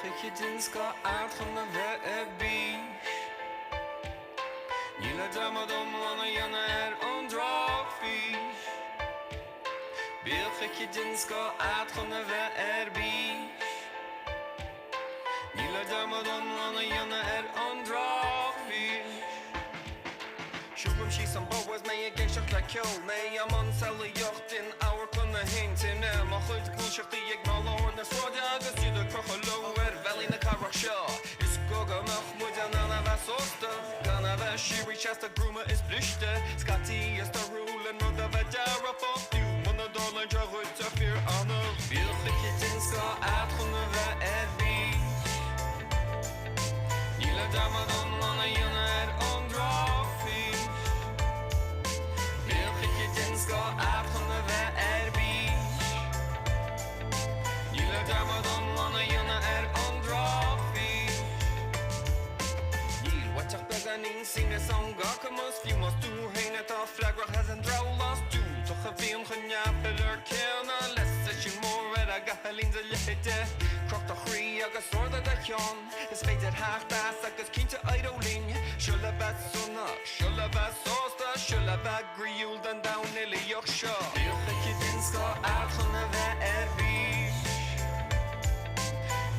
oíche den scoth a'd chun a bheith ar bís. Níl le dearmad iomlán a dhéanamh ar an drochfhís. Bíodh oíche den scoth a'd chun a bheith ar bís. Níl le dearmad iomlán a dhéanamh ar an drochfhís. Siúlaim síos an bóthar is mé ag éisteacht le ceol, mé i mbun samhlaíocht in amharclann na hintinne, mo chuid gluaiseachtaí ag mealladh na sráide agus iad ag crochadh leo ar bhealaí na cathrach seo. Is gá go mbeadh muid in ann a bheith sásta, gan a bheith síoraí seasta gruama is briste, scaití is torthúil an rud a bheith dearfach, fiú muna dtarlaíonn sé dhuit ach fíor-annamh. Bíodh oíche den scoth a'd chun a bheith ar bís. Níl le dearmad iomlán a dhéanamh ar an drochfhís. Bíodh oíche den scoth a'd chun a bheith ar bís. Níl le dearmad iomlán a dhéanamh ar an drochfhís. Níl uait ach beagáinín sine 's am gach cumas, fiú más tú féin atá freagrach as an drabhlás diúltach a bhíonn chun neamhphiléar céanna le seisiún mór ar an gcaithilín de leithide. Croch do chroí agus ardaigh do cheann, is féidir theacht as agus cinnte éireoidh linn. Seo le bheith sona, seo le bheith sásta, seo le bheith groíúil don domhan uilíoch seo. Bíodh oíche den scoth a'd chun a bheith ar bís.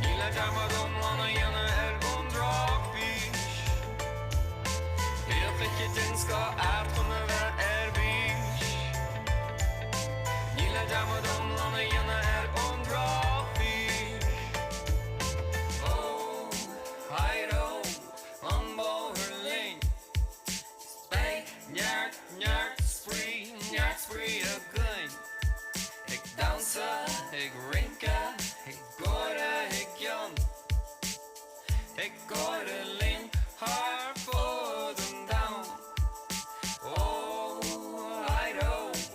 Níl le dearmad iomlán a dhéanamh ar an drochfhís. Bíodh oíche den scoth a'd chun a bheith ar bís. Níl le dearmad iomlán a dhéanamh ar an drochfhís. Ó, éireoidh an bóthar linn. Is beidh neart, neart spraoi, neart spraoi againn. Ag damhsa, ag rince, ag gáire i gcion. Ag gáire linn thar fud an domhain. Ó, éireoidh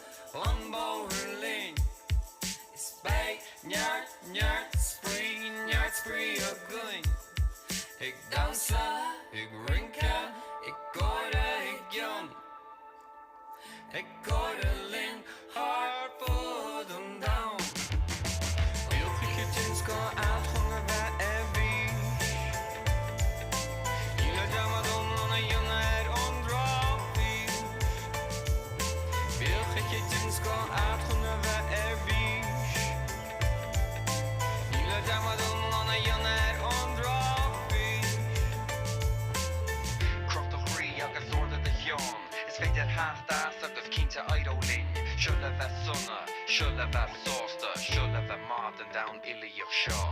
an bóthar linn. Is beidh neart, neart spraoi, neart spraoi againn. Ag damhsa, ag rince, ag gáire i gcion. Ag gáire linn thar fud an domhain. Bíodh oíche den scoth a'd chun a bheith ar bís. Níl le dearmad iomlán a dhéanamh ar an drochfhís. Bíodh oíche den scoth a'd chun a bheith ar bís. Níl le dearmad iomlán a dhéanamh ar an drochfhís. Croch do chroí agus ardaigh do cheann. Is féidir theacht as agus cinnte éireoidh linn. Seo le bheith sona, seo le bheith sásta, seo le bheith maith don domhan uilíoch seo.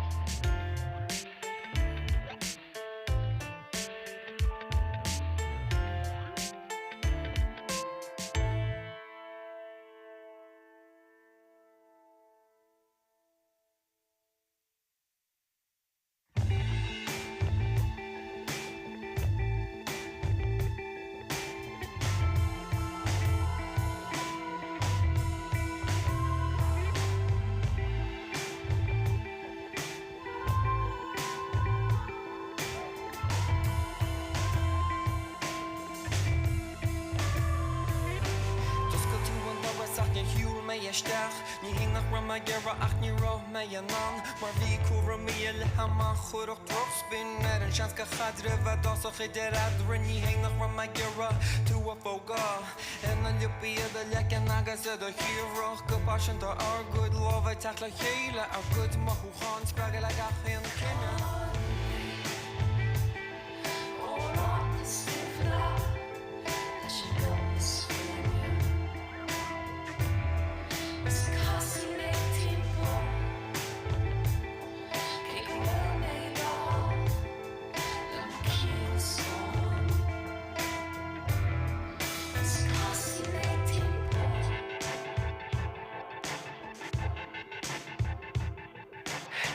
D'oscail tú an doras ach níor shiúil mé isteach. Ní hé nach raibh mé ag iarraidh ach ní raibh mé in ann Mar bhí cúraimí i leith ama a chuirfeadh drochspin ar an seans de chaidreamh a d'fhásfadh idir eadrainn. Ní hé nach raibh mé ag iarraidh tú a phógadh ar na liopaí i do leiceann agus i do thírdhreach go paiseanta ár gcuid lámh ag teacht le chéile ár gcuid mothúchán spreagtha le gach aon cinneadh.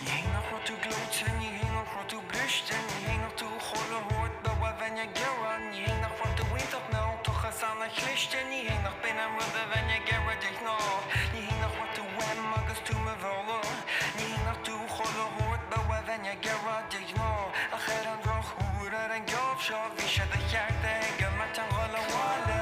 Ní hé nach raibh tú gleoite, ní hé nach raibh tú briste, ní hé nach tú chuile shórt beo a bheinn ag iarraidh, ní hé nach raibh tú iontach mealltach is ana-chliste, ní hé nach b'in an rud a bheinn ag iarraidh de ghnáth, ní hé nach raibh tú uaim agus tú 'mo mhealladh, ní hé nach tú chuile shórt beo a bheinn ag iarraidh de ghnáth, ach ar an drochuair ar an geábh seo bhí sé de cheart ag an maitean dhul abhaile.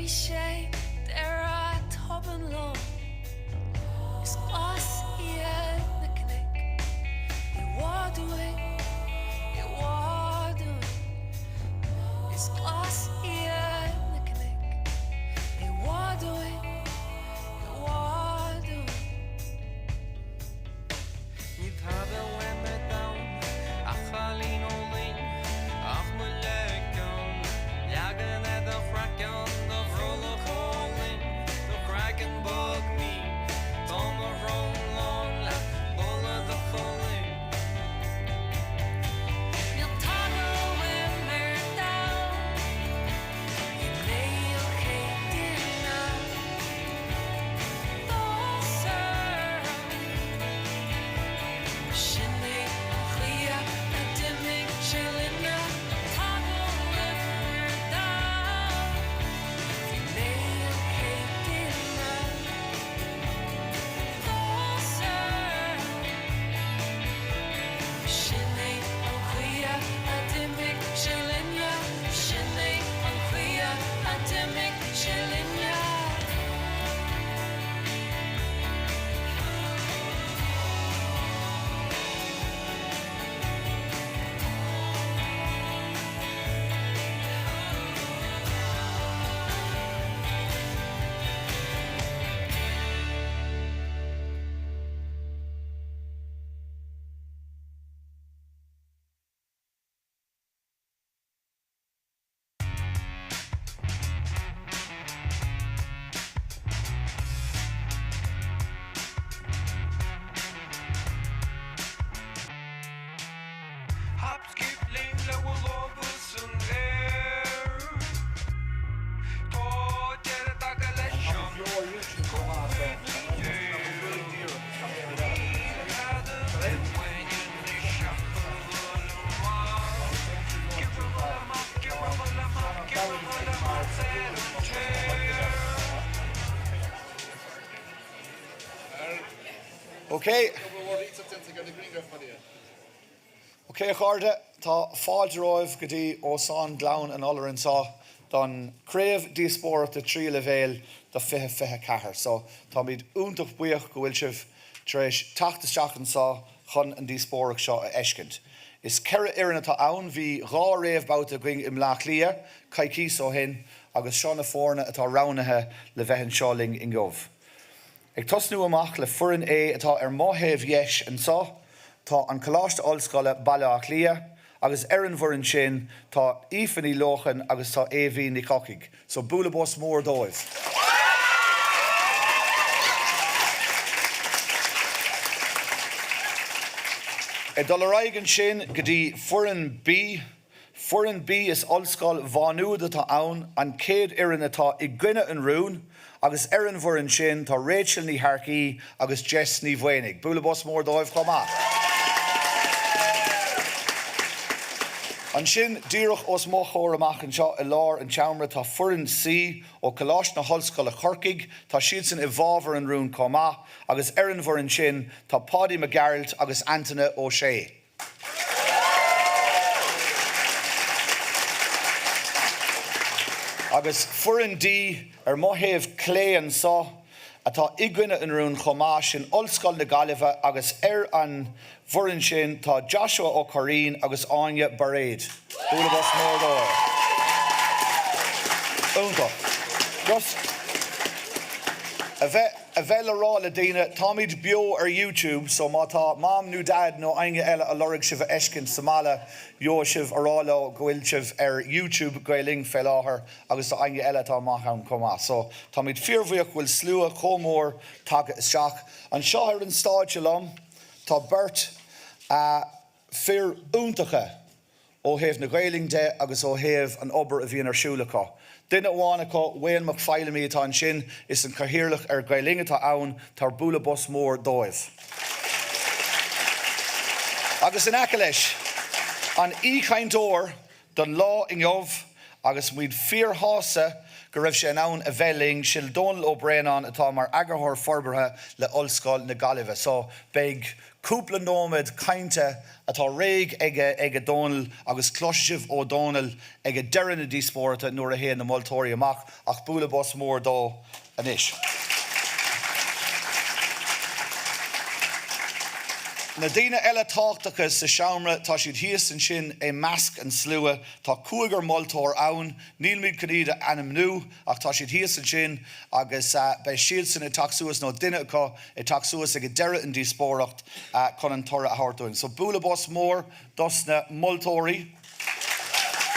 Bhí sé deireadh tobann lom. Is glas iad na cnoic i bhfad uainn, i bhfad uainn. Is glas iad na cnoic i bhfad uainn, i bhfad uainn. Níl tada uaim ar domhan a chailín álainn ach mo leiceann. Leagan ar do chraiceann, do bhrollach álainn, do chraiceann bog mín. Tá mo shrón lán le boladh do cholainn. Níl tada uaim ar domhan, bhí mé an chéad duine d'fhás orm. Sin é an chaoi a d'imigh sé linne. Tada uaim ar domhan. Bhí mé an chéad duine d'fhás orm. Sin é an chaoi a d'imigh sé linne. Sin é an chaoi a d'imigh sé linne. Hop, skip, léim le bhur lámha san aer. Tá deireadh tagtha leis an comhoibriú. Níl tada uainn anois ach a dhul amach. Ok. Ok a chairde, tá fáilte romhaibh go dtí Óstán Ghleann an Iolair anseo don Craobh Díospóireachta Tríú Leibhéal do 2024. So, táimid iontach buíoch go bhfuil sibh tar éis teacht isteach anseo chun an díospóireacht seo a fheiscint. Is 4 fhoireann atá ann, bhí 2 réamhbhabhta againn i mBleá Cliath coicíos ó shin agus seo na foirne atá roghnaithe le bheith anseo linn inniu. Ag tosnú amach le foireann A atá ar mo thaobh dheis anseo, tá an Coláiste Ollscoile, Baile Átha Cliath, agus ar an bhfoireann sin tá Aoife Ní Lócháin agus tá Aoibhín Ní Chocaigh. So bualadh bos mór dóibh. Ag dul ar aghaidh ansin go dtí foireann B. Foireann B Is Ollscoil Mhá Nuad atá ann, an chéad fhoireann atá i gcoinne an rúin, agus ar an bhfoireann sin tá Rachel Ní Shearcaigh agus Jess Ní Mhaonaigh. Bualadh bos mór dóibh chomh maith. Ansin, díreach os mo chomhair amach anseo i lár an tseomra tá foireann C ó Coláiste na hOllscoile Corcaigh. Tá siadsan i bhfabhar an rúin chomh maith agus ar an bhfoireann sin tá Páidí Mac Gearailt agus Antaine Ó Sé. Agus foireann D ar mo thaobh clé anseo, atá i gcoinne an rúin chomh maith, sin Ollscoil na Gaillimhe agus ar an bhfoireann sin tá Joshua Ó Curraoin agus Áine Bairéad. Bualadh bos mór dóibh. Iontach. Just a bheith. A bheith le rá le daoine, táimid beo ar YouTube so má tá Mam nó Dad nó éinne eile a lorg sibh a fheiscint sa mbaile, gheobhaidh sibh a rá leo go bhfuil sibh ar YouTube Gael Linn fé láthair agus do éinne eile atá amach ann chomh maith. So táimid fíorbhuíoch go bhfuil slua chomh mór tagtha isteach. Anseo ar an stáitse liom tá beirt fir iontacha ó thaobh na Gaelainne de agus ó thaobh an obair a bhíonn ar siúl acu. Duine amháin acu, Wayne Mac Feilimí atá ansin, is an Cathaoirleach ar Gael Linn atá ann, tabhair bualadh bos mór dóibh. Agus in aice leis, an aoichainteoir don lá inniu agus muid fíorshásta. go raibh sé in ann a bheith linn. Sin Dónal Ó Braonáin atá mar Eagarthóir Forbartha le Ollscoil na Gaillimhe. So beidh cúpla nóiméad cainte atá réidh aige ag Dónal agus cloisfidh sibh ó Dhónal ag deireadh na díospóireachta nuair a théann na moltóirí amach ach bualadh bos mór dó anois. Na daoine eile tábhachtacha sa seomra, tá siad thíos ansin i measc an slua. Tá cúigear moltóir ann, nílimid chun iad a ainmniú ach tá siad thíos ansin agus beidh siadsan ag teacht suas, nó duine acu ag teacht suas ag deireadh an díospóireacht chun an toradh a thabhairt dúinn. So bualadh bos mór dos na moltóirí.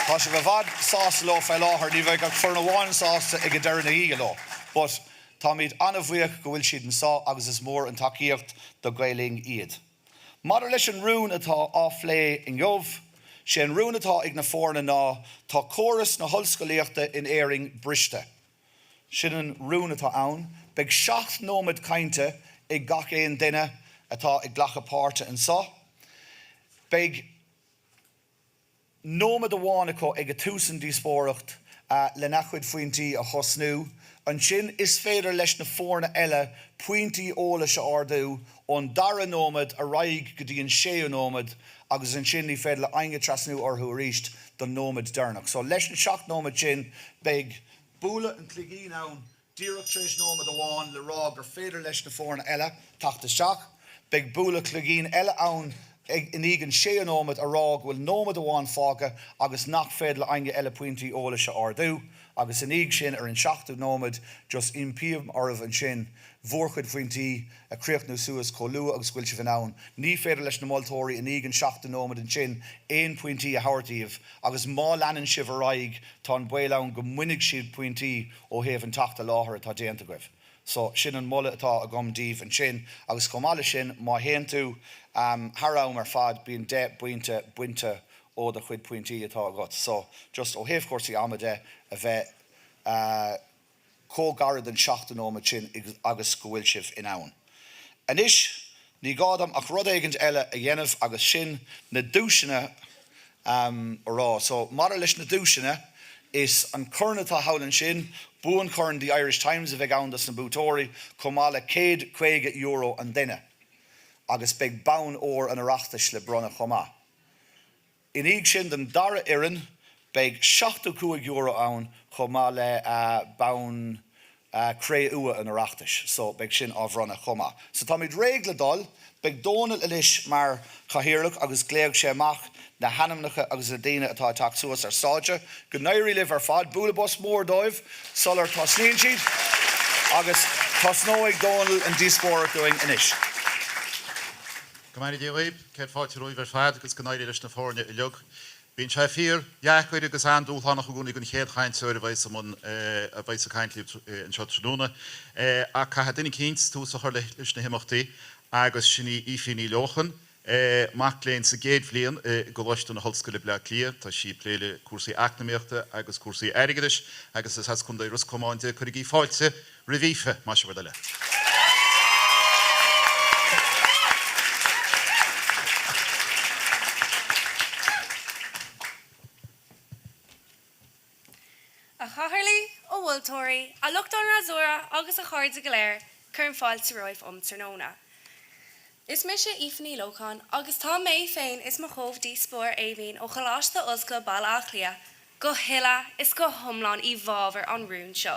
Tá sibh i bhfad sásta leo fé láthair, ní bheidh ach foireann amháin sásta ag deireadh na hoíche leo. But táimid an-bhuíoch go bhfuil siad anseo agus is mór an tacaíocht do Gael Linn iad. Maidir leis an rún atá á phlé inniu, sé an rún atá ag na foirne ná tá córas na hollscolaíochta in Éirinn briste. Sin an rún atá ann. Beidh 7 nóiméad cainte ag gach aon duine atá ag glacadh páirte anseo. Beidh. nóiméad amháin acu ag tús an díospóireacht lena chuid phointí a thosnú. Ansin is féidir leis na foirne eile pointí eolais a ardú ón dara nóiméad ar aghaidh go dtí an séú nóiméad agus ansin ní féidir le éinne trasnú orthu arís don nóiméad deireanach. So leis an 7 nóiméad sin beidh bualadh an chloigín ann Díreach tar éis nóiméad amháin le rá gur féidir leis na foirne eile teacht isteach, beidh bualadh cloigín eile ann i ndiaidh an séú nóiméad a rá go bhfuil nóiméad amháin fágtha agus nach féidir le éinne eile pointí eolais a ardú agus i ndiaidh sin ar an seachtú nóiméad just impím oraibh ansin bhur chuid pointí a chríochnú suas chomh luath agus go bhfuil sibh in ann. Ní féidir leis na moltóirí i ndiaidh an seachtú nóiméad ansin aon pointí a thabhairt daoibh agus má leanann sibh ar aghaidh tá an baol ann go mbainfidh siad pointí ó thaobh an teacht i láthair atá déanta agaibh. So, sin an moladh atá agam daoibh ansin agus chomh maith leis sin má théann tú thar am ar fad bíonn 10 bpointe bainte ó do chuid pointí atá agat. So, just ó thaobh cúrsaí ama de a bheith chomh gairid don seachtú nóiméad sin agus go bhfuil sibh in ann. Anois, ní gá dom ach rud éigint eile a dhéanamh agus sin na duaiseanna a rá. So, maidir leis na duaiseanna, is an corn atá thall ansin, buanchorn The Irish Times a bheidh ann dos na buaiteoirí, chomh maith le €150 an duine. Agus beidh bonn óir an Oireachtais le bronnadh chomh maith. I ndiaidh sin don dara fhoireann beidh €75 ann chomh maith le bonn cré-umha an Oireachtais so beidh sin á bhronnadh chomh maith. So táimid réidh le dul. Beidh Dónal anois mar chathaoirleach agus glaofaidh sé amach na hainmneacha agus na daoine atá ag teacht suas ar stáitse. Go n-éirí libh ar fad. Bualadh bos mór dóibh sular tosnaíonn siad agus tosnóidh Dónal an díospóireacht dúinn anois. Go mbeannaí Dia dhaoibh, céad fáilte romhaibh ar fad agus go n-éirí leis na foirne uilig. Bíonn sé fíor dheacair agus an-dúshlánach i gcónaí don chéad chainteoir a bheas i mbun, a bheas ag caint libh anseo tráthnóna, ach caithfidh duine eicínt tús a chur leis na himeachtaí agus sin í Aoife Ní Leocháin, mac léinn sa gcéad bhliain i gColáiste na hOllscoile Bleá Cliath. Tá sí ag plé le cúrsaí eacnamaíochta agus cúrsaí airgeadais agus is as Contae Ros Comáin di. Cuirigí fáilte roimh Aoife, más é bhur dtoil é. A chathaoirligh, a mholtóirí, a lucht an fhreasúra agus a chairde go léir, cuirim fáilte romhaibh um tráthnóna. Is mise Aoife Ní Lócháin agus tá mé féin is mo chomh-dhíospóir Aoibhinn ó Choláiste Ollscoile Baile Átha Cliath go huile is go hiomlán i bhfabhar an rúin seo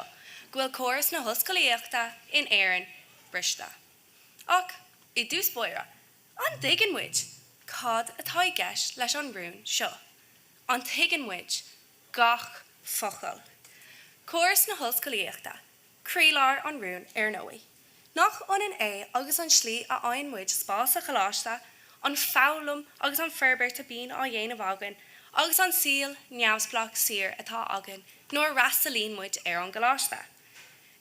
go bhfuil córas na hollscolaíochta in Éirinn briste. Ach, i dtús báire, an dtuigeann muid cad atá i gceist leis an rún seo? An dtuigeann muid gach focal? Córas na hollscolaíochta, Croílár an rúin, ar ndóigh. Nach ionann é agus an tslí a fhaigheann muid spás sa choláiste, an foghlaim agus an forbairt a bíonn á dhéanamh againn agus an saol neamhspleách saor atá againn nuair a fhreastalaíonn muid ar an gcoláiste.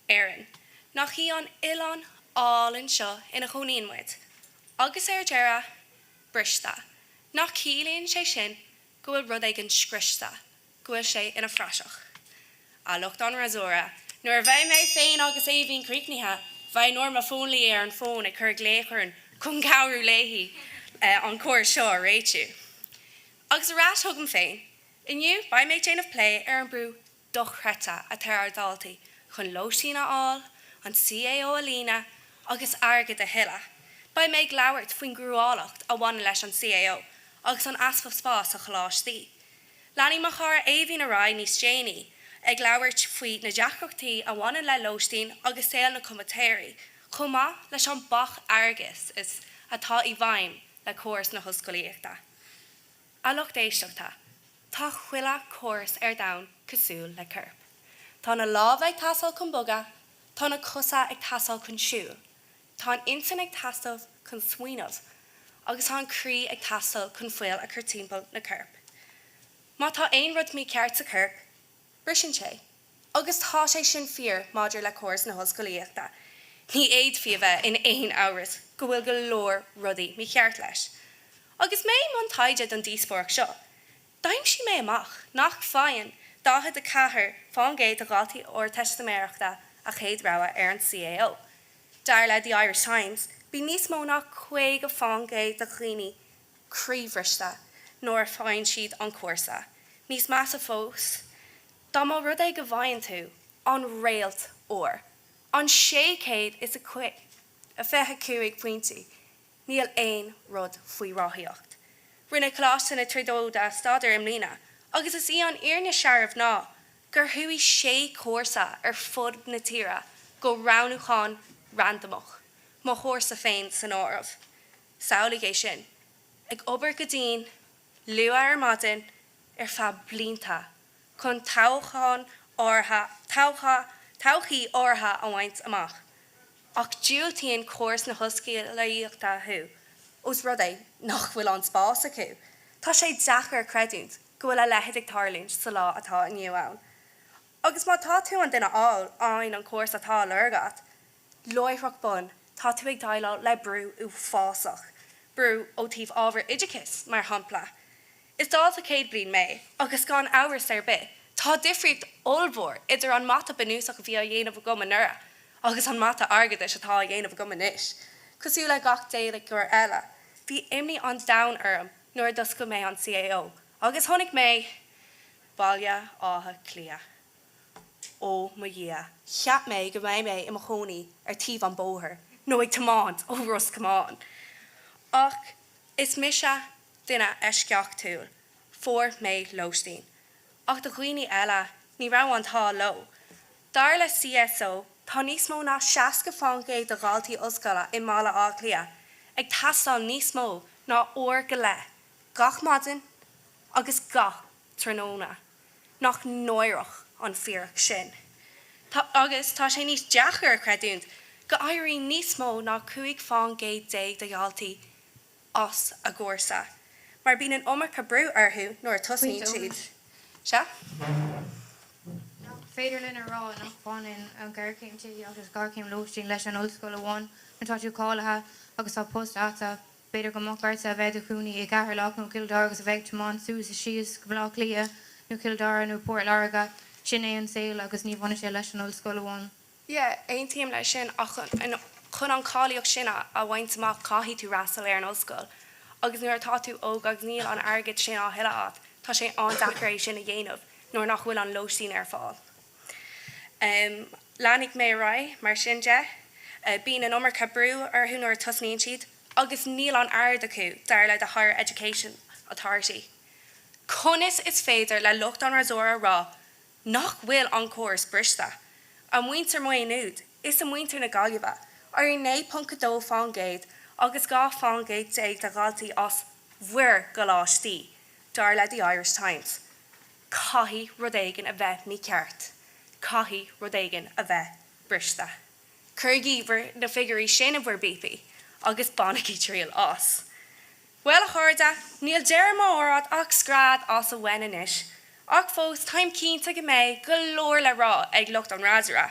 Éirinn, nach í an oileán álainn seo ina chónaíonn muid? Agus ar deireadh, briste. Nach ciallaíonn sé sin go bhfuil rud éigin scriosta? go bhfuil sé ina phraiseach. A lucht an fhreasúra, nuair a bheidh mé féin agus Aoibhinn críochnaithe, beidh Norma Phónlaí ar an bhfón ag cur glaoch orainn chun cabhrú léi an córas seo a réitiú. Agus ar ais chugam féin, inniu beidh mé ag déanamh plé ar an brú. dochreidte atá ar dhaltaí chun lóistín a fháil, an CAO a líonadh agus airgead a thuilleadh. Beidh mé ag labhairt faoin gcruálacht a bhaineann leis an CAO agus an easpa spáis sa choláistí. Leanfaidh mo chara Aoibhinn ar aghaidh níos déanaí ag labhairt faoi na deacrachtaí a bhaineann le lóistín agus saol na comaitéirí, chomh maith leis an bac airgeadais atá i bhfeidhm le córas na hollscolaíochta. A lucht éisteachta, tá chuile chóras ar domhan cosúil le corp. Tá na lámha ag teastáil chun bogadh, tá na cosa ag teastáil chun siúl, tá an intinn ag teastáil chun smaoineamh agus tá an croí ag teastáil chun fuil a chur timpeall na coirp. Má tá aon rud mícheart sa chorp, briseann sé. Agus tá sé sin fíor maidir le córas na hollscolaíochta. Ní fhéadfaí a bheith in aon amhras go bhfuil go leor rudaí mícheart leis. Agus mé i mbun taighde don díospóireacht seo, d'aimsigh mé amach nach bhfaigheann 44% de dhaltaí Ardteistiméireachta a chéad rogha ar an CAO. Dar le The Irish Times, bíonn níos mó ná 50% de dhaoine croíbhriste nuair a faigheann siad an cúrsa. Níos measa fós, dá mba rud é go bhfaigheann tú an réalt óir, an 625 pointe, níl aon rud faoi ráthaíocht. Rinne Coláiste na Tríonóide staidéar i mbliana agus is í an fhírinne searbh ná gur chuaigh sé chúrsa ar fud na tíre go roghnúchán randamach, mo chúrsa féin san áireamh. Samhlaigh é sin, ag obair go dian, luath ar maidin, ar feadh blianta, chun toghchán áirithe, todhchaí áirithe a bhaint amach. Ach diúltaíonn córas na hollscolaíochta thú, ós rud é nach bhfuil an spás acu. Tá sé deacair a chreidiúint go bhfuil a leithéid ag tarlúint sa lá atá inniu ann. Agus má tá tú an duine a fhaigheann an cúrsa atá á lorg agat, láithreach bonn, tá tú ag déileáil le brú uafásach, brú ó thaobh ábhar oideachais, mar shampla. Is dalta céad bliain mé, agus gan amhras ar bith, tá difríocht ollmhór idir an mata bunúsach a bhí á dhéanamh agam anuraidh agus an mata airgeadais atá á dhéanamh agam anois. Cosúil le gach déagóir eile, bhí imní an domhain orm nuair a d'oscail mé an CAO agus chonaic mé Baile Átha Cliath. Ó mo Dhia, cheap mé go mbeidh mé i mo chónaí ar taobh an bóthair nó ag tiomáint ó Ros Comáin. Ach is mise duine eisceachtúil, fuair mé lóistín. Ach do dhaoine eile, ní raibh an t-ádh leo. Dar le CSO, tá níos mó ná 60% de dhaltaí ollscoile i mBaile Átha Cliath ag taisteal níos mó ná uair go leith gach maidin agus gach tráthnóna. Nach náireach an fíric sin? Tá, agus tá sé níos deacair a chreidiúint go éiríonn níos mó ná 15 fán gcéad de dhaltaí as a gcúrsa, mar bíonn an iomarca brú orthu nuair a Pointe tosnaíonn siad. eolais. Sea? Nach féidir linn a rá nach mbaineann an ghéarchéim tithíochta agus géarchéim lóistín leis an ollscoil amháin? Nuair atá tú cáilithe agus tá post agat, B'fhéidir go mbeadh ortsa a bheith i do chónaí i gCeatharlach nó Cill Dara agus a bheith ag tiomáint suas is síos go Baile Átha Cliath nó Cill Dara nó Port Láirge. Sin é an saol agus ní bhaineann sé leis an ollscoil amháin. Yeah, aontaím leis sin ach chun an cháilíocht sin a bhaint amach caithfidh tú fhreastal ar an ollscoil agus nuair atá tú óg agus níl an airgead sin á thuilleadh agat tá sé an-deacair é sin a dhéanamh nuair nach bhfuil an lóistín ar fáil. Leanfaidh mé ar aghaidh mar sin de. Bíonn an iomarca brú orthu nuair a tosnaíonn siad agus níl an airgead acu, dar le The Higher Education Authority. Conas is féidir le lucht an fhreasúra a rá nach bhfuil an córas briste? A mhuintir Maigh Nuad is a muintir na Gaillimhe, éiríonn 9.2 fán gcéad agus 12 fán gcéad de dhaltaí as bhur gcoláistí, dar le The Irish Times. Caithfidh rud éigin a bheith mícheart. Caithfidh rud éigin a bheith briste. Cuirigí bhur na figiúirí sin i bhur bpíopaí agus bainigí triail as. Bhuel, a chairde, níl deireadh m'óráid ach scread as uainn anois. Ach fós, táim cinnte go mbeidh go leor le rá ag lucht an fhreasúra.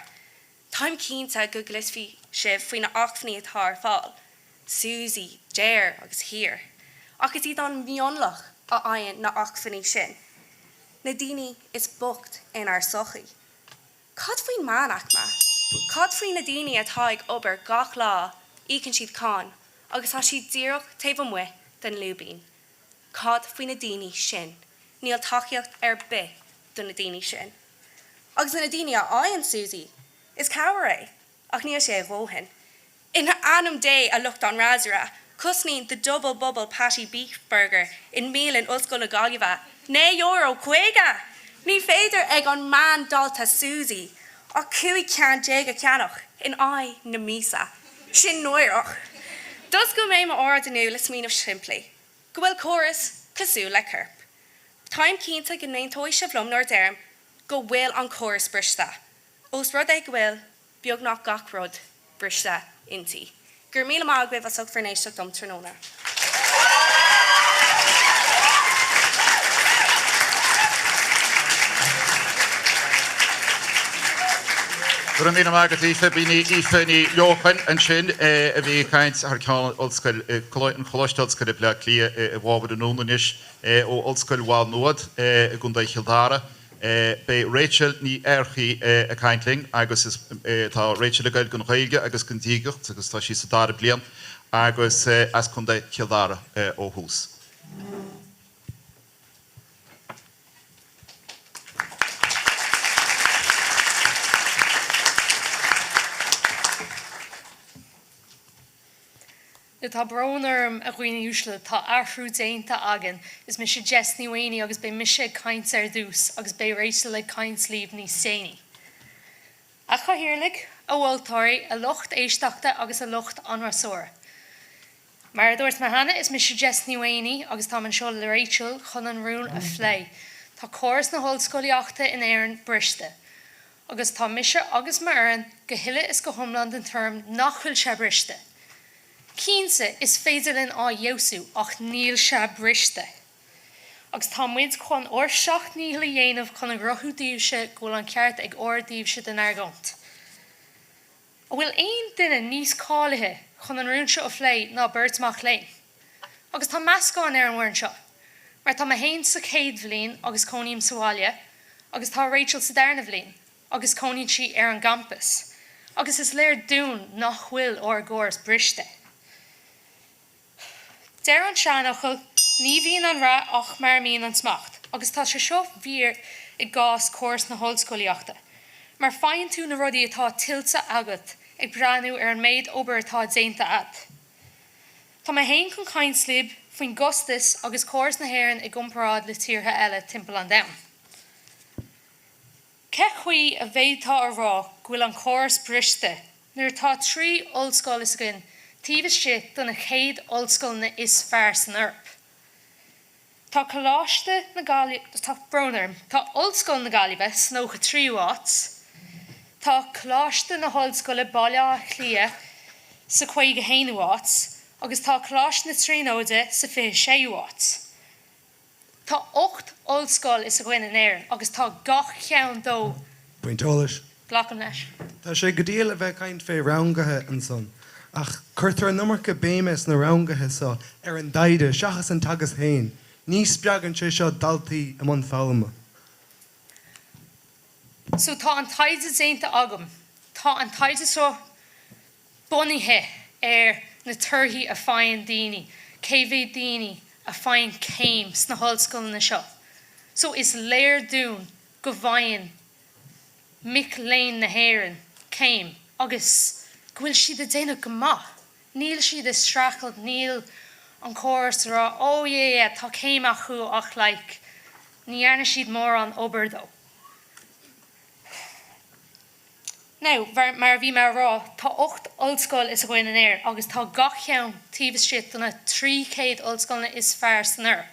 Táim cinnte go gcloisfidh sibh faoi na acmhainní atá ar fáil, SUSI, DARE agus HEAR. Ach is iad an mionlach a fhaigheann na acmhainní sin, na daoine is boichte inár sochaí. Cad faoin meánaicme? Cad faoi na daoine atá ag obair gach lá, íocann siad cáin, agus tá siad díreach taobh amuigh den lúibín? Cad faoi na daoine sin? Níl tacaíocht ar bith do na daoine sin. Agus na daoine a fhaigheann SUSI, is cabhair é, ach níl sé a dhóthain. In ainm Dé, a lucht an fhreasúra, cosnaíonn The Double Bubble Patty Beef Burger i mbialann Ollscoil na Gaillimhe €9.50! Ní féidir ag an meán-dalta SUSI ach 15 ceann a cheannach in aghaidh na míosa. Sin náireach. D'oscail mé m'óráid inniu le smaoineamh simplí, go bhfuil córas cosúil le corp. Táim cinnte go n-aontóidh sibh liom nuair a deirim go bhfuil an córas briste, ós rud é go bhfuil beagnach gach rud briste inti. Go raibh míle maith agaibh as ucht bhur n-éisteacht dom tráthnóna. Go raibh míle maith agat Aoife. B'in í Aoife Ní Leocháin ansin a bhí ag caint thar ceann Ollscoil, an Choláiste Ollscoile Bleá Cliath i bhfabhar an rúin anois ó Ollscoil Mhá Nuad i gContae Chill Dara. Beidh Rachel Ní Earchaí ag caint linn agus is tá Rachel ag goil don Ghaeilge agus don Diagacht agus tá sí sa dara bliain agus as Contae Chill Dara ó thús. Now tá brón orm, a dhaoine uaisle, tá athrú déanta againn. Is mise Jess Ní Mhaonaigh agus beidh mise ag caint ar dtús agus beidh Rachel ag caint libh níos déanaí. A Chathaoirligh, a mholtóirí, a lucht éisteachta agus a lucht an fhreasúra. Mar a dúirt mé cheana, is mise Jess Ní Mhaonaigh agus táim anseo le Rachel chun an rún a phlé. Tá córas na hollscolaíochta in Éirinn briste. Agus tá mise agus m'fhoireann go huile is go hiomlán den tuairim nach bhfuil sé briste. Cinnte, is féidir linn á fheabhsú, ach níl sé briste. Agus tá muid chun ár seacht ndícheall a dhéanamh chun a chruthú daoibhse go bhfuil an ceart ag ár dtaobhse den argóint. An bhfuil aon duine níos cáilithe chun an rún seo a phlé ná beirt mac léinn? Agus tá meascán ar an bhfoireann seo, mar tá mé féin sa chéad bhliain agus cónaím sa bhaile, agus tá Rachel sa darna bhliain agus cónaíonn sí ar an gcampas, agus is léir dúinn nach bhfuil ár gcóras briste. Deir an seanfhocal, ní bhíonn an rath ach mar a mbíonn an smacht, agus tá sé seo fíor i gcás córas na hollscolaíochta, mar faigheann tú na rudaí atá tuillte agat ag breathnú ar an méid obair atá déanta a'd. Tá mé fhéin chun caint libh faoin gcostas agus córas na hÉireann i gcomparáid le tíortha eile timpeall an domhain. Cé chaoi a bhféadfá a rá go bhfuil an córas briste nuair atá 3 ollscoil is againn taobh istigh de na 100 ollscoileanna is fearr san Eoraip? Tá Coláiste na Gaillimhe, tá brón orm, tá Ollscoil na Gaillimhe sa 93ú áit, tá Coláiste na hOllscoile Baile Átha Cliath sa 51ú áit agus tá Coláiste na Tríonóide sa 26ú áit. Tá 8 ollscoil is againn in Éirinn agus tá gach ceann dó. Pointe eolais. Glacaim leis. Tá sé go diail a bheith ag caint fé ranguithe ansan, ach cuirtear an iomarca béime sna ranguithe so ar an dtaighde seachas an teagasc féin. Ní spreagann sé seo daltaí i mbun foghlama. So tá an taighde déanta agam. Tá an taighde seo bunaithe ar na torthaí a faigheann daoine, cé mhéad daoine a faigheann céim sna hollscoileanna seo. So is léir dúinn go bhfaigheann mic léinn na hÉireann céim agus go bhfuil siad ag déanamh go maith. Níl siad ag streachailt, níl an córas ag rá oh yeah yeah tá céim acu ach like ní dhearna siad mórán obair dó. Now, mar a bhí mé a rá, tá 8 ollscoil is againn in Éirinn agus tá gach ceann taobh istigh de na 300 ollscoileanna is fearr san Eoraip,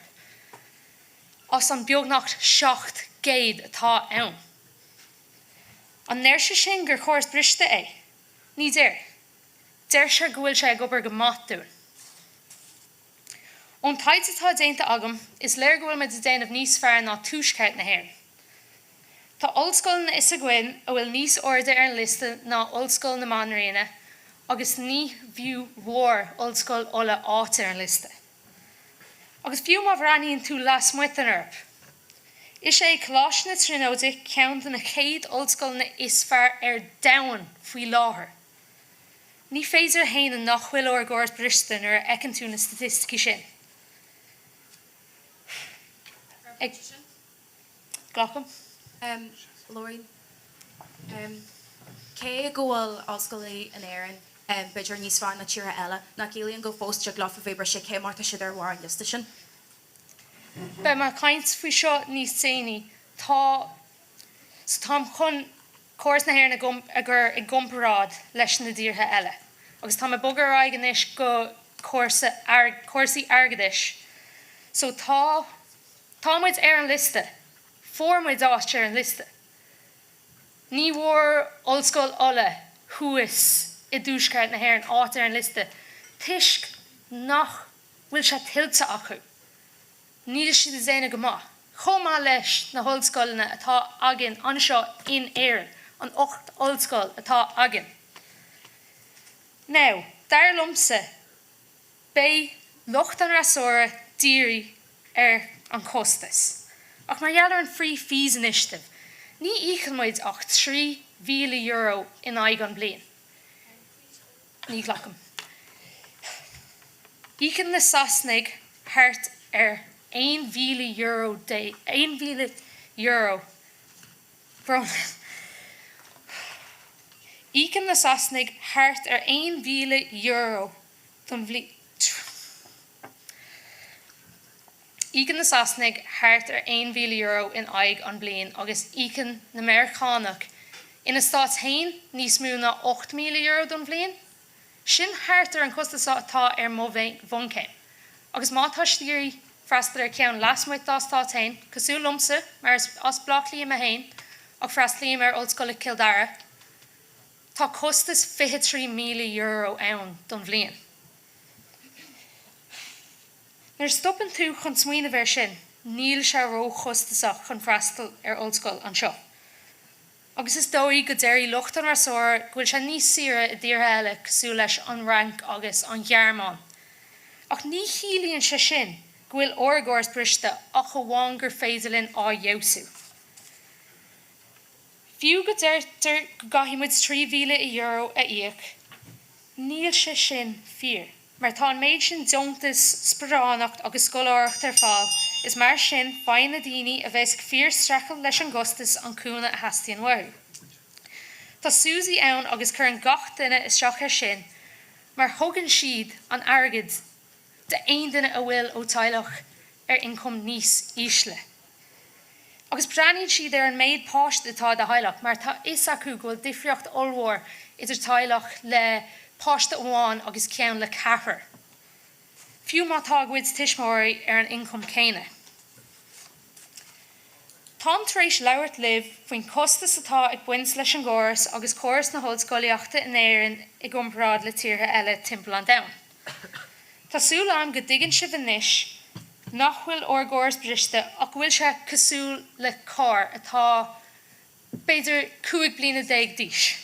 as an beagnach 700 atá ann. An ndeir sé sin gur córas briste é? Ní deir. Deir sé go bhfuil sé ag obair go maith dúinn. Ón taighde atá déanta agam, is léir go bhfuil muid ag déanamh níos fearr ná tuaisceart na hÉireann. Tá ollscoileanna is againn a bhfuil níos airde ar an liosta ná Ollscoil na Banríona agus ní fiú bhfuair Ollscoil Uladh áit ar an liosta. Agus fiú má bhreathnaíonn tú lasmuigh den Eoraip, is é Coláiste na Tríonóide ceann de na 100 ollscoileanna is fearr ar domhan faoi láthair. Ní féidir a shéanadh nach bhfuil ár gcóras briste nuair a fheiceann tú na staitisticí sin. Ag. Glacaim. Lauren. Cé go bhfuil ollscoileanna in Éirinn b'fhéidir níos fearr ná tíortha eile, nach ciallaíonn go fós dtig leofa bheith briste cé mar tá siad ar bharr an liosta sin? Beidh mé ag caint faoi seo níos déanaí. Tá, so táim chun córas na hÉireann a chur i gcomparáid leis na dtíortha eile. Agus táim ag bogadh ar aghaidh anois go cúrsa, cúrsaí airgeadais. So tá, tá muid ar an liosta. Fuair muid áit ar an liosta. Ní bhfuair Ollscoil Uladh thuas i dtuaisceart na hÉireann áit ar an liosta toisc nach bhfuil sé tuillte acu. Níl siad ag déanamh go maith. Chomh maith leis na hollscoileanna atá againn anseo in Éirinn, an 8 ollscoil atá againn. Now, dar liomsa, Beidh lucht an fhreasúra dírithe ar an chostas. Ach mar gheall ar an Free Fees Initiative, ní íocann muid ach €3,000 in aghaidh an bliain. Ní ghlacaim. Íocann na Sasanaigh thart ar €1,000 dé, €1,000, brón. Íocann na Sasanaigh thart ar €1,000 don bhliain. Íocann na Sasanaigh thart ar €1,000 in aghaidh an bliain agus íocann na Meiriceánaigh ina stáit féin níos mó ná €8,000 don bhliain. Sin thart ar an costas atá ar mo bhunchéim. Agus má tá siad ag iarraidh freastal ar cheann lasmuigh dá stát féin, cosúil liomsa, mar is as Baile Átha Cliath mé féin ach freastalaím ar Ollscoil Chill Dara, Tá costas €23,000 ann don bhliain. Nuair a stopann tú chun smaoineamh air sin, níl sé róchostasach chun freastal ar ollscoil anseo. Agus is dóigh go déarfaidh lucht an fhreasúra go bhfuil sé níos saoire i dtíortha eile cosúil leis an Fhrainc agus an Ghearmáin. Ach ní chiallaíonn sé sin go bhfuil ár gcóras briste ach amháin gur féidir linn á fheabhsú. Fiú go deirtear go gcaithfidh muid €3,000 a íoc, níl sé sin fíor, mar tá an méid sin deontas, sparánacht agus scoláireacht ar fáil, is mar sin faigheann na daoine a bheas ag fíor-streachailt leis an gcostas an cúnamh a theastaíonn uathu. Tá SUSI ann agus cuireann gach duine isteach air sin mar thugann siad an airgead d'aon duine a bhfuil ó teaghlach ar ioncam níos ísle. Agus breathnaíonn siad ar an méid páiste atá i do theaghlach mar tá fhios acu go bhfuil difríocht ollmhór idir teaghlach le páiste amháin agus ceann le ceathrar, fiú má tá a gcuid tuismitheoirí ar an ioncam céanna. Táim tar éis labhairt libh faoin chostas atá ag baint leis an gcóras agus córas na hollscolaíochta in Éirinn i gcomparáid le tíortha eile timpeall an domhain. Tá súil agam go dtuigeann sibh anois nach bhfuil ár gcóras briste ach go bhfuil sé cosúil le carr atá b'fhéidir 15 bliana d'aois.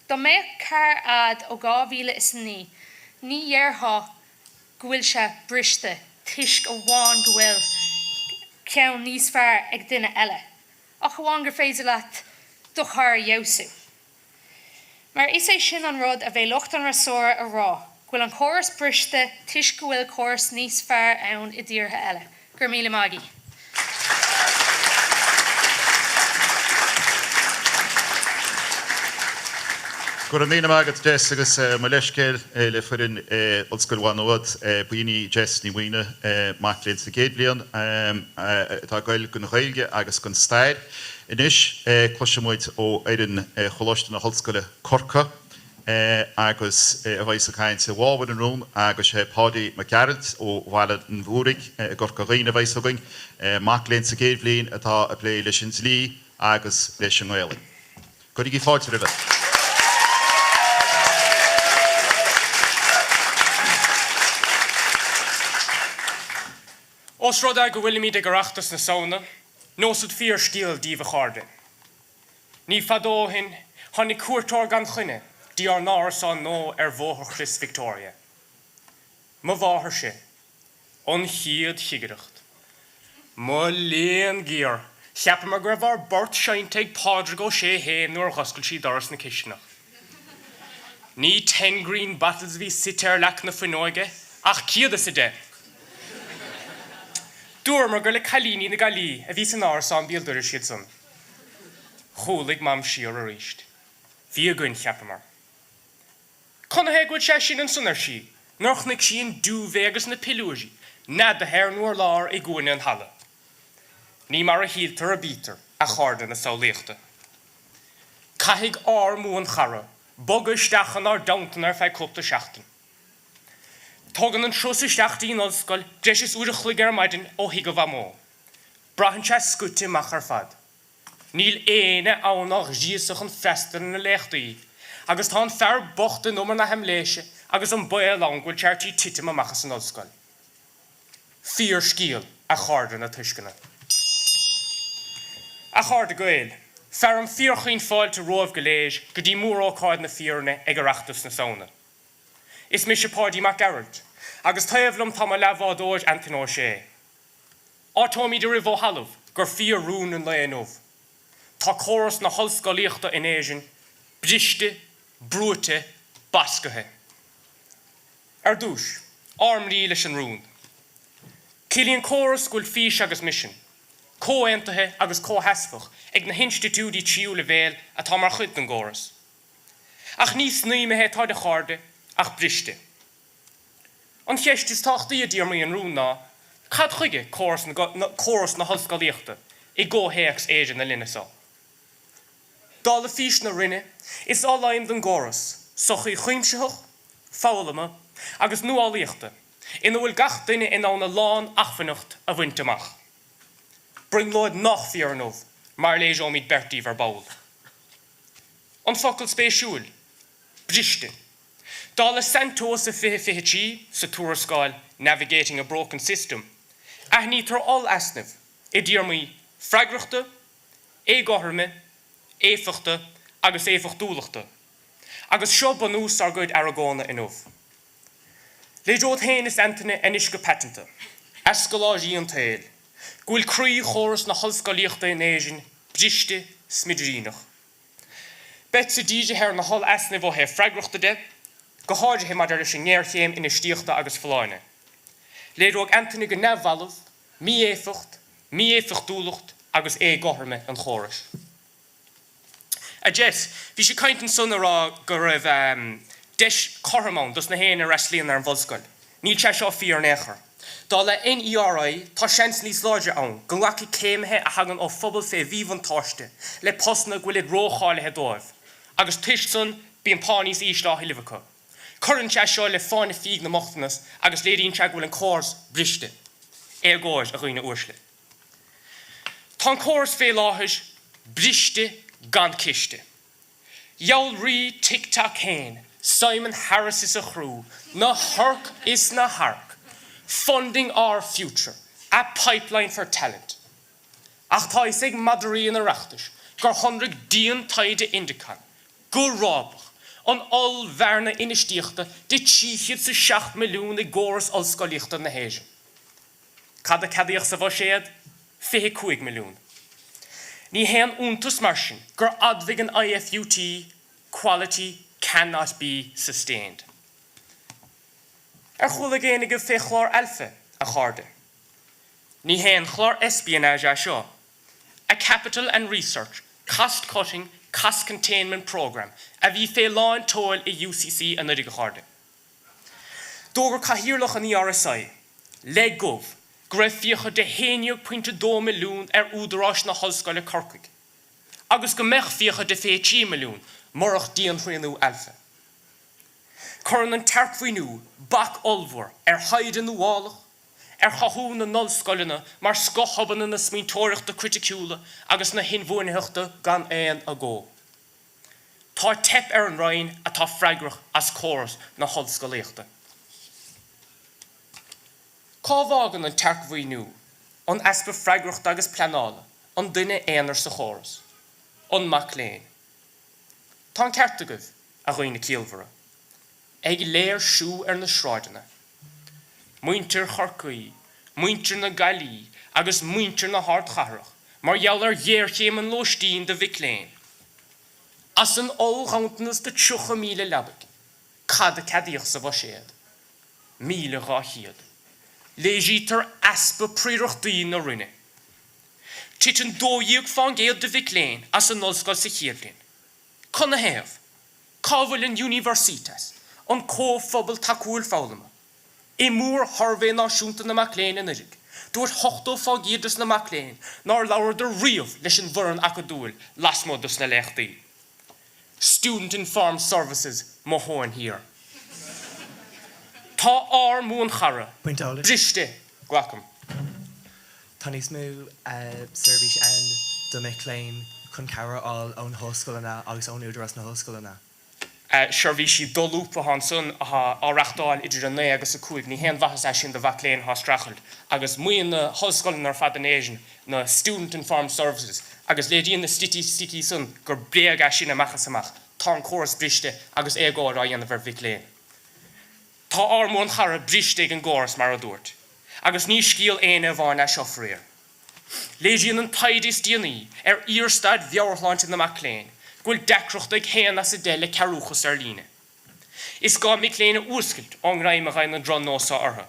Dá mbeadh carr a'd ó 2009 ní dhéarfá go bhfuil sé briste toisc amháin go bhfuil ceann níos fearr ag duine eile, ach amháin gur féidir leat do charr a fheabhsú. Mar is é sin an rud a bheidh lucht an fhreasúra a rá, go bhfuil an córas briste toisc go bhfuil córas níos fearr ann i dtíortha eile. Go raibh míle maith agaibh. Go raibh míle maith agat Jess agus mo leithscéal le foireann Ollscoil Mhá Nuad. B'in í Jess Ní Mhaonaigh, mac léinn sa gcéad bhliain atá ag goil don Ghaeilge agus don Stair. Anois cloisfidh muid ó fhoireann Choláiste na hOllscoile Corcaigh. agus a bheidh ag caint i bhfabhar an rúin agus sé Páidí Mac Gearailt ó Bhaile an Mhúraigh i gCorca Dhuibhne a bheas againn, mac léinn sa gcéad bhliain atá ag plé leis an dlí agus leis an nGaelainn. Cuirigí fáilte roimhe. Ós rud é go bhfuilimid ag Oireachtas na Samhna, neosad fíorscéal daoibh a chairde. Ní fada ó shin, tháinig cuairteoir gan choinne dtí ár n-árasán nua ar Bhóthar Chrois Victoria. Mo mháthair-se. An chéad chigireacht. Mo léan géar, cheapamar go raibh ár bport seinnte ag Pádraig Ó Sé féin nuair a dh'oscail sí doras na cisteanach. Ní ten green bottles a bhí suite ar leac na fuinneoige ach 110. Dúramar gur le cailíní na Gaillimhe a bhí san árasán béal dorais iad san. Chúlaigh Mam siar arís. Bhí againn, cheapamar. Canathaobh go bhfuil sé sin ansan, ar sí, nuair chonaic sí an duvet agus na piliúirí neadaithe ar an urlár i gcúinne an halla. Ní mar a shíltear a bítear, a chairde na samhlaíochta. Caithfidh ár mbuanchara bogadh isteach inár dteannta ar feadh cúpla seachtain. Tógann an turas isteach dtí'n ollscoil breis is uair a chloig ar maidin ó thigh a mhamó. Braitheann sé scoite amach ar fad. Níl éinne ann á ghríosadh chun freastal ar na léachtaí, agus tá an fear bocht in umar na haimléise agus an baol ann go bhfuil sé ar tí titim amach as an ollscoil. Fíorscéal, a chairde na tuisceana. A chairde Gael, fearaim fíorchaoin fáilte romhaibh go léir go dtí mórócáid na fírinne ag Oireachtas na Samhna. Is mise Páidí Mac Gearailt, agus taobh liom tá mo leathbhádóir Antaine Ó Sé. Áiteoimid oraibh ó thalamh gur fíor-rún an lae inniu. Tá córas na hollscolaíochta in Éirinn briste, brúite, bascaithe. Ar dtús, ár mbrí leis an rún. Ciallaíonn córas go bhfuil fís agus misean, comhaontaithe agus comhsheasmhach ag na hinstitiúidí tríú leibhéal atá mar chuid den gcóras. Ach ní snaidhmthe atáid a chairde, ach briste. An cheist is tábhachtaí i dtéarmaí an rúin ná, cad chuige córas córas na hollscolaíochta i gcomhthéacs Éire na linne seo? Dála fís na Roinne, is oll-aidhm don gcóras sochaí chuimsitheach, foghlama agus nuálaíochta ina bhfuil gach duine in ann a lán-acmhainneacht a bhaint amach. Brionglóid nach fíor inniu, mar a léireoimid beirt daoibh ar ball. An focal spéisiúil, briste. Dála saintomhas i 2023 sa tuarascáil Navigating a Broken System, aithnítear oll-easnaimh i dtéarmaí freagrachta, éagothroime, éifeachta agus éifeachtúlachta, agus seo bunús ár gcuid argóna inniu. Léireod féin is Antaine anois go paiteanta, a scoláirí an tsaoil, go bhfuil croí chóras na hollscolaíochta in Éirinn briste smidiríneach. Beidhse dírithe ar na holl-easnaimh ó thaobh freagrachta de, go háirithe maidir leis an ngéarchéim infheistíochta agus folláine. Léireoidh Antaine go neamhbhalbh, mí-éifeacht, mí-éifeachtúlacht agus éagothroime an chórais. A Jess, bhís ag caint ansan a rá go raibh deis cothrom ann dos na héinne a fhreastlaíonn ar an bhollscoil. Níl sé seo fíor in aon chor. Dála NERI, tá seans níos láidre ann go nglacfaidh céimithe a thagann ó phobail fé mhíbhuntáiste le postanna go bhfuilid rócháilithe dóibh, agus toisc san, bíonn pá níos ísle á thuilleamh acu. Cuireann sé seo le fáinne fígh na mbochtanas agus léiríonn sé go bhfuil an córas briste. Éagóir, a dhaoine uaisle. Tá an córas fé láthair briste gan ciste. Gheall rí TikTok fhéin, Simon Harris is a chriú, na hoirc is na hairc, Funding our future, a pipeline for talent. Ach tá fhios ag madraí an Oireachtais gur shonraigh dian-taighde Indecon, go rábach, an oll-bhearna infheistíochta de 307 milliún i gcóras ollscolaíochta na hÉireann. Cad a ceadaíodh sa bhuiséad? 25 milliún. Ní haon iontas mar sin gur admhaigh an IFUT quality cannot be sustained. Ar chuala éinne agaibh fé chlár Alpha, a chairde? Ní haon chlár espionage é seo. A capital and research, cost cutting, cost containment programme a bhí fé lán tseoil i UCC anuraidh, a chairde. D'fhógair Cathaoirleach an ERSI, le gomh, go raibh fiacha de 11.2 milliún ar údaráis na hOllscoile Corcaigh, agus go mbeadh fiacha de 23 milliún murach dianshrianú Alpha. Cuireann an tearcmhaoiniú bac ollmhór ar thaighde nuálach, ar chothú na n-ollscoileanna mar scoth-hubanna na smaointeoireachta criticiúla agus na hinbhuanaitheachta gan aon agó. Tá teip ar an Roinn atá freagrach as córas na hollscolaíochta. Cá bhfágann an tearcmhaoiniú, an easpa freagrachta agus pleanála an duine aonair sa chóras? An mac léinn? Tá an ceart agaibh, a dhaoine ciallmhara. Ag léirsiú ar na sráideanna. Muintir Chorcaí, muintir na Gaillimhe agus muintir na hardchathrach mar gheall ar ghéarchéim an lóistín do mhic léinn. As an ollghanntanas de 30,000 leabaidh, cad a ceadaíodh sa bhuiséad? 1,200. Léirítear easpa príorachtaí na Roinne. Titeann 12% de mhic léinn as an ollscoil sa chéad bhliain. Canathaobh? Cá bhfuil an Universitas, an comhphobal tacúil foghlama? I mór-shuirbhé náisiúnta na mac léinn anuraidh, dúirt 80% des na mac léinn nár labhradar riamh leis an bhfoireann acadúil lasmuigh dos na léachtaí. Student Inform Services mo thóin thiar. Tá ár mbuanchara Pointe eolais. briste, glacaim. Tá níos mó seirbhís ann do mic léinn chun cabhair a fháil ó na hollscoileanna agus ón Údarás na hOllscoileanna. Seirbhísí dolúbtha atá ansan atá á reachtáil idir 9 agus 5. Ní haon mhaitheas é sin do mhac léinn atá ag streachailt. Agus maíonn na hollscoileanna ar fad in Éirinn na Student Inform Services agus léiríonn na staitisticí san gur bréag é sin amach is amach. Tá an córas briste agus éagóir á dhéanamh ar mhic léinn. Tá ár mbuanchara briste ag an gcóras mar a dúirt. Agus ní scéal éinne amháin é seo faraor. Léiríonn an taighde is déanaí ar fhíorstaid mheabhairshláinte na mac léinn go bhfuil deacracht ag haon as a 10 le cearrbhachas ar líne. Is gá mic léinn a fhuascailt ón ngreim a gheibheann an drochnós seo orthu.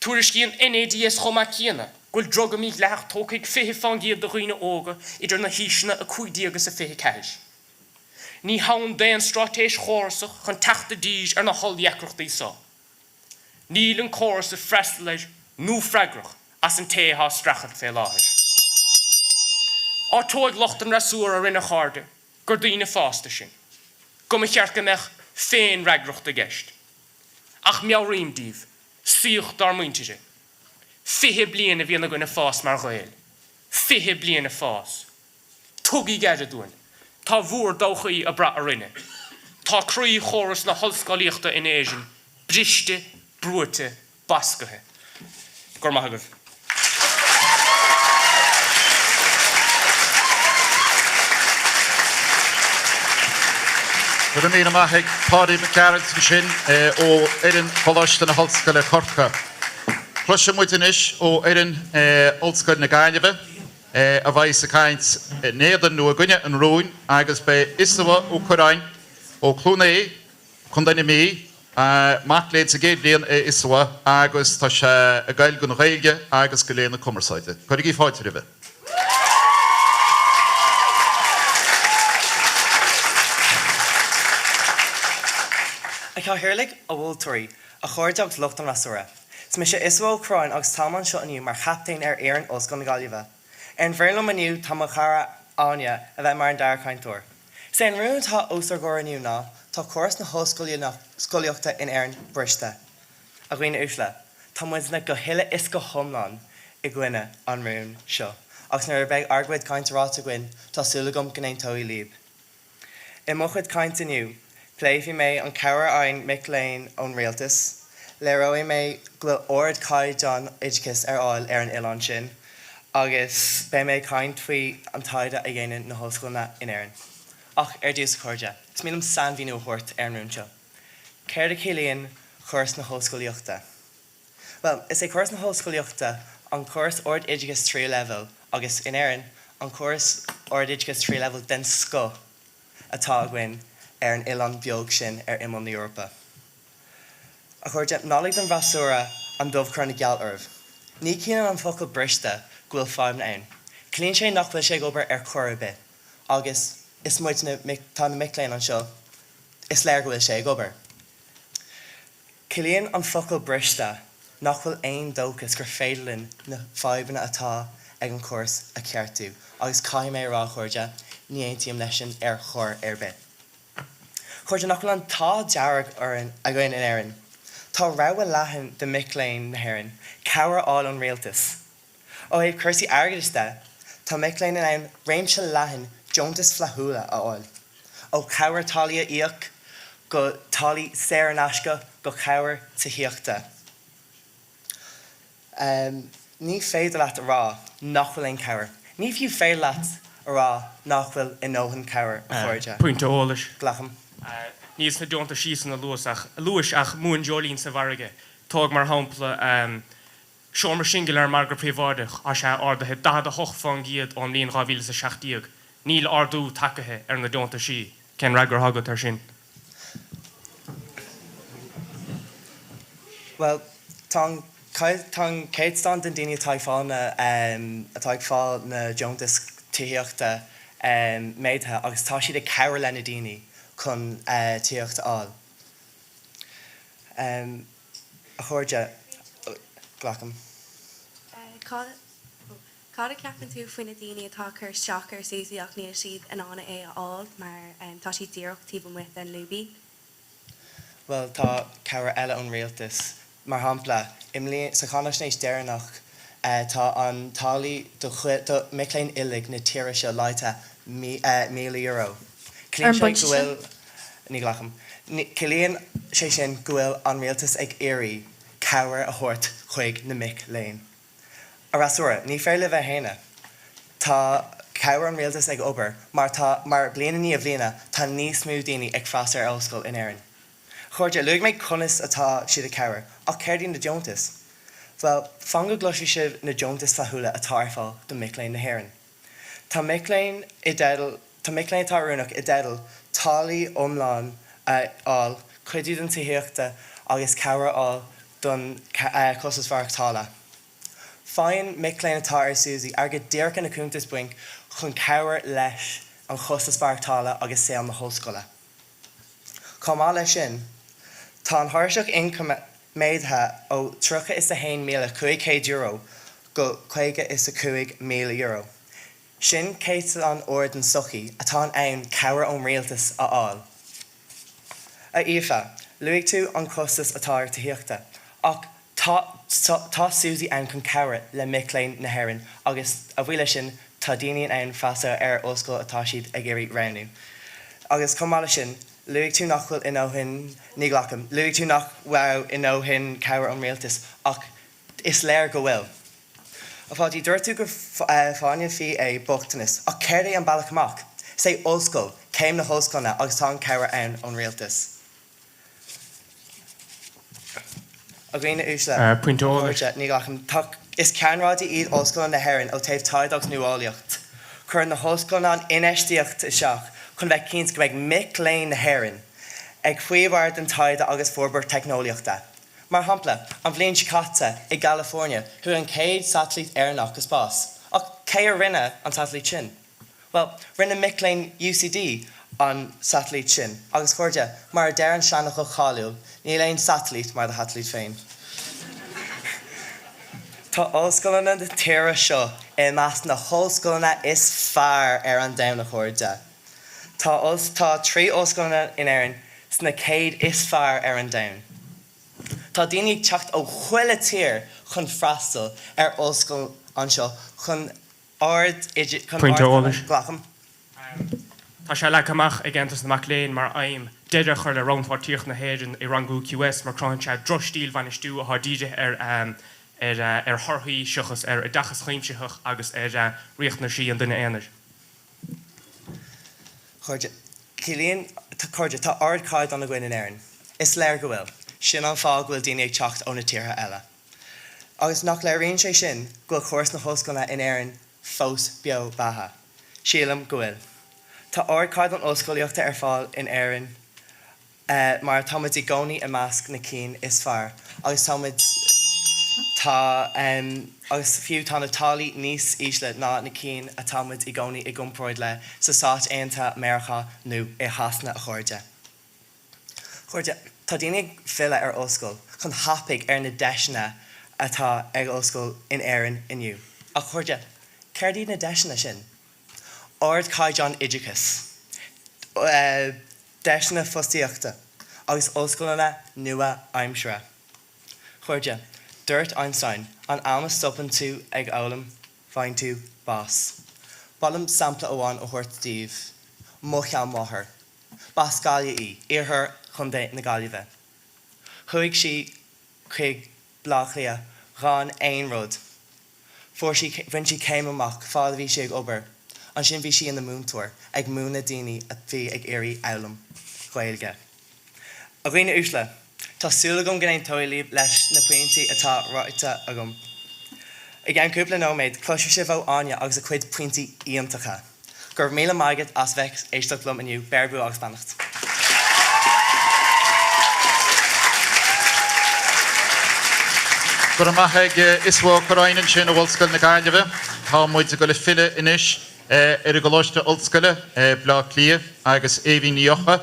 Tuairiscíonn NADS chomh maith céanna go bhfuil druga mídhleathach tógtha ag 20% de dhaoine óga idir na haoiseanna 15 agus 24. Ní hann d'aon straitéis chórasach chun teacht i dtír ar na holl-dheacrachtaí seo. Níl an córas ag freastal ar nó freagrach as an té atá ag streachailt fé láthair. Áiteoidh lucht an fhreasúra orainn a chairde gur daoine fásta sinn, go mba cheart go mbeadh féinfhreagracht i gceist. Ach meabhraím díbh, saíocht ár muintire. 20 bliain a bhíonn againn ag fás mar Ghaeil. 20 bliain ag fás. Tugaigí aire dúinn. Tá bhúr dtodhchaí ag brath orainne. Tá croí chóras na hollscolaíochta in Éirinn briste, brúite, bascaithe. Go raibh maith agaibh. Go raibh míle maith ag Páidí Mac Gearailt ansin ó fhoireann Choláiste na hOllscoile Corcaigh. Cloisfidh muid anois ó fhoireann Ollscoil na Gaillimhe. a bheidh ag caint in éadan nó i gcoinne an rúin agus beidh Iosua Ó Cuirreáin ó Chluain Aodha, Contae na Mí, mac léinn sa gcéad bhliain é Iosua agus tá sé ag goil don Ghaeilge agus do Léann na Cumarsáide. Cuirigí fáilte roimhe. A Chathaoirligh, a mholtóirí, a chairde agus lucht an fhreasúra. Is mise Iosua Ó Cuirreáin agus táim anseo inniu mar chaptaen ar fhoireann Ollscoil na Gaillimhe. Ar an bhfoireann liom inniu tá mo chara Áine a bheidh mar an dara cainteoir. Is é an rún atá os ár gcomhair inniu ná, tá córas na hollscolaíochta in Éirinn briste. A dhaoine uaisle, tá muidne go huile is go hiomlán i gcoinne an rúin seo agus nuair a bheidh ár gcuid cainte ráite againn tá súil agam go n-aontóidh libh. I mo chuid cainte inniu, pléifidh mé an cabhair a fhaigheann mic léinn ón rialtas, léireoidh mé go bhfuil ardchaighdeán oideachais ar fháil ar an oileán sin, agus beidh mé ag caint faoi an taighde a dhéanann na hollscoileanna in Éirinn. Ach ar dtús, a chairde, is mian liom sainmhíniú a thabhairt ar an rún seo. Céard a chiallaíonn córas na hollscolaíochta? Bhuel, is é córas na hollscolaíochta an córas ard-oideachais tríú leibhéal agus, in Éirinn, an córas ard-oideachais tríú leibhéal den scoth atá againn ar an oileán beag sin ar imeall na hEorpa. A chairde, ná lig don bhfreasúra an dubh a chur ina gheal oraibh. Ní chiallaíonn an focal briste go bhfuil fadhbanna ann. Ciallaíonn sé nach bhfuil sé ag obair ar chor ar bith. Agus is muidne, tá na mic léinn anseo, is léir go bhfuil sé ag obair. Ciallaíonn an focal briste nach bhfuil aon dóchas gur féidir linn na fadhbanna atá ag an chóras a cheartú agus caithfidh mé a rá a chairde, ní aontaím leis sin ar chor ar bith. Chairde, nach bhfuil an t-ádh dearg orainn againn in Éirinn? Tá rogha leathan do mic léinn na hÉireann cabhair a fháil ón rialtas. Ó thaobh cúrsaí airgeadais de, tá mic léinn in ann réimse leathan deontais flaithiúla a fháil, ó chabhair táillí a íoc, go táillí saor in aisce, go cabhair tithíochta. Ní féidir leat a rá nach bhfuil aon chabhair. Ní fiú féidir leat a rá nach bhfuil a ndóthain cabhair, a chairde. Pointe eolais. Glacaim. Níl sna deontaisí san a luais ach mún dreoilín sa bhfarraige. Tóg mar shampla Seomra singil ar an margadh príobháideach, tá sé ardaithe 48% ón mbliain 2017. Níl ardú tagaithe ar na deontaisí. Cén fhreagra atá agat air sin? Bhuel, tá an. Tá an céatadán den daoine atá ag fáil na atá ag fáil na deontas tithíochta méadaithe agus tá siad ag cabhair le na daoine chun tithíocht a fháil. A chairde, glacaim. Cad a cheapann tú faoi na daoine atá ag cur isteach ar SUSI ach níl siad in ann é a fháil mar tá siad díreach taobh amuigh den lúibín? Bhuel, tá cabhair eile ón rialtas. Mar shampla, i mbliana, sa cháinaisnéis deireanach, tá an táillí do do mic léinn uilig na tíre seo laghdaithe €1,000. Ar Ciallaíonn an sé bpointe go bhfuil, sin? ní ghlacaim. Ciallaíonn sé sin go bhfuil an rialtas ag iarraidh cabhair a thabhairt chuig na mic léinn. A fhreasúra, ní féidir libh a shéanadh. Tá cabhair an rialtais ag obair mar tá, mar bliain i ndiaidh bhliana tá níos mó daoine ag freastal ar ollscoil in Éirinn. A chairde, luaigh mé conas atá siad ag cabhair, ach céard iad na deontais? Bhuel, fan go gcloisfidh sibh na deontais flaithiúla atá ar fáil do mic léinn na hÉireann. Tá mic léinn i dteideal, tá mic léinn atá oiriúnach i dteideal táillí iomlán a fháil, cuidiú don tithíochta agus cabhair a fháil don chostas mhaireachtála. Faigheann mic léinn atá ar SUSI airgead díreach ina cuntas bainc chun cabhair leis an chostas mhaireachtála agus saol na hollscoile. Chomh maith leis sin, tá an thairseach ioncaim méadaithe ó €31,500 go €55,000. Sin céatadán ard den tsochaí atá in ann cabhair ón rialtas a fháil. A Aoife, luaigh tú an costas atá ar tithíochta, ach tá tá SUSI ann chun cabhair le mic léinn na hÉireann agus a bhuí leis sin tá daoine in ann freastal ar ollscoil atá siad ag iarraidh roghnú. Agus chomh maith leis sin, luaigh tú nach bhfuil i ndóthain, ní ghlacaim, luaigh tú nach raibh i ndóthain cabhair ón rialtas ach is léir go bhfuil. A Pháidí, dúirt tú gur fáinne fí é bochtanas, ach céard é an bealach amach? Is é ollscoil, céim na hollscoileanna agus tá an cabhair ann ón rialtas. A dhaoine uaisle, a Pointe eolais. chairde, ní ghlacaim. Tá, is ceannródaí iad ollscoileanna na hÉireann ó taobh taighde agus nuálaíocht. Cuireann na hollscoileanna an infheistíocht isteach chun bheith cinnte go mbeidh mic léinn na hÉireann ag faoi bharr den taighde agus forbairt teicneolaíochta. Mar shampla, an bhliain seo caite, i gCalifornia, chuaigh an chéad satailít Éireannach go spás. Ach cé a rinne an tsatailít sin? Bhuel, rinne mic léinn UCD an satailít sin. Agus, a chairde, mar a deir an seanfhocal cáiliúil, níl aon satailít mar do shatailít féin. Tá ollscoileanna na tíre seo i measc na hollscoileanna is fearr ar an domhan, a chairde. Tá tá 3 ollscoileanna in Éirinn sna 100 is fearr ar an domhan. Tá daoine ag teacht ó chuile tír chun freastal ar ollscoil anseo chun ard chun Pointe eolais. Glacaim. Tá sé leagtha amach ag Aontas na Mac Léinn mar aidhm deireadh a chur le rannpháirtíocht na hÉireann i rangú QS mar cruthaíonn sé drochstíl bhainistiú atá dírithe ar ar thorthaí seachas ar oideachas cuimsitheach agus ar riachtanaisí an duine aonair. Chairde, ciallaíonn, cairde, tá ardchaighdeán againn in Éirinn. Is léir go bhfuil. Sin an fáth go bhfuil daoine ag teacht ó na tíortha eile. Agus nach léiríonn sé sin go bhfuil córas na hollscoileanna in Éirinn fós beo beatha? Sílim go bhfuil. Tá ardchaighdeán ollscolaíochta ar fáil in Éirinn mar tá muid i gcónaí i measc na cinn is fearr agus tá muid, tá, agus fiú tá na táillí níos ísle ná na cinn atá muid i gcónaí i gcomparáid le sa Stáit Aontaithe Meiriceá nó i Shasana a chairde. Chairde, tá daoine ag filleadh ar ollscoil chun tapaidh ar na deiseanna atá ag ollscoil in Éirinn inniu. Ach a chairde, céard iad na deiseanna sin? Ardchaighdeán oideachais, deiseanna fostaíochta agus ollscoileanna nua-aimseartha. Chairde, dúirt Einstein, an am a stopann tú ag foghlaim, faigheann tú bás. Ba mhaith liom sampla amháin a thabhairt daoibh, mo sheanmháthair. B'as Gaillimh í, iarthar Chontae na Gaillimhe. Chuaigh sí chuig Baile Átha Cliath gan aon rud. Fuair sí, bhain sí céim amach fad a bhí sí ag obair. Ansin bhí sí ina múinteoir, ag múineadh daoine a bhí ag iarraidh fhoghlaim Ghaeilge. A dhaoine uaisle, tá súil agam go n-aontóidh libh leis na pointí atá ráite agam. I gceann cúpla nóiméad, cloisfidh sibh ó Áine agus a cuid pointí iontacha. Go raibh míle maith agat as bheith ag éisteacht liom inniu. Beir bua agus beannacht. Go raibh maith ag Iosua Ó Curráin ansin ó Ollscoil na Gaillimhe. Tá muid ag dul ag filleadh anois ar an gColáiste Ollscoile, Baile Átha Cliath, agus Aoibhín Ní Eochaidh,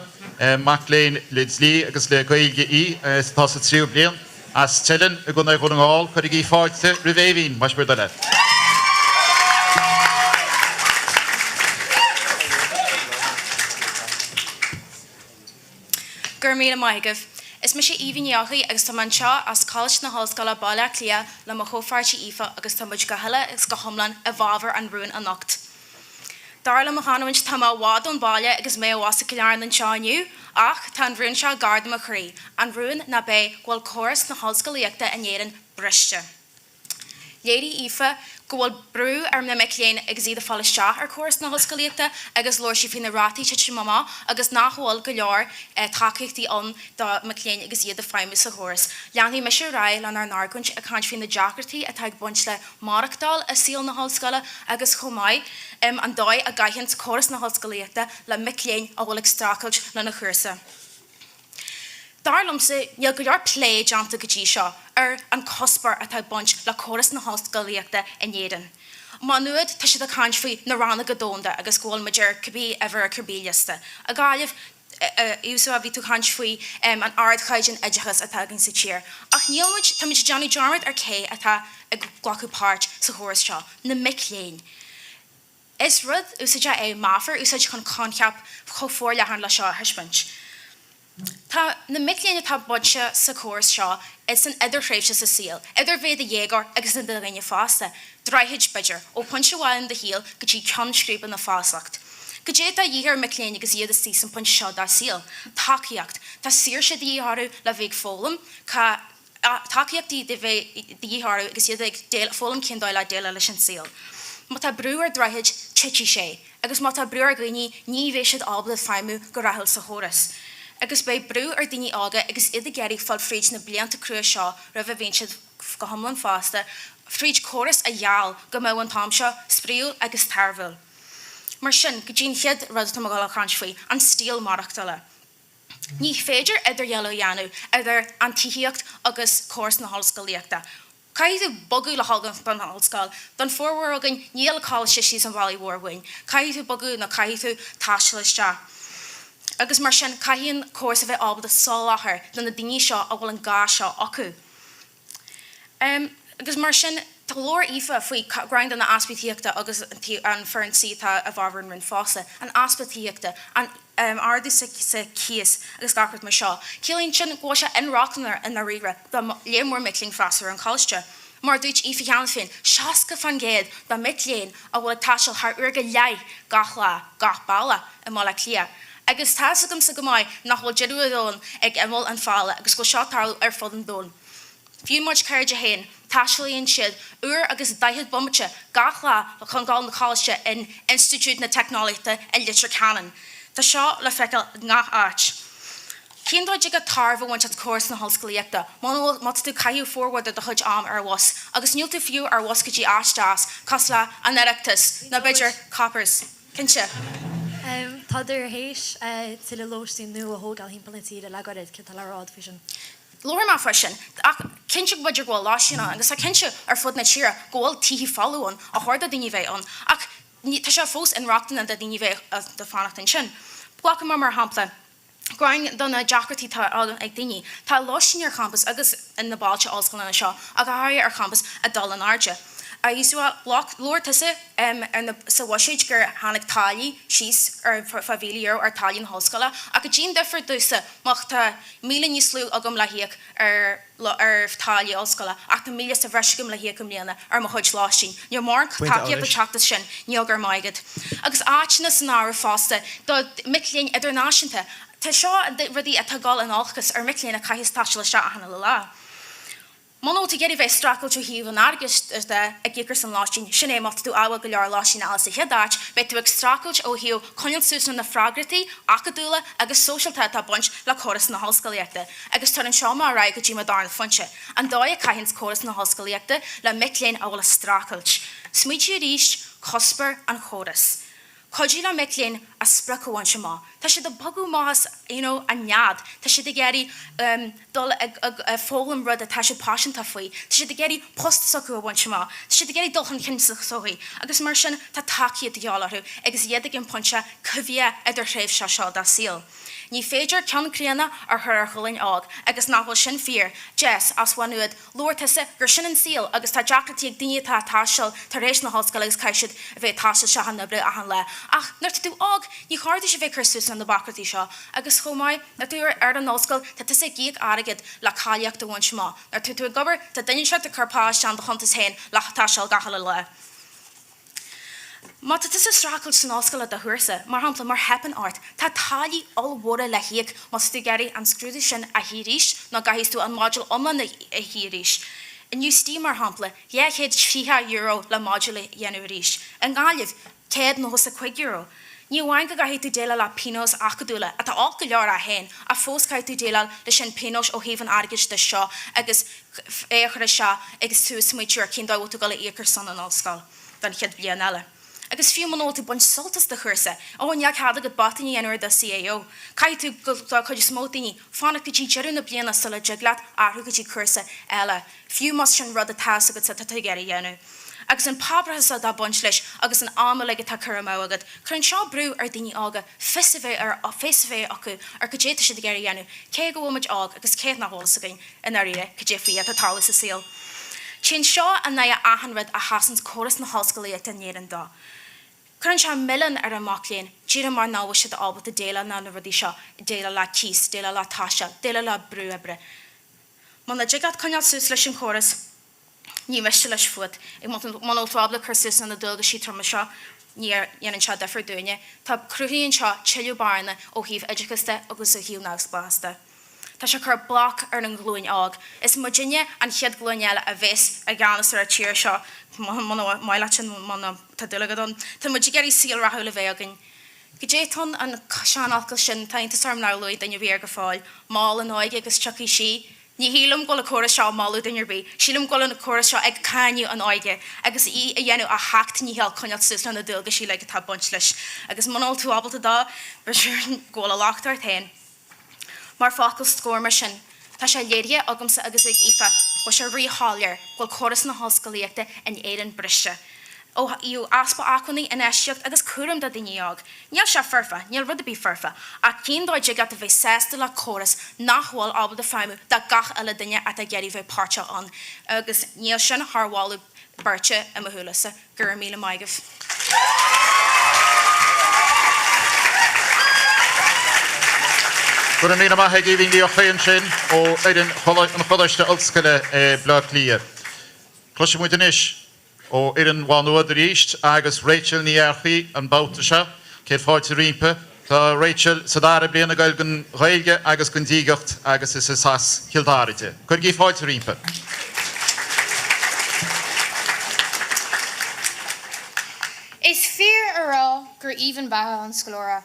mac léinn le Dlí agus le Gaeilge í, atá sa tríú bliain, as Teileann i gContae Dhún na nGall. Cuirigí fáilte roimh Aoibhín, más bhur dtoil é. Go raibh míle maith agaibh. Is mise Aoibhín Ní Eochaidh agus tá mé anseo as Coláiste na hOllscoile, Baile Átha Cliath le mo chomhpháirtí Aoife agus tá muid go huile is go hiomlán i bhfabhar an rúin anocht. Dar le mo chanúint tá mé i bhfad ón bhaile agus mé abhus i gCill Airne anseo inniu ach tá an rún seo gar do mo chroí, an rún ná b'é go bhfuil córas na hollscolaíochta in Éirinn briste. Léirigh Aoife go bhfuil brú ar na mic léinn agus iad ag fáil isteach ar chóras na hollscolaíochta agus labhair sí faoi na rátaí titim amach agus nach bhfuil go leor tacaíochtaí ann do mic léinn agus iad ag feidhmiú sa chóras. Leanfaidh mise ar aghaidh lenár n-argóint ag caint faoi na deacrachtaí atá ag baint le maireachtáil i saol na hollscoile agus chomh maith an dóigh a gcaitheann córas na hollscolaíochta le mic léinn a bhfuil ag streachailt lena chúrsa. Dar liomsa, níl go leor plé déanta go dtí seo ar an cuspóir atá ag baint le córas na hollscolaíochta in Éirinn. Má Nuad, tá siad ag caint faoi na rannóga domhanda agus go bhfuil muid ar cibé uimhir ar cibé liosta. I Gaillimh, Iosua, bhí tú ag caint faoi an ardchaighdeán oideachais atá againn sa tír. Ach níl muid, táimid ag déanamh dearmad ar cé atá ag glacadh páirt sa chóras seo, na mic léinn. Is rud úsáideach é meafar a úsáid chun coincheap chomh forleathan le seo a thaispeáint. Tá na mic léinn atá bainte sa chóras seo san idirthréimhse sa saol, idir bheith i do dhéagóir agus i do dhuine fásta, droichead, b'fhéidir, ó phointe amháin i do shaol go dtí ceann scríbe na fásacht. Goidé atá de dhíth ar mic léinn agus iad istigh san pointe seo dá saol? Tacaíocht. Tá saoirse de dhíth orthu le bheith ag foghlaim. Tá. tacaíochtaí de dhíth orthu agus iad ag foghlaim cén dóigh le déileáil leis an saol. Má tá brú ar droichead, titfidh sé, agus má tá brú ar dhaoine, ní bheidh siad ábalta feidhmiú go rathúil sa chóras. Agus beidh brú ar daoine óga agus iad ag iarraidh fáil fríd na blianta crua seo roimh a bhíonn siad go hiomlán fásta, fríd córas a gheall go mbeadh an t-am seo spraíúil agus tairbhiúil. Mar sin, go dtí an chéad rud atá mé ag dul a chaint faoi, an stíl maireachtála. Ní féidir idirdhealú a dhéanamh idir an tithíocht agus córas na hollscolaíochta. Caithfidh tú bogadh le dhul don ollscoil. Don formhór againn, níl coláiste síos an bhealaigh mhóir uainn. Caithfidh tú bogadh nó caithfidh tú taisteal isteach. Agus mar sin, caithfidh an córas a bheith ábalta soláthar do na daoine seo a bhfuil an gá seo acu. Agus mar sin, tá labhair Aoife faoi roinnt de na easpaí tithíochta agus an foireann tí atá i bhfabhar an rúin fosta, an easpa tithíochta, an ardú sa chíos agus gach rud mar seo. Ciallaíonn sin go bhfuil sé inrochtana i ndáiríre do léar mór mic léinn freastal ar an choláiste. Mar a dúirt Aoife cheana féin, 60% de mic léinn a bhfuil ag taisteal thar uair go leith gach lá, gach bealach i mBaile Átha Cliath. Agus tá's agamsa go maith nach bhfuil deireadh an domhain ag imeall an phála agus go bhfuil seo ag tarlú ar fud an domhain. Fiú mo chuid cairde féin, taistealaíonn siad uair agus 40 bomaite gach lá chun dul na coláiste in Institiúid na Teicneolaíochta i Leitir Ceanainn. Tá seo le feiceáil i ngach áit. Cén dóigh a dtig tairbhe a bhaint as córas na hollscolaíochta má tá tú ag caitheamh formhór de do chuid am ar bhus agus níl tú fiú ar bhus go dtí áit deas cosúil le an Oireachtas nó b'fhéidir Coppers? Cinnte. Tádar théis tuilleadh lóistín nua a thógáil thimpeall na tíre le gairid, céard atá le rá agat faoi sin? Labharfaidh mé faoi sin. Ach cinnte go b'fhéidir go bhfuil lóistín ann agus tá cinnte ar fud na tíre go bhfuil tithe folamh ann a chóir do daoine bheith ann ach tá sé fós inrochtana do daoine bheith ag fanacht ansin. Glacadh mar mar shampla roinnt de na deacrachtaí atá ag daoine. Tá lóistín ar champas agus in na bailte ollscoileanna seo ach go háirithe ar champas ag dul in airde. A Íosua, labhair tusa ar na sa bhuiséid gur tháinig táillí síos ar fá €1,000 ar táillí na hollscoile ach goidé an difear domhsa má tá 1,000 níos lú agam le híoc ar ar táillí ollscoile ach tá 1,000 sa bhreis agam le híoc i mbliana ar mo chuid lóistín. Níl mórán tacaíocht ag teacht as sin, níl go raibh maith agat. Agus áiteanna san áireamh fosta do mic léinn idirnáisiúnta. Tá seo rudaí atá ag dul in olcas ar mic léinn a chaithfeas taisteal isteach achan uile lá. Muna bhfuil tú ag iarraidh bheith ag streachailt ó thaobh an airgid de, ag íoc ar son lóistín, sin é, má tá tú ádhúil go leor lóistín a fháil sa chéad áit, beidh tú ag streachailt ó thaobh coinneáil suas le na freagrachtaí acadúla agus sóisialta atá ag baint le córas na hollscolaíochta. Agus tarraingeoidh mé ar aghaidh go dtí mo darna phointe, an dóigh a caitheanns córas na hollscolaíochta le mic léinn a bhfuil ag streachailt. Smaointigh arís, cuspóir an chórais. Cuidiú le mic léinn a sprioc a bhaint amach. Tá siad ag bogadh amach as, you know, a nead. Tá siad ag iarraidh dul ag foghlaim rud atá siad paiseanta faoi. Tá siad ag iarraidh post s'acu a bhaint amach. Tá siad ag iarraidh dul chun cinn sa tsochaí. Agus mar sin, tá tacaíocht de dhíobháil orthu agus iad ag an bpointe coimhthíoch idirthréimhseach seo dá saol. Ní féidir ceann críonna a chur ar ghlúin óg agus nach bhfuil sin fíor, Jess, as Mhaigh Nuad, Labhair tusa gur sin an saol agus tá deacrachtaí ag daoine atá ag taisteal tar éis na hollscoile agus caithfidh siad a bheith ag taisteal isteach chun oibre achan lá. Ach nuair atá tú óg, ní chóir duit a bheith ag cur suas le na bacairtí seo. Agus chomh maith, nuair atá tú ar an ollscoil, tá tusa ag íoc airgead le cáilíocht a bhaint amach. Nuair atá tú ag obair, tá duine inteacht ag cur pá isteach in do chuntas féin le taisteal gach uile lá. Má tá tusa ag streachailt san ollscoil le do chúrsa, mar shampla, má theipeann ort, tá táillí ollmhóra le híoc má tá tú ag iarraidh an scrúdú sin a shuí arís nó caithfidh tú an modúl iomlán a shuí arís. In UCD, mar shampla, €230 le modúl a dhéanamh arís. I nGaillimh, €195. Ní amháin go gcaithfidh tú déileáil le pionóis acadúla, atá olc go leor é féin, ach fós caithfidh tú déileáil leis an pionóis ó thaobh an airgid de seo agus é a chur isteach agus tú ag smaoitiú ar cén dóigh a bhfuil tú ag dul a íoc ar son an ollscoil don chéad bhliain eile. Agus fiú muna bhfuil tú ag baint sult as do chúrsa, ó níl cead agat botúin a dhéanamh ar do CAO, caithfidh tú, don chuid is mó daoine, fanacht go dtí deireadh na bliana sula dtig leat athrú go dtí cúrsa eile, fiú más sin rud atá fhios agatsa atá tú ag iarraidh a dhéanamh. Agus an páipéarachas atá ag baint leis agus an am uilig atá curtha amú agat, cuireann seo brú ar daoine óga fios a bheith ar fios a bheith acu ar cad é atá siad ag iarraidh a dhéanamh, cé go bhfuil muid óg agus cé nach bhfuil fhios againn i ndáiríre cad é faoi atá ag tarlú sa saol. Téann seo in aghaidh achan rud a sheasanns córas na hollscolaíochta in Éirinn dó. Cuireann sé milleán ar an mac léinn díreach mar nach bhfuil siad ábalta déileáil le na rudaí seo, déileáil le cíos, déileáil le taisteal, déileáil le brú oibre. Muna dtig leat coinneáil suas leis an chóras, Ní miste leis fút. Muna bhfuil tú ábalta cur suas le na dualgaisí troma seo, ní dhéanann sé difear dúinne. Tá cruthaíonn seo tuilleadh bearna ó thaobh oideachais de agus ó thaobh neamhspleáchas de. Tá sé ag cur bac ar an ghlúin óg. Is muidinne an chéad ghlúin eile a bheas i gceannas ar an tír seo, muna maith leat sin, muna tá dúil agat ann. Tá muid ag iarraidh saol rathúil a bheith againn. Goidé atá an seanfhocal sin, tá iontas orm nár luaigh duine ar bith air go fóill, mol an óige agus tiocfaidh sí. Ní shílim go bhfuil an córas seo ag moladh duine ar bith. Sílim go bhfuil an córas seo ag cáineadh an óige agus í a dhéanamh a sheacht ndícheall coinneáil suas le na dualgaisí uilig atá ag baint leis. Agus muna bhfuil tú ábalta dó, b'fhéidir go bhfuil an locht ort féin. Mar focal scóir mar sin, tá sé léirithe agamsa agus ag Aoife go bhfuil sé rí-shoiléir go bhfuil córas na hollscolaíochta in Éirinn briste. Ó thaobh easpa acmhainní, infheistíocht agus cúram do daoine óg. Níl sé foirfe, níl rud ar bith foirfe, ach cén dóigh a dtig leat a bheith sásta le córas nach bhfuil ábalta feidhmiú do gach uile duine atá ag iarraidh bheith páirteach ann agus níl sin thar mholadh beirte i mo shúilese. Go raibh míle maith agaibh. Go raibh míle maith ag Aoibhinn Ní Eochaidh ansin ó fhoireann an Choláiste Ollscoile Bleá Cliath. Cloisfidh muid anois Ó fhoireann Mhá Nuad arís agus Rachel Ní Earchaí an babhta seo. Céad fáilte roimpi. Tá Rachel sa dara bliain ag goil don Ghaeilge agus don Diagacht agus is as Cill Dara di. Cuirigí fáilte roimpi. Is fíor a rá gur aoibhinn beatha an scoláire.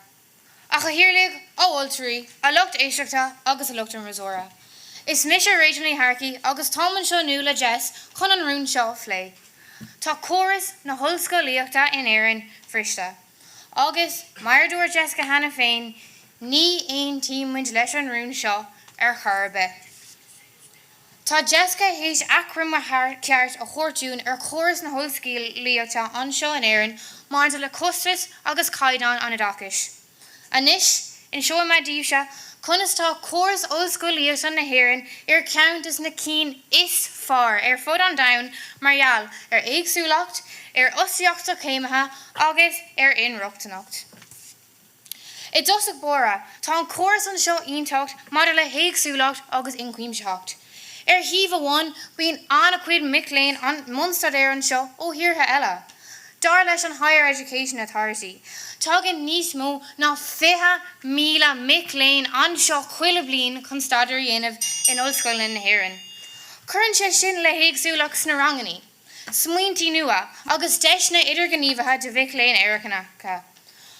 A Chathaoirligh, a mholtóirí, a lucht éisteachta agus a lucht an fhreasúra. Is mise Rachel Ní Shearcaigh agus táim anseo inniu le Jess chun an rún seo a phlé. Tá córas na hollscolaíochta in Éirinn briste. Agus, mar a dúirt Jessica cheana féin, ní aontaíonn muid leis an rún seo ar chor ar bith. Tá Jessica théis achoimre ceart a thabhairt dúinn ar chóras na hollscolaíochta anseo in Éirinn maidir le costas agus caighdeán an oideachais. Anois, inseoidh mé daoibhse conas tá córas ollscolaíochta na hÉireann ar cheann des na cinn is fearr ar fud an domhain mar gheall ar éagsúlacht, ar fhostaíocht do chéimithe agus ar inrochtaineacht. I dtosach báire, tá an córas anseo iontach maidir le héagsúlacht agus ionchuimsitheacht. Ar thaobh amháin, bíonn an-chuid mic léinn i mbun staidéir anseo ó thíortha eile. Dar leis an Higher Education Authority, tagann níos mó ná 20,000 mic léinn anseo chuile bliain chun staidéar a dhéanamh in ollscoileanna na hÉireann. Cuireann sé sin le héagsúlacht sna ranganna. smaointí nua agus deiseanna idirghníomhaithe do mhic léinn Éireannacha.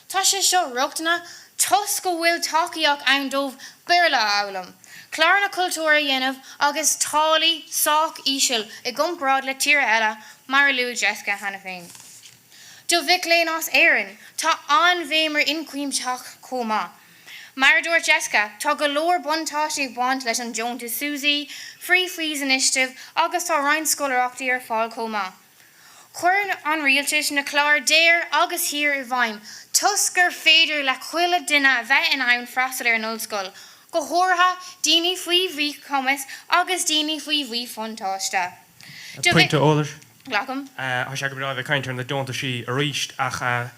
Tá sé seo riachtanach toisc go bhfuil tacaíocht ann dóibh Béarla a fhoghlaim, cláranna cultúir a dhéanamh agus táillí sách íseal i gcomparáid le tíortha eile, mar a luaigh Jessica cheana féin. Do mhic léinn as Éirinn, tá an-bhéim ar ionchuimsitheacht chomh maith. Mar a dúirt Jessica, tá go leor buntáistí ag baint leis an deontas SUSI, Free Fees Initiative agus tá roinnt scoláireachtaí ar fáil chomh maith. Chuir an rialtas na cláir DARE agus HEAR i bhfeidhm toisc gur féidir le chuile duine a bheith in ann freastal ar an ollscoil, go háirithe daoine faoi mhíchumas agus daoine faoi mhíbhuntáiste. Do Pointe eolais. Glacaim. Tá sé go breá a bheith ag caint ar na deontaisí arís ach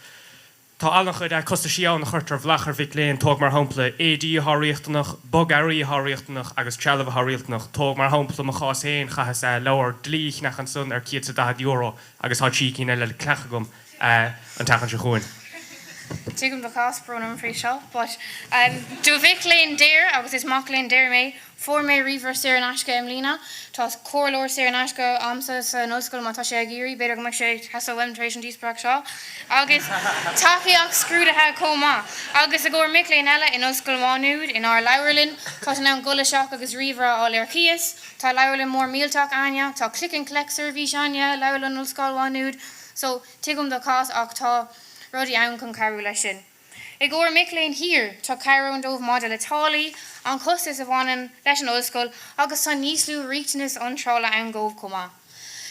Tá an-chuid costaisí ann a chuirtear bhflach ar mhic léinn, tóg mar shampla, éidí atá riachtanach, bogearraí atá riachtanach agus trealamh atá rialtanach. Tóg mar shampla mo chás féin, chaitheas leabhar dlí a cheannach ansan ar €140 agus tá 3 cinn eile le ceannach agam an tseachtain seo chugainn. Tuigim do chás, brón orm faoi seo, but do mhic léinn DARE, agus is mac léinn DARE mé, Fuair mé ríomhaire saor in aisce i mbliana. Tá comhairleoir saor in aisce a'msa san ollscoil má tá sé ag iarraidh, b'fhéidir go mbeidh sé ag teastáil uaim tar éis an díospóireacht seo. Agus tacaíocht scrúdaithe chomh maith. Agus i gcomhair mic léinn eile in Ollscoil Mhá Nuad, inár leabharlann, tá tú in ann dul isteach agus ríomhaire a fháil ar cíos. Tá leabharlann mór millteach a'inne, tá click and collect seirbhís a'inne i leabharlann Ollscoil Mhá Nuad. So, tuigim do chás ach tá rudaí ann chun cabhrú leis sin. I gcomhair mic léinn HEAR, tá cabhair ann dóibh maidir le táillí, an costas a bhaineann leis an ollscoil agus tá níos lú riachtanas iontrála ann dóibh chomh maith.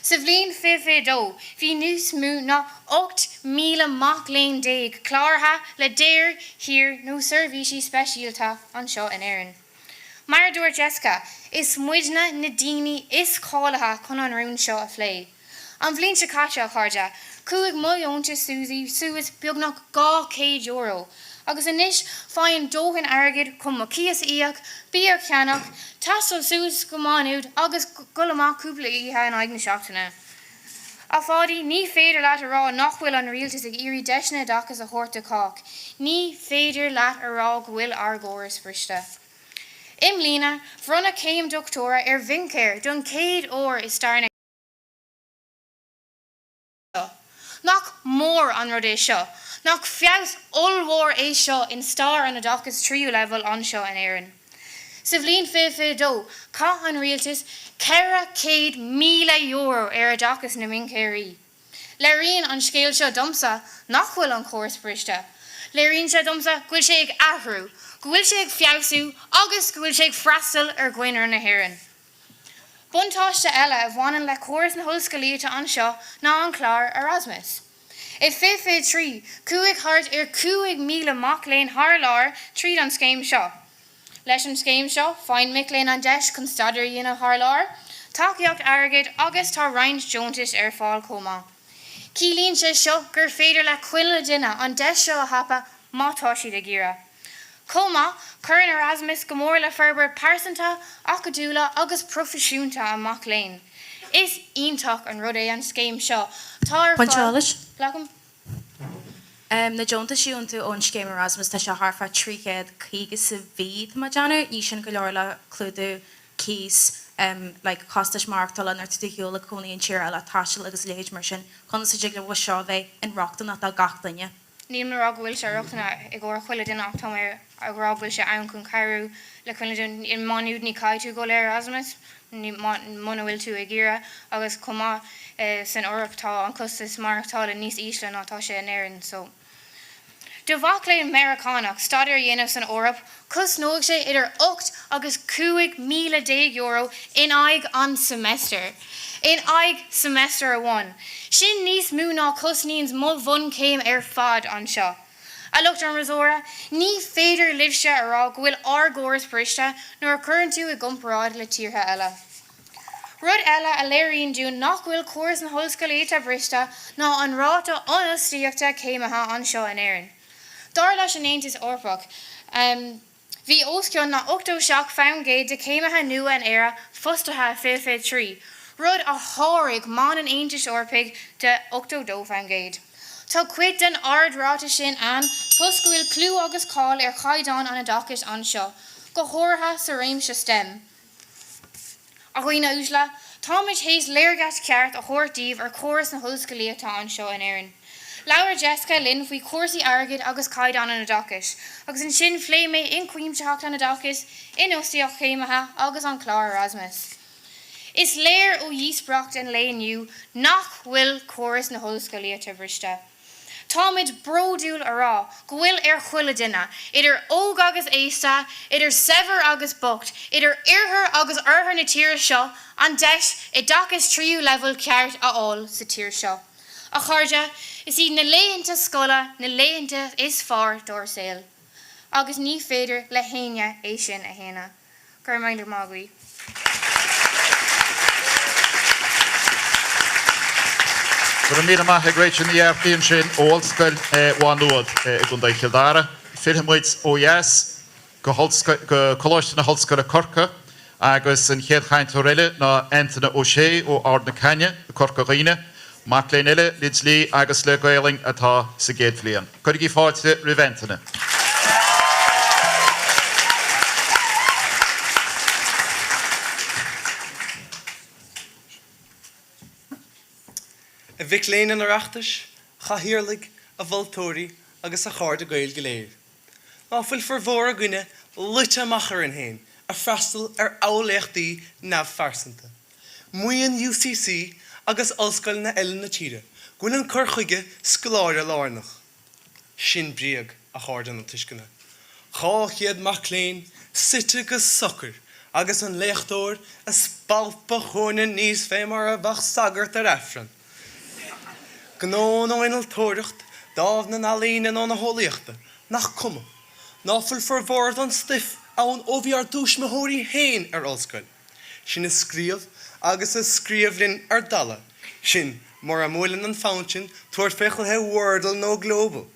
Sa bhliain 2022, bhí níos mó ná 18,000 mac léinn cláraithe le DARE, HEAR nó seirbhísí speisialta anseo in Éirinn. Mar a dúirt Jessica, is muidne na daoine is cáilithe chun an rún seo a phlé. An bhliain seo caite, a chairde, chuaigh mo dheontas SUSI suas beagnach €200, agus anois faighim dóthain airgid chun mo chíos a íoc, bia a cheannach, taisteal suas go Má Nuad agus dul amach cúpla oíche in aghaidh na seachtaine. A Pháidí, ní féidir leat a rá nach bhfuil an rialtas ag iarraidh deiseanna oideachais a thabhairt do chách. Ní féidir leat a rá go bhfuil ár gcóras briste. I mbliana, bronnadh céim dochtúra ar bhaincéir don chéad uair i stair na. seo. Nach mór an rud é seo? Nach feabhas ollmhór é seo in stair an oideachais tríú leibhéal anseo in Éirinn? Sa bhliain 2022, chaith an rialtas €400,000 ar oideachas na mbaincéirí. Léiríonn an scéal seo domsa nach bhfuil an córas briste. Léiríonn sé domsa go bhfuil sé ag athrú, go bhfuil sé ag feabhsú agus go bhfuil sé ag freastal ar dhaonra na hÉireann. Buntáiste eile a bhaineann le córas na hollscolaíochta anseo ná an clár Erasmus. I 2023, chuaigh thart ar 5,000 mac léinn thar lear tríd an scéim seo. Leis an scéim seo, faigheann mic léinn an deis chun staidéar a dhéanamh thar lear, tacaíocht airgid agus tá roinnt deontais ar fáil chomh maith. Ciallaíonn sé seo gur féidir le chuile duine an deis seo a thapa má tá siad ag iarraidh. Chomh maith, cuireann Erasmus go mór le forbairt pearsanta, acadúla agus proifisiúnta an mac léinn. Is iontach an rud é an scéim seo atá ar Pointe fáil. eolais. Glacaim. Na deontais a fhaigheann tú ón scéim Erasmus, tá sé thart fá 350 sa mhí, tá mé ag déanamh. Ní sin go leor le clúdú cíos, like costais maireachtála nuair atá tú ar shiúl ag cónaí in tír eile, taisteal agus a leithéid mar sin. Conas a dtig leo seo a bheith inrochtana do gach duine? Nílim ag rá go bhfuil sé rochtana i gcomhair chuile duine ach tá mé ag rá go bhfuil sé ann chun cabhrú le chuile duine. I Má Nuad ní caithfidh tú dul ar Erasmus muna bhfuil tú ag iarraidh agus chomh maith san Eoraip tá an costas maireachtála níos ísle ná tá sé in Éirinn so. Do mhac léinn Meiriceánach staidéar a dhéanamh san Eoraip Cosnóidh sé idir 8 agus €15,000 in aghaidh an semester. In aghaidh semester amháin. Sin níos mó ná cosnaíonns mo bhunchéim ar fad anseo. A lucht an fhreasúra, ní féidir libhse a rá go bhfuil ár gcóras briste nuair a chuireann tú i gcomparáid le tíortha eile. Rud eile a léiríonn dúinn nach bhfuil córas na hollscolaíochta briste ná an ráta ionfhostaíochta céimithe anseo in Éirinn. Dar leis an Aontas Eorpach, bhí os cionn ná 87 faoin gcéad de chéimithe nua in Éire fostaithe i 2023, rud a sháraigh meán an Aontais Eorpaigh de 82 faoin gcéad. Tá cuid den ard-ráta sin ann toisc go bhfuil clú agus cáil ar chaighdeán an oideachais anseo, go háirithe sa réimse stem. A dhaoine uaisle, táimid théis léargas ceart a thabhairt daoibh ar chóras na hollscolaíochta anseo in Éirinn. Labhair Jessica linn faoi chúrsaí airgid agus caighdeán an oideachais, agus ansin phléigh mé ionchuimsitheacht an oideachais, infhostaíocht chéimithe agus an clár Erasmus. Is léir ó dhíospóireacht an lae inniu nach bhfuil córas na hollscolaíochta briste. Táimid bródúil a rá go bhfuil ar chuile duine, idir óg agus aosta, idir saibhir agus bocht, idir iarthar agus oirthear na tíre seo, an deis oideachas tríú leibhéal ceart a fháil sa tír seo. A chairde, is iad na laethanta scoile na laethanta is fearr dár saol agus ní féidir le héinne é sin a shéanadh. Go raibh míle maith agaibh. Go raibh míle maith ag Rachel Ní Earcaigh ansin ó Ollscoil Mhá Nuad i gContae Chill Dara. Fillfidh muid ó dheas go Coláiste na hOllscoile Corcaigh agus an chéad chainteoir eile ná Antaine Ó Sé ó Ard na Caithne i Corca Dhuibhne, mac léinn eile le Dlí agus le Gaolainn atá sa gcéad bhliain. Cuirigí fáilte roimh Antaine. A mhic léinn an Oireachtais, a chathaoirligh, a mholtóirí agus a chairde Gael go léir. Ná fuil formhór againne luite amach orainn féin ag freastal ar abhléachtaí neamhphearsanta? Maíonn UCC agus ollscoileanna eile na tíre go bhfuil an cur chuige scoláire-lárnach. Sin bréag, a chairde na tuisceana. 200 mac léinn suite go socair agus an léachtóir ag spalpadh chugainn aníos fé mar a bheadh sagart ar Aifreann. Gnó nó innealtóireacht, dámh na n-ealaíne nó na heolaíochta, nach cuma? Ná fuil formhór don stuif ann ó bhí ár dtuismitheoirí féin ar ollscoil? Sinn ag scríobh agus ag scríobh linn ar dalladh, sin mura mbuaileann an fonn sinn tabhairt fé chluiche Wordle nó Globle.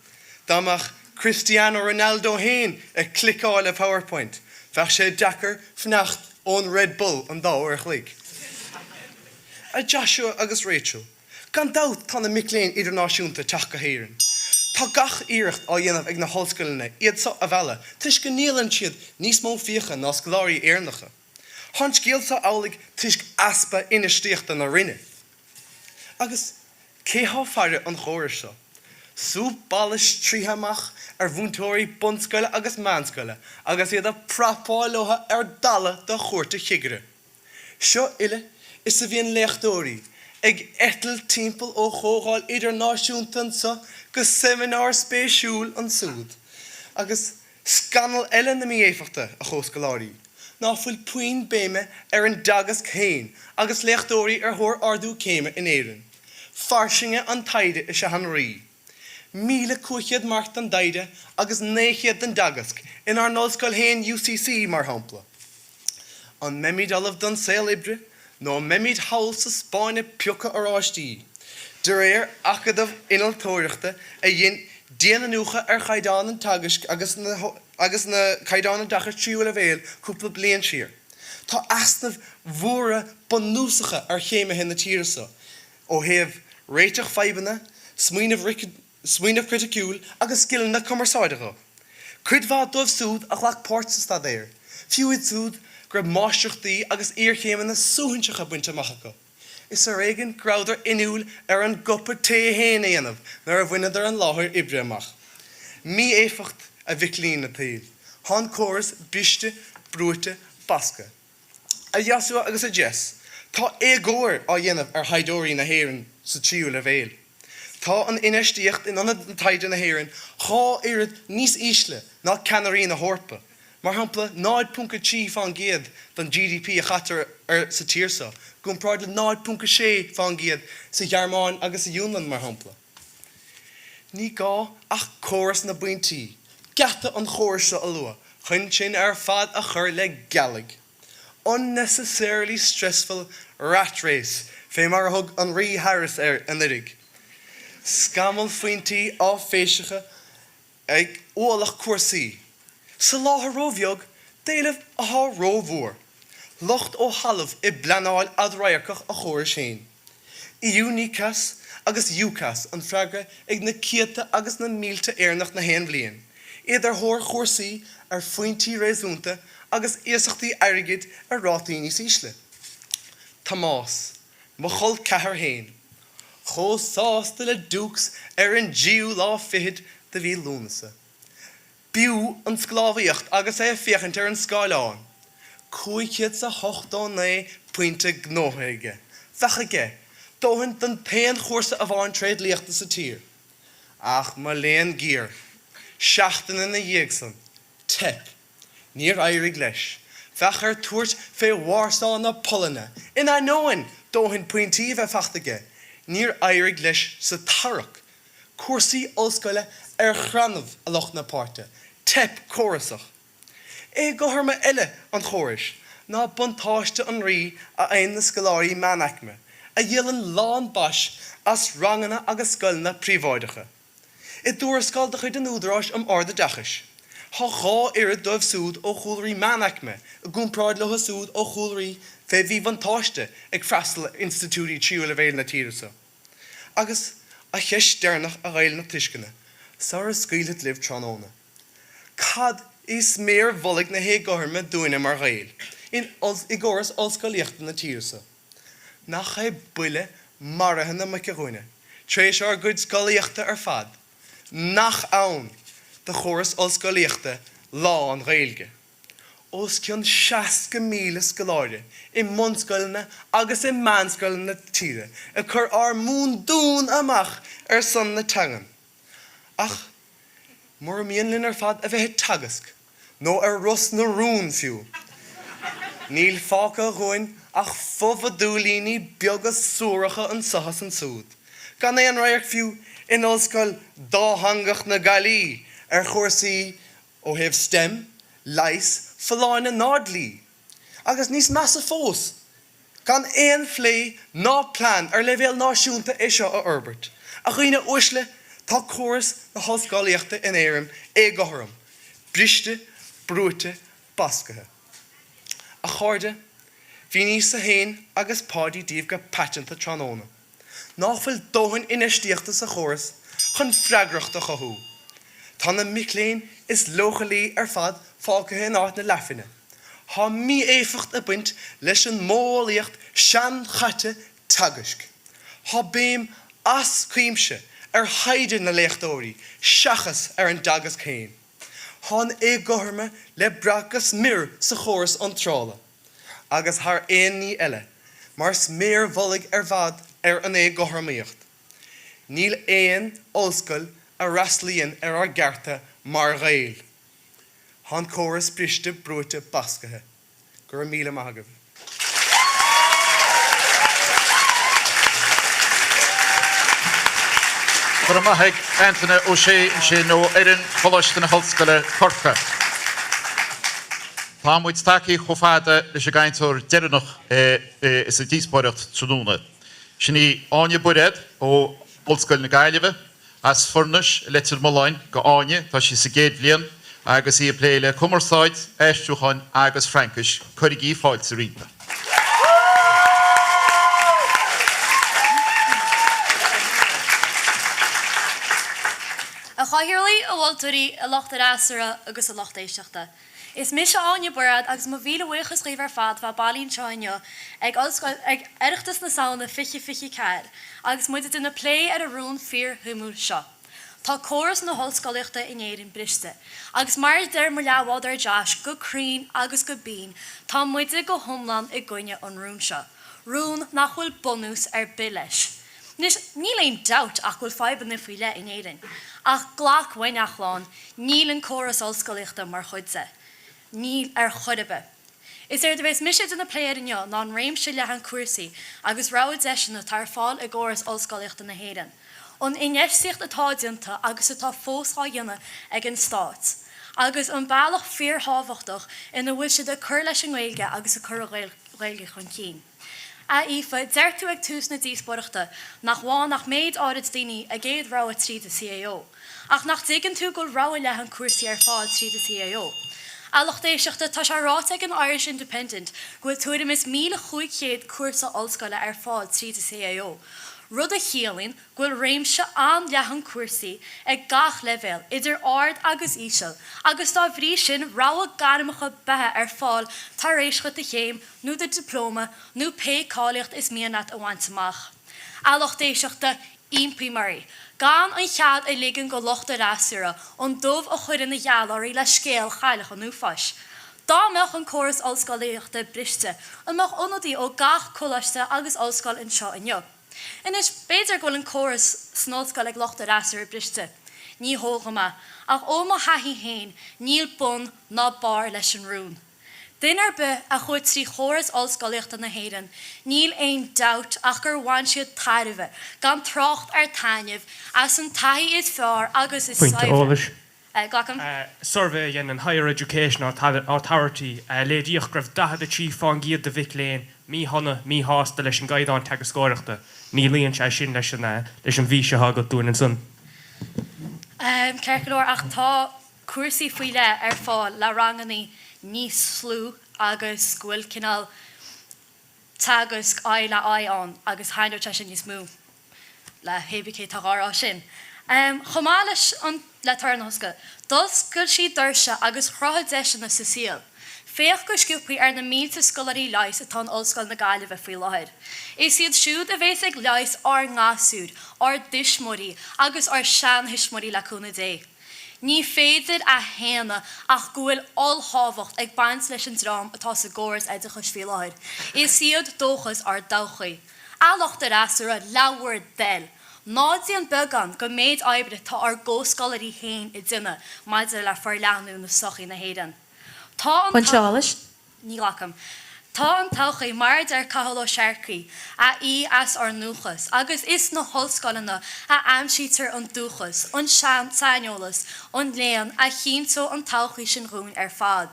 Dá mbeadh Cristiano Ronaldo féin ag cliceáil a PowerPoint, bheadh sé deacair fanacht ón Red Bull an dá uair a chloig. A Joshua agus Rachel, gan dabht tá na mic léinn idirnáisiúnta ag teacht go hÉirinn. Tá gach iarracht á dhéanamh ag na hollscoileanna iad seo a mhealladh toisc go ndíolann siad níos mó fiacha ná scoláirí Éireannacha. Tá an scéal seo amhlaidh toisc easpa infheistíochta na Roinne. Agus cé thá faire an chórais seo? Súp allais tríotha amach ar mhúinteoirí bunscoile agus meánscoile agus iad ag prapáil leo ar dalladh do chuairt an chigire. Seo uile is a bhíonn léachtóirí ag eitilt timpeall ó chomhdháil idirnáisiúnta anso go seimineár spéisiúil ansúd. Agus scannal eile na mí-éifeachta, a chomhscoláirí, ná fuil puinn béime ar an dteagasc féin agus léachtóirí ar thóir ardú céime in Éirinn. Fairsinge an taighde is ea an rí. 1,500 marc don dtaighde agus 900 don dteagasc inár n-ollscoil féin UCC, mar shampla. An mbeimid ullamh don saol oibre nó an mbeimid thall sa Spáinn ag piocadh oráistí? De réir Acadamh Innealtóireachta a dhein dian-iniúchadh ar chaighdeán an teagaisc agus na agus na caighdeáin oideachais tríú leibhéal cúpla bliain siar, tá easnaimh mhóra bunúsacha ar chéimithe na tíre seo ó thaobh réiteach fadhbanna, smaoineamh criticiúil agus scileanna cumarsáide dho. Cuid mhaith dóibh súd a ghlac páirt sa staidéar, fiú iad súd go raibh máistreachtaí agus iarchéimeanna suaithinseacha bainte amach acu, is ar éigean go rabhadar inniúil ar an gcupa tae féin a dhéanamh nuair a bhaineadar an láthair oibre amach. Mí-éifeacht, a mhic léinn an tsaoil. Tá an córas briste, brúite, basctha. A Joshua agus a Jess, tá éagóir á dhéanamh ar thaighdeoirí na hÉireann sa tríú leibhéal. Tá an infheistíocht in ionaid taighde na hÉireann 2 oiread níos ísle ná ceannairí na hEorpa. Mar shampla, 0.3% den GDP a chaitear ar sa tír seo, i gcomparáid le 0.6% sa Ghearmáin agus sa Fhionlainn, mar shampla. Ní gá ach córas na bpointí, geata an chórais seo a lua, chun sin ar fad a chur le gealaigh. Unnecessarily stressful rat race fé mar a thug an Rí Harris air anuiridh. Scamallphointí áiféiseacha ag ualach cúrsaí. Soláthar róbheag d'éileamh athá rómhór. Locht ó thalamh i bpleanáil fhadradharcach an chórais féin. EU-NICAS agus UCAS an freagra ag na céadta agus na mílte Éireannach na haon bhliain, iad ar thóir chúrsaí ar phointí réasúnta agus iasachtaí airgid ar rátaí níos ísle. Tomás, mo chol ceathar fhéin, chomh sásta le Dukes ar an dtríú lá fichead de mhí Lúnasa. B'fhiú an sclábhaíocht agus é ag féachaint ar an scáileán. 589 pointe gnóthaithe aige. Bheadh aige dóthain don t-aon chúrsa amháin tréidliachta sa tír. Ach mo léan géar, seachtain ina dhiaidh san, teip. Níor éirigh leis. Bheadh air tabhairt fé Vársá na Polainne, in ainneoin dóthain pointí a bheith faighte aige, níor éirigh leis sa tarrac. Cúrsaí ollscoile ar chrannaibh a lucht na páirte, teip córasach. Éagothroime eile an chórais ná buntáiste an rí a fhaigheann na scoláirí meánaicme a dhíolann lán bais as ranganna agus scoileanna príobháideacha. I dtuarascáil de chuid an Údaráis um Ard-Oideachais, tá 2 oiread dóibh siúd ó chúlraí meánaicme i gcomparáid leo siúd ó chúlraí fé mhíbhuntáiste ag freastal ar institiúidí tríú leibhéal na tíre seo. Agus an cheist deireanach a Ghaeil na tuisceana, sara scaoilfead libh tráthnóna. Cad is méar mhullaigh na héagothroime dúinne mar Ghaeil i gcóras ollscolaíochta na tíre seo? Nach é buille maraithe na muice dhúinne, tar éis ár gcuid scolaíochta ar fad, nach ann do chóras ollscolaíochta lán-Ghaeilge? Os cionn 60,000 scoláire i mbunscoileanna agus i meánscoileanna na tíre ag cur ár mbundún amach ar son na teangan. Ach mura mian linn ar fad a bheith ag teagasc, nó ar Ros na Rún fiú, níl fágtha dhúinn ach fo-mhodúilíní beaga suaracha anso is ansúd, gan aon radharc fiú in Ollscoil dátheangach na Gaillimhe ar chúrsaí ó thaobh stem, leighis, folláine ná dlí. Agus níos measa fós, gan aon phlé ná plean ar leibhéal náisiúnta é seo a fhorbairt. A dhaoine uaisle, tá córas na hollscolaíochta in Éirinn éagothrom, briste, brúite, bascaithe. A chairde, mhíníos-sa féin agus Páidí daoibh go paiteanta tráthnóna. Ná fuil dóthain infheistíochta sa chóras chun freagracht a chothú. Tá na mic léinn is leochailí ar fad fágtha in áit na leathphingne. Tá mí-éifeacht ag baint leis an modheolaíocht seanchaite teagaisc. Tá béim as cuimse ar thaighde na léachtóirí seachas ar an dteagasc féin. Tá an éagothroime le brath go smior sa chóras iontrála. Agus thar aon ní eile, mar is méar mhullaigh ar fad ar an éagothromaíocht, níl aon ollscoil a fhreastalaíonn ar ár gcearta mar Ghaeil. Tá an córas briste brúite bascaithe. Go raibh míle maith agaibh. Go raibh maith ag Antaine Ó Sé ansin ó fhoireann Choláiste na hOllscoile, Corcaigh. Tá muid tagtha chomh fada leis an gcainteoir deireanach sa díospóireacht tráthnóna. Sin í Áine Bairéad ó Ollscoil na Gaillimhe. As Foirnis i Leitir Mealláin do Áine, tá sí sa gcéad bhliain agus í ag plé le cumarsáid, aistriúcháin agus Fraincis. Cuirigí fáilte roimpi. A Chathaoirligh, a mholtóirí, a lucht freasúra agus a lucht éisteachta. Is mise Áine Bairéad agus mo mhíle buíochas dhaoibh ar fad bheith bailithe anseo inniu ag Ollscoil ag Oireachtas na Samhna 2024 agus muid ag déanamh plé ar an rún fíorshuimiúil seo. Tá córas na hollscolaíochta in Éirinn briste agus mar a deir mo leathbhádóir Josh go cruinn agus go binn tá muide go hiomlán i gcoinne an rúin seo, rún nach bhfuil bunús ar bith leis. Anois, níl aon dabht ach go bhfuil fadhbanna faoi leith in Éirinn, ach glac uainn, a chlann, níl an córas ollscolaíochta mar chuid de. Níl ar chor ar bith. Is éard a bheas mise ag déanamh plé air inniu ná an réimse leathan cúrsaí agus rogha deiseanna atá ar fáil i gcóras ollscolaíochta na hÉireann, an infheistíocht atá déanta agus atá fós á dhéanamh ag an Stát, agus an bealach fíorthábhachtach ina bhfuil siad ag cur leis an nGaeilge agus ag cur an Ghaeilge chun cinn. A Aoife, deir tú ag tús na díospóireachta nach bhfaigheann ach méid áirid daoine a gcéad rogha tríd an CAO. Ach nach dtuigeann tú go bhfuil rogha leathan cúrsaí ar fáil tríd an CAO? A lucht éisteachta, tá sé ráite ag an Irish Independent go bhfuil tuairim is 1,500 cúrsa ollscoile ar fáil tríd an CAO, rud a chiallaíonn go bhfuil réimse an-leathan cúrsaí ag gach leibhéal, idir ard agus íseal, agus dá bhrí sin rogha gairmeacha beatha ar fáil tar éis dhuit do chéim nó do dioplóma nó pé cáilíocht is mian leat a bhaint amach. A lucht éisteachta, impím oraibh gan an chead a ligean go lucht an fhreasúra an dubh a chur ina gheal oraibh le scéal Chailleach an Uafáis. Dá mbeadh an córas ollscolaíochta briste, an mbeadh ionadaí ó gach coláiste agus ollscoil anseo inniu? Anois, b'fhéidir go bhfuil an córas san ollscoil ag lucht an fhreasúra briste, ní heol dhom é, ach ó mo thaithí féin, níl bun ná barr leis an rún. Duine ar bith a chuaigh trí chóras ollscolaíochta na hÉireann, níl aon dabht ach gur bhain siad tairbhe, gan trácht ar taitneamh, as an taithí is fearr agus is Pointe saibhre. eolais. Glacaim. Suirbhé a dhein an Higher Education Authority, léiríodh go raibh 43 fán gcéad de mhic léinn míshona, míshásta leis an gcaighdeán teagascóireachta. Ní luíonn sé sin leis an leis an bhfís atá agat dúinn ansan. Ceart go leor, ach tá cúrsaí faoi leith ar fáil le rangannaí níos lú agus go bhfuil cineál teagasc aghaidh le aghaidh ann agus thaitneodh sé sin níos mó le hébí cé tá dhá rá sin. Chomh maith leis an le toradh na hollscoile, d'oscail sí doirse agus chruthaigh deiseanna sa saol. Féach go sciobthaí ar na mílte scoláirí leighis atá in Ollscoil na Gaillimhe faoi láthair. Is iad siúd a bhéas ag leigheas ár ngasúir, ár dtuismitheoirí agus ár seanthuismitheoirí le cúnamh Dé. Ní féidir a shéanadh ach go bhfuil ollthábhacht ag baint leis an dream atá sa gcóras oideachais faoi láthair. Is iad dóchas ár dtodhchaí. A lucht an fhreasúra, le bhur dtoil, ná déan beagán den méid oibre atá ár gcomhscoláirí féin ag déanamh maidir le forleathnú na sochaí na hÉireann. Tá an Pointe eolais. Ní ghlacaim. Tá an todhchaí, mar a deir Cathal Ó Searcaigh, a fhí as ár ndúchas, agus is sna hollscoileanna a aimsítear an dúchas, an saineolas, an léann a chinnteoidh an todhchaí sin dhúinn ar fad.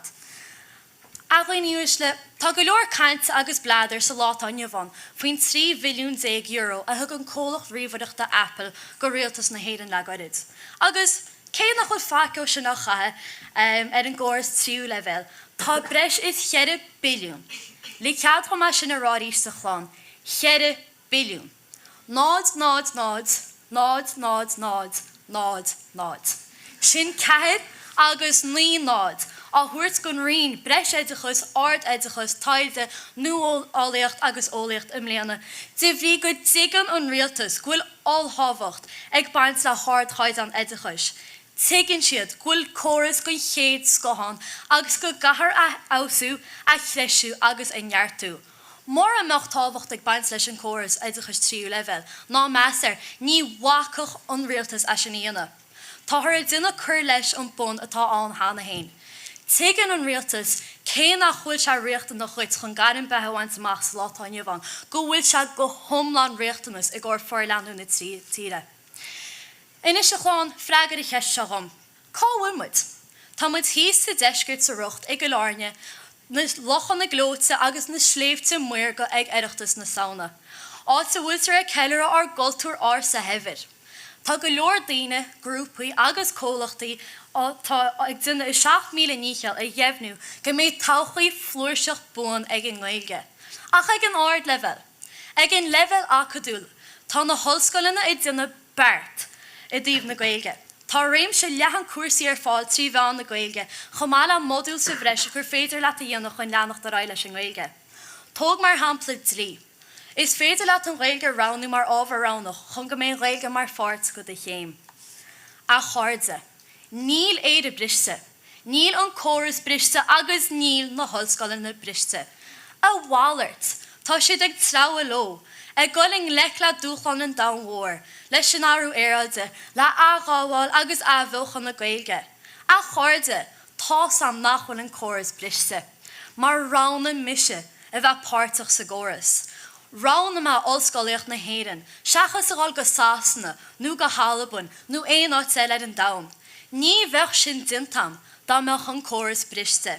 A dhaoine uaisle, tá go leor cainte agus bladair sa lá atá inniu ann faoin €13 bhilliún a thug an comhlacht ríomhaireachta Apple go rialtas na hÉireann le goirid. Agus Cé nach bhfuil faic ó sin á chaitheamh ar an gcóras tríú leibhéal, tá breis is cheithre billiún, lig cead dhom é sin a rá arís a chlann, cheithre billiún, 0, 0, 0, 0, 0, 0, 0, 0, sin ceathair agus naoi náid, á thabhairt don Roinn Breisoideachais, Ard-Oideachais, Taighde, Nuálaíocht agus Eolaíocht i mbliana de bhrí go dtuigeann an Rialtas go bhfuil ollthábhacht ag baint le hardchaighdeán oideachais. Tuigeann siad go bhfuil córas den chéad scoth ann agus go gcaithfear a fheabhsú, a threisiú agus a neartú. Mura mbeadh tábhacht ag baint leis an gcóras oideachais tríú leibhéal, ná meas air, ní bhacfadh an rialtas é sin a dhéanamh. Táthar ag déanamh cur leis an mbonn atá ann cheana féin. Tuigeann an Rialtas, cé nach bhfuil sé riachtanach dhuit chun gairm beatha a bhaint amach sa lá atá inniu ann, go bhfuil sé go hiomlán riachtanas i gcomhair forleathnú na tíre. Anois, a chlann, freagair an cheist seo dhom. Cá bhfuil muid? Tá muid thíos sa deisceart sa Ríocht i gCill Airne, na lochanna gleoite agus na sléibhte maorga ag Oireachtas na Samhna, áit a bhfuiltear ag ceiliúradh ár gcultúr ársa shaibhir. Tá go leor daoine, grúpaí agus comhlachtaí atá ag déanamh a 7000 ndícheall a dheimhniú go mbeidh todhchaí flúirseach buan ag an nGaeilge. Ach ag an ardleibhéal, ag an leibhéal acadúil, tá na hollscoileanna ag déanamh beart i dtaobh na Gaeilge. Tá réimse leathan cúrsaí ar fáil trí mheán na Gaeilge, chomh maith le modúil sa bhreis gur féidir leat a dhéanamh chun leanacht ar aghaidh leis an nGaeilge. Tóg mar shampla dlí. Is féidir leat an Ghaeilge a roghnú mar ábhar roghnach chun go mbeidh an Ghaeilge mar pháirt de do chéim. A chairde, níl Éire briste, níl an córas briste agus níl na hollscoileanna briste. A mhalairt, tá siad ag treabhadh leo, ag dul i ngleic le dúshláin an domhain mhóir, leis an athrú aeráide, le athghabháil agus athbheochan na Gaeilge. A chairde, tá's a'm nach bhfuil an córas briste, mar roghnaigh mise a bheith páirteach sa gcóras. Roghnaigh mé ollscolaíocht na hÉireann seachas a dhul go Sasana nó go hAlbain nó aon áit eile ar an domhan. Ní bheadh sin déanta a'm dá mbeadh an córas briste.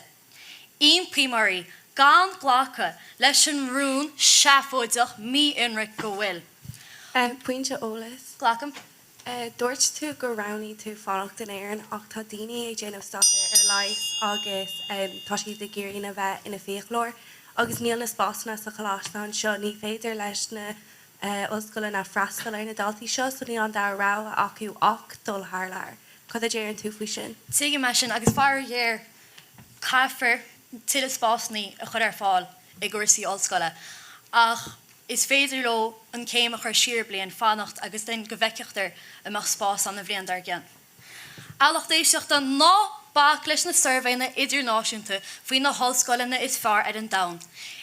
Impím oraibh gan glacadh leis an rún seafóideach mí-ionraic go bhfuil. Pointe eolais. Glacaim. Dúirt tú gur roghnaigh tú fanacht in Éirinn ach tá daoine ag déanamh staidéar ar leigheas agus tá siad ag iarraidh a bheith ina fiaclóir agus níl na spásanna sa choláiste anseo, ní féidir leis na ollscoileanna freastal ar na daltaí seo so níl an dara rogha acu ach dul thar lear. Cad a deireann tú faoi sin? Tuigim é sin agus faraor géar caithfear tuilleadh spásanna a chur ar fáil i gcúrsaí ollscoile ach Is féidir leo an céim a chur siar bliain, fanacht agus then go bhfeicfeadh an mbeadh spás ann an bhliain dár gcionn. A lucht éisteachta, ná bac leis na suirbhéanna idirnáisiúnta faoi na hollscoileanna is fearr ar an domhan.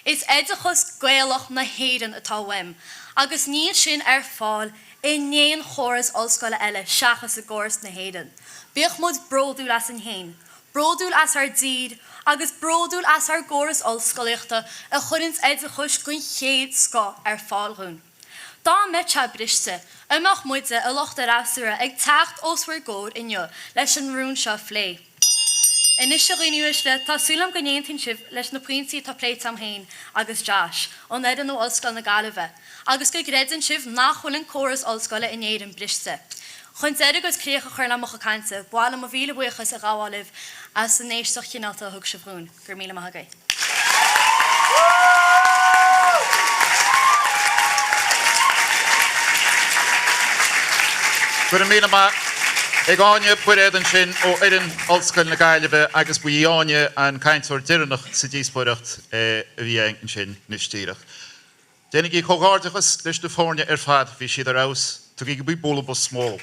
Is oideachas Gaelach na hÉireann atá uaim, agus níl sin ar fáil in aon chóras ollscoile eile seachas i gcóras na hÉireann. Bíodh muid bródúil asainn féin, bródúil as ár dtír agus bródúil as ár gcóras ollscolaíochta a chuireanns oideachas den chéad scoth ar fáil dhúinn. Dá mbeadh sé briste, an mbeadh muide, a lucht an fhreasúra, ag teacht os bhur gcomhair inniu leis an rún seo a phlé? Anois, a dhaoine uaisle, tá súil agam go n-aontaíonn sibh leis na pointí atá pléite agam féin agus Josh, ón fhoireann ó Ollscoil na Gaillimhe, agus go gcreideann sibh nach bhfuil an córas ollscoile in Éirinn briste. Chun deiridh agus críoch a chur le mo chuid cainte, ba mhaith liom mo mhíle buíochas a ghabháil libh as an éisteacht chineálta a thug sibh dhúinn. Go raibh míle maith agaibh. Go raibh míle maith ag Áine Bairéad ansin ó fhoireann Ollscoil na Gaillimhe agus ba í Áine an cainteoir deireanach sa díospóireacht a bhí againn ansin anois díreach. Déanaigí comhghairdeachas leis na foirne ar fad, bhí siad ar fheabhas. Tugaigí bualadh bos mór.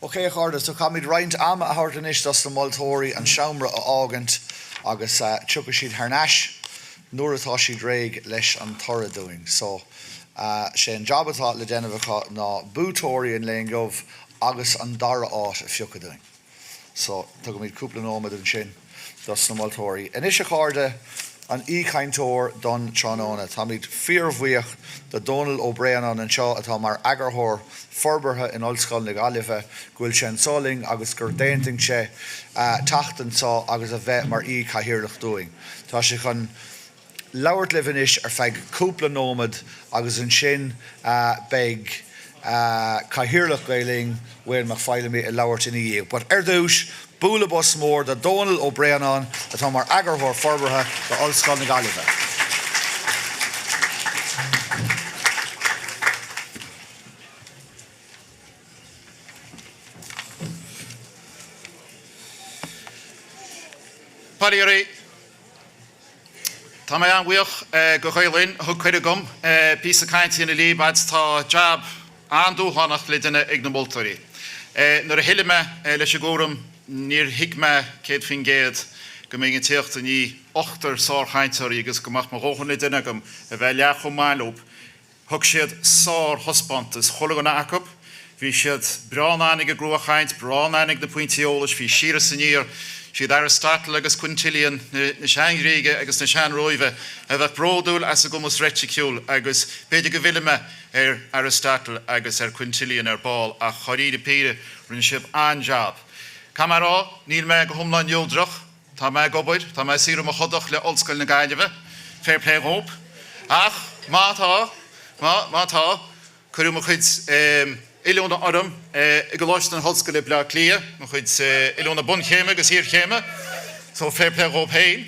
Ok a chairde, so caithfimid roinnt ama a thabhairt anois dos na moltóirí an seomra a fhágaint agus tiocfaidh siad thar n-ais nuair atá siad réidh leis an toradh dúinn. So, sé an jab atá le déanamh acu ná buaiteoirí an lae inniu agus an dara áit a phiocadh dúinn. So, tugaimid cúpla nóiméad ansin dos na moltóirí. Anois a chairde, an aoichainteoir don tráthnóna. Táimid fíorbhuíoch do Dónal Ó Braonáin anseo atá mar Eagarthóir Forbartha in Ollscoil na Gaillimhe go bhfuil sé anseo linn agus gur d'aontaigh sé teacht anseo agus a bheith mar aoi-chathaoirleach dúinn. Tá sé chun. labhairt libh anois ar feadh cúpla nóiméad agus ansin beidh Cathaoirleach Gael Linn, Wayne Mac Feidhlimidh, ag labhairt ina dhiaidh. But ar dtús, bualadh bos mór do Dónal Ó Braonáin atá mar Eagarthóir Forbartha do Ollscoil na Gaillimhe. Bail ó Dhia oraibh. Tá mé an-bhuíoch go Ghael Linn a thug cuireadh dom píosa cainte a dhéanamh libh agus tá jab an-dúshlánach le déanamh ag na moltóirí. Nuair a thoiligh mé leis an gcúram níor thuig mé 100% go mbeinn ag tíocht i ndiaidh ochtar sárchainteoirí agus go mbeadh mo dhóthain le déanamh agam a bheith leath chomh maith leo. Thug siad sárthaispeántas, chuile dhuine acu. Bhí siad breá in ann ag an gcruachaint, breá in ann ag na pointí eolais, bhí siar is aniar. Siad Aristotle agus Quintilian na sean-Ghréige agus na sean-Róimhe a bheadh bródúil as a gcumas reitriciúil agus b'fhéidir go bhfillfidh mé ar Aristotle agus ar Quintilian ar ball ach dháiríre píre rinne sibh an-jab. Caithfidh mé a rá, níl mé go hiomlán neodrach. Tá mé ag obair, tá mé ag saothrú mo chodach le Ollscoil na Gaillimhe, fair play dhób. Ach má tá, má, má tá, cuireadh mo chuid oiliúna orm i gColáiste na hOllscoile Bleá Cliath, mo chuid oiliúna bunchéime agus iarchéime, so fair play dhób féin.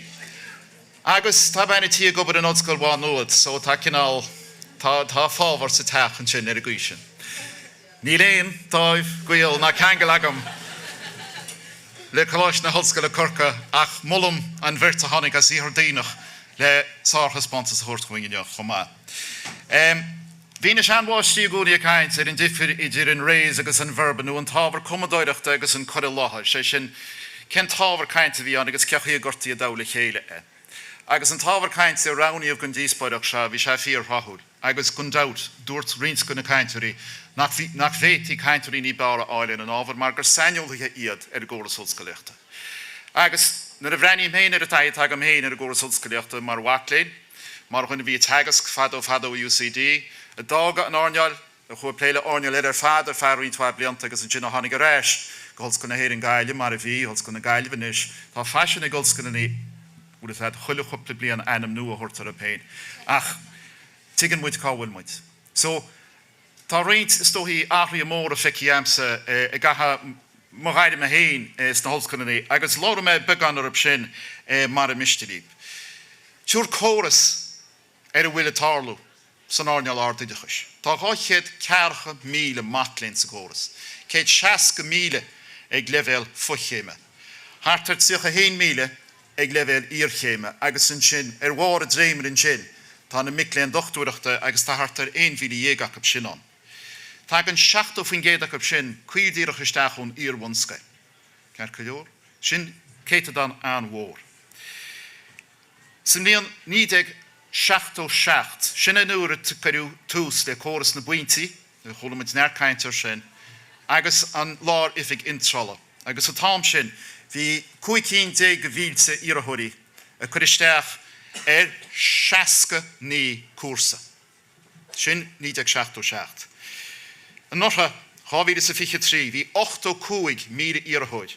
Agus tá bean a' tí ag obair in Ollscoil Mhá Nuad, so tá cineál, tá, tá fábhar sa teach ansin ar an gcaoi sin. Níl aon dáimh, gaol ná ceangal agam le Coláiste na hOllscoile Corcaigh ach molaim an bheirt a tháinig as Iarthar Duibhneach le sárthaispeántas a thabhairt chugainn inniu chomh maith. Bhí na seanmháistrí i gcónaí ag caint ar an difir idir an res agus an verba nó an t-ábhar cumadóireachta agus an cur i láthair, sé sin, cén t-ábhar cainte a bhí ann agus cé chaoi a gcuirtí i dtoll a chéile é. Agus an t-ábhar cainte a roghnaíodh don díospóireacht seo, bhí sé fíorthráthúil. Agus gan dabht, dúirt roinnt de na cainteoirí nach nach bhféadfaí cainteoirí ní b'fhearr a fháil ar an ábhar mar gur saineolaithe iad ar an gcóras ollscolaíochta. Agus nuair a bhreathnaím féin ar an taithí atá agam féin ar an gcóras ollscolaíochta mar mhac léinn, mar dhuine a bhí ag teagasc fadó fadó i UCD, a d'fhága an earnáil, a chuaigh ag plé le earnáil eile ar fad ar feadh roinnt mhaith blianta agus ansin a tháinig ar ais go hOllscoil na hÉireann Gaillimh, mar a bhí, Ollscoil na Gaillimhe anois. Tá faisean ag ollscoileanna, bhfuil fhios a'd, chuile chúpla bliain ainm nua a thabhairt orthu féin. Ach tuigeann muid cá bhfuil muid. So, tá roinnt, is dóichí, athruithe móra feicthe a'msa i gcaitheamh mo ghairme féin sna hollscoileanna agus labhróidh mé beagán orthu sin mara miste libh. Tabhair córas ar a bhfuil ag tarlú san earnáil ardoideachais. Tá 240,000 mac léinn sa gcóras, 160,000 ag leibhéal fochéime, thart ar 31,000 ag leibhéal iarchéime agus ansin ar bharr an dréimire ansin. tá na mic léinn dochtúireachta agus tá thart ar 11,000 acu sin ann. Tagann 70% acu sin caol díreach isteach ón iar-bhunscoil. Ceart go leor? Sin céatadán an-mhór. Sa mbliain 1977, sin an uair a cuireadh tús le córas na bpointí, chuala muid neart cainte air sin, agus an Lár-Oifig Iontrála. Agus sa t-am sin, bhí 15 cinn de mhílte iarrthóirí ag cur isteach ar 69 cúrsa. Sin 1977. Anuraidh, 2023, bhí 85,000 iarrthóir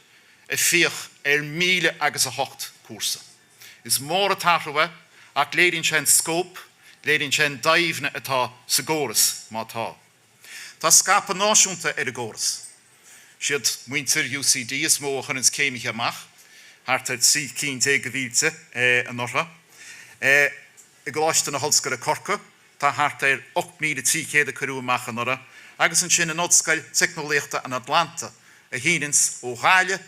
ag fiach ar míle agus a hocht cúrsa. Is mór an t-athrú é ach léiríonn sé an scóip, léiríonn sé an doimhne atá sa gcóras, má tá. Tá scaipeadh náisiúnta ar an gcóras. Siad muintir UCD is mó a chuireanns céimithe amach, thart ar 13 cinn de mhílte anuraidh. I gColáiste na hOllscoile Corcaigh tá thart ar 8,300 a cuireadh amach anuraidh agus ansin in Ollscoil Teicneolaíochta an Atlanta a shíneanns ó Ghaillimh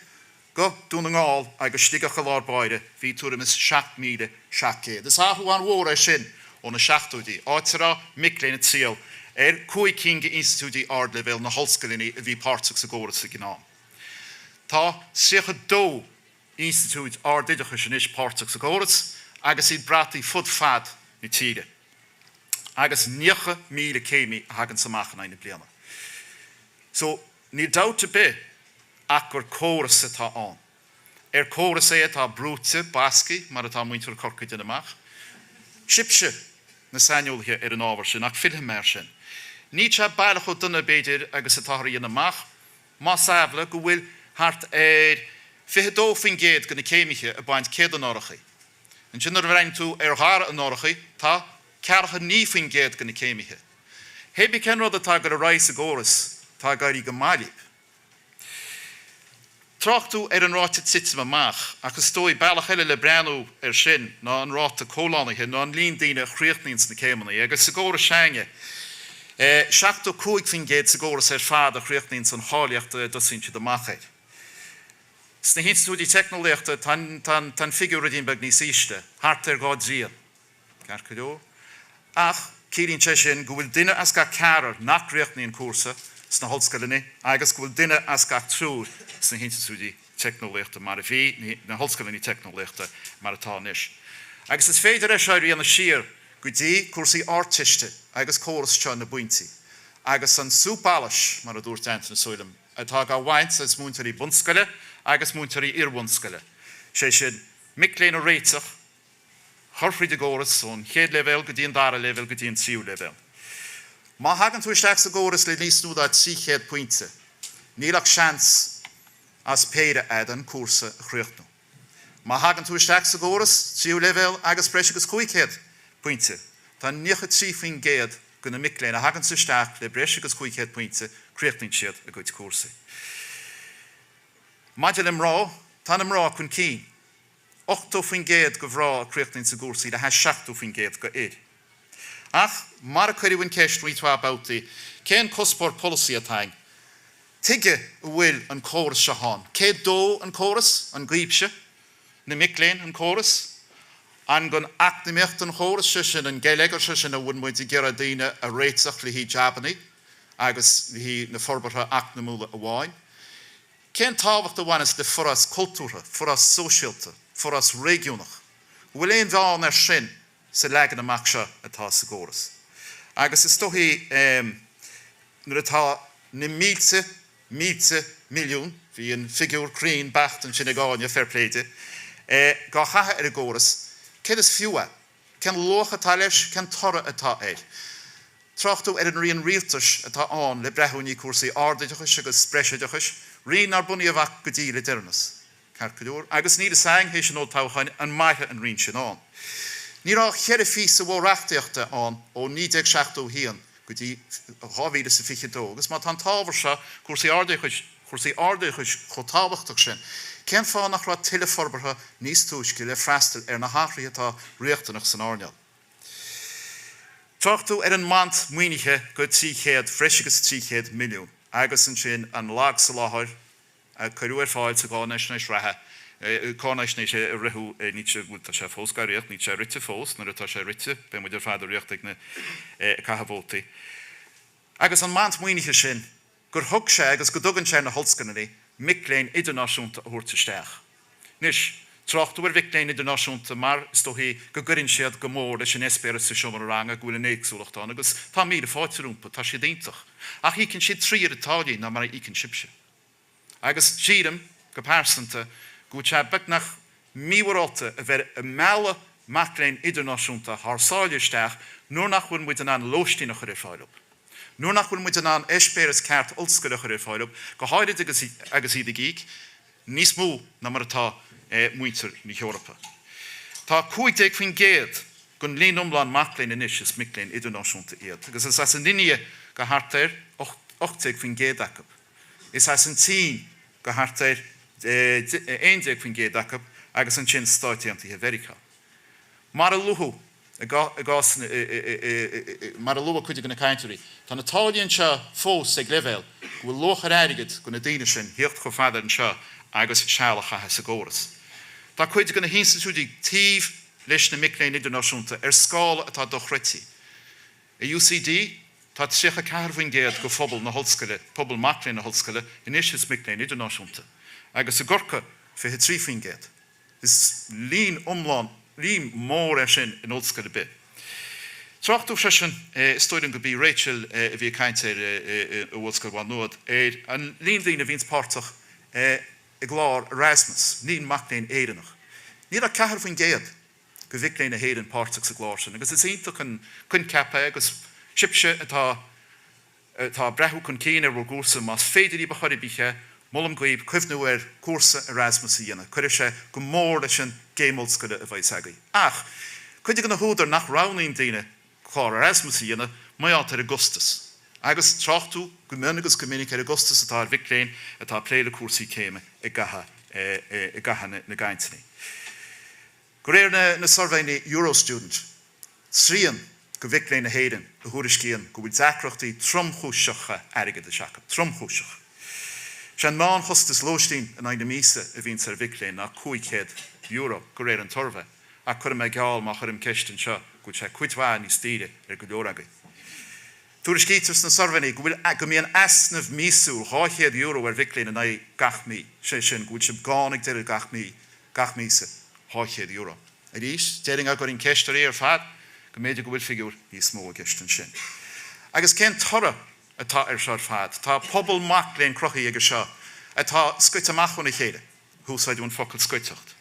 go Dún na nGall agus Sligeach i lár báire bhí tuairim is 7,700. Is athrú an-mhór é sin ó na seachtóidí, áit a raibh mic léinn ag triall ar 5 cinn d'institiúidí ardleibhéil na hollscoileanna a bhí páirteach sa gcóras ag an am. Tá 32 institiúid ardoideachais anois páirteach sa gcóras agus iad brataí fud fad na tíre. Agus 90,000 céimí a thaganns amach in aghaidh na bliana. So, níl dabht ar bith ach gur córas atá ann. Ar córas é atá brúite, basctha, mar atá muintir Chorcaí ag déanamh amach? Sibhse na saineolaithe ar an ábhar sin, ach fillfidh mé air sin. Níl sé baileach chomh dona, b'fhéidir, agus atáthar a dhéanamh amach, más amhlaidh go bhfuil thart ar 22% de na céimithe ag baint céadonóracha. Ansin nuair a bhreathnaíonn tú ar dhara onóracha, tá 49% de na céimithe. Hé bith cén rud atá ag dul ar aghaidh sa gcóras, tá ag éirí go maith libh. Tráchtadh ar an ráta titim amach, ach is dóigh bealach eile le breathnú air sin ná an ráta comhlánaithe, nó an líon daoine a chríochnaíonn sna céimeanna, agus sa gcóras s'againne, 75% sa gcóras ar fad a chríochnaíonn an cháilíocht a dtosaíonn siad amach air. Sna hinstitiúidí teicneolaíochta tá an figiúr ruidín beag níos ísle, thart ar dhá dtrian. Ceart go leor. Ach ciallaíonn sé sin go bhfuil duine as gach ceathrar nach gcríochnaíonn cúrsa sna hollscoileanna agus go bhfuil duine as gach triúr sna hinstitiúidí teicneolaíochta mar a bhí, na hollscoileanna teicneolaíochta mar atá anois. Agus is féidir é seo a rianadh siar go dtí cúrsaí Ardteiste agus córas seo na bpointí. Agus an súp allais, mar a dúirt Antanas is dóigh liom, atá á bhaint as múinteoirí bunscoile agus múinteoirí iarbhunscoile, sé sin, mic léinn a réiteach, chur thríd an gcóras ón chéad leibhéal go dtí an dara leibhéal go dtí an tríú leibhéal. Má thagann tú isteach sa gcóras le níos mó ná 300 pointe, níl ach seans as péire a'd an cúrsa a chríochnú. Má thagann tú isteach sa gcóras tríú leibhéal agus breis agus 500 pointe, tá 93% de na mic léinn a thaganns isteach le breis agus 500 pointe, críochnaíonn siad a gcuid cúrsaí. Maidir le mná, tá na mná chun cinn. 80% de mhná a chríochnaíonns a gcúrsaí le hais 70% de fhir. Ach, mar a cuireadh an ceist roinnt mhaith babhtaí, cén cuspóir polasaí atá a'inn? Tuige a bhfuil an córas seo ann? Cé dó an córas? An daoibhse, na mic léinn, an córas? An don eacnamaíocht an chóras, sé sin an geilleagar, sé sin an bhfuil muid ag iarraidh daoine a réiteach le haghaidh jabannaí agus le haghaidh na forbartha eacnamúla amháin? Cén tábhacht a bhaineas le forás cultúrtha, forás sóisialta, forás réigiúnach? An bhfuil aon bheann air sin sa leagan amach seo atá sa gcóras? Agus is dóichí nuair atá na mílte, mílte, milliún, bhí an figiúr cruinn beacht ansin ag Áine, fair play di, dhá chaitheamh ar an gcóras, céard is fiú é? Cén luach atá leis? Cén toradh atá air? Tráchtadh ar an rian rialtais atá ann le breathnú i ndiaidh cúrsaí ardoideachais agus breisoideachais, rian nár bunaíodh ach go dtí le deireanas. Ceart go leor, agus níl fhios a'inn, théis an olltoghcháin, an mairfidh an rian sin ann. Ní raibh ach cheithre phíosa mhór-reachtaíochta ann ó 1971 go dtí 2022, agus má tá an t-ábhar seo, cúrsaí ardoideachais, cúrsaí ardoideachais chomh tábhachtach sin, cén fáth nach raibh tuilleadh forbartha níos túisce le freastal ar na hathruithe atá riachtanach san earnáil? Tráchtadh ar an mbaint maoinithe go 300, bhreis agus 300 milliún agus ansin an lag-soláthair a cuireadh ar fáil sa gcáinaisnéis reatha. Cáinaisnéis a ritheadh, níl sé, bhuel tá sé fós gar a thíocht, níl sé rite fós, nuair atá sé rite beidh muid ar fad i riocht ag na, ag caitheamh vótaí. Agus an mbaint maoinithe sin, gur thug sé agus go dtugann sé ar na hollscoileanna mic léinn idirnáisiúnta a thabhairt isteach. Anois, tráchtadh ar mhic léinn idirnáisiúnta mar, is dóichí, go gcuireann siad go mór leis an eispéireas sa seomra ranga, go bhfuil an éagsúlacht ann agus tá míle fáilte rompu, tá siad iontach. Ach íocann siad tri oiread táillí ná mar a íocann sibhse. Agus sílim, go pearsanta, go bhfuil sé beagnach mímhorálta a bheith ag mealladh mac léinn idirnáisiúnta thar sáile isteach nuair nach bhfuil muid in ann lóistín a chur ar fáil dóibh, nuair nach bhfuil muid in ann eispéireas ceart ollscoile a chur ar fáil dóibh, go háirid agus agus iad ag íoc níos mó ná mar atá muintir na hEorpa. Tá 15% den líon iomlán mac léinn anois is mic léinn idirnáisiúnta iad, agus is as an India go thart ar 18% acu. Is as an tSín go thart ar 11% acu agus ansin Stáit Aontaithe Mheiriceá. Mar a luadh i gcás mar a luaigh cuid de na cainteoirí, tá na táillí anseo fós ag leibhéal go bhfuil luach ar airgead do na daoine sin thíocht chomh fada anseo agus seal a chaitheamh sa gcóras. Tá cuid de na hinstitiúidí taobh leis na mic léinn idirnáisiúnta ar scála atá dochreidte. I UCD, tá 34% de phobal na hollscoile, pobal mac léinn na hollscoile, anois is mic léinn idirnáisiúnta, agus i gCorcaigh, 23%. Is líon iomlán, líon mór é sin in ollscoil ar bith. Tráchtadh freisin, is dóigh liom go b'í Rachel a bhí ag caint ar i Ollscoil Mhá Nuad, ar an líon daoine a bhíonns páirteach i gclár Erasmus, líon mac léinn Éireannach. Níl ach 4%. de mhic léinn na hÉireann páirteach sa gclár sin agus is iontach an coincheap é agus sibhse atá atá ag breathnú chun cinn ar bhur gcúrsa, más féidir libh ar chor ar bith é, molaim dhaoibh cuimhniú ar chúrsa Erasmus a dhéanamh. Cuirfidh sé go mór leis an gcéim ollscoile a bheas agaibh. Ach, cuid de na húdair nach roghnaíonn daoine clár Erasmus a dhéanamh, mar gheall ar an gcostas. Agus tráchtadh go mion agus go minic ar an gcostas atá ar mhic léinn atá ag plé le cúrsaí céime i gcaitheamh na gcainteanna. De réir na suirbhéanna Eurostudent, trian de mhic léinn na hÉireann a thuairiscíonn go bhfuil deacrachtaí tromchúiseacha airgeadais acu. Tromchúiseach. Sé an meánchostas lóistín in aghaidh na míosa a bhíonns ar mhic léinn ná €500, de réir an tsuirbhé, ach cuirfidh mé geall má chuirim ceist anseo go bhfuil sé cuid mhaith níos daoire ar go leor agaibh. Tuairiscítear sna suirbhéanna go bhfuil go mbíonn easnamh míosúil €200 ar mhic léinn in aghaidh gach mí, sé sin go bhfuil sibh gann ag deireadh gach mí gach míosa, €200. Arís, déarfainn dá gcuirfinn ceist oraibh ar fad go mb'fhéidir go bhfuil figiúr níos mó i gceist ansin. Agus cén toradh atá air seo ar fad? Tá pobal mac léinn cruthaithe aige seo atá scoite amach óna chéile. Úsáideadh an focal scoiteacht.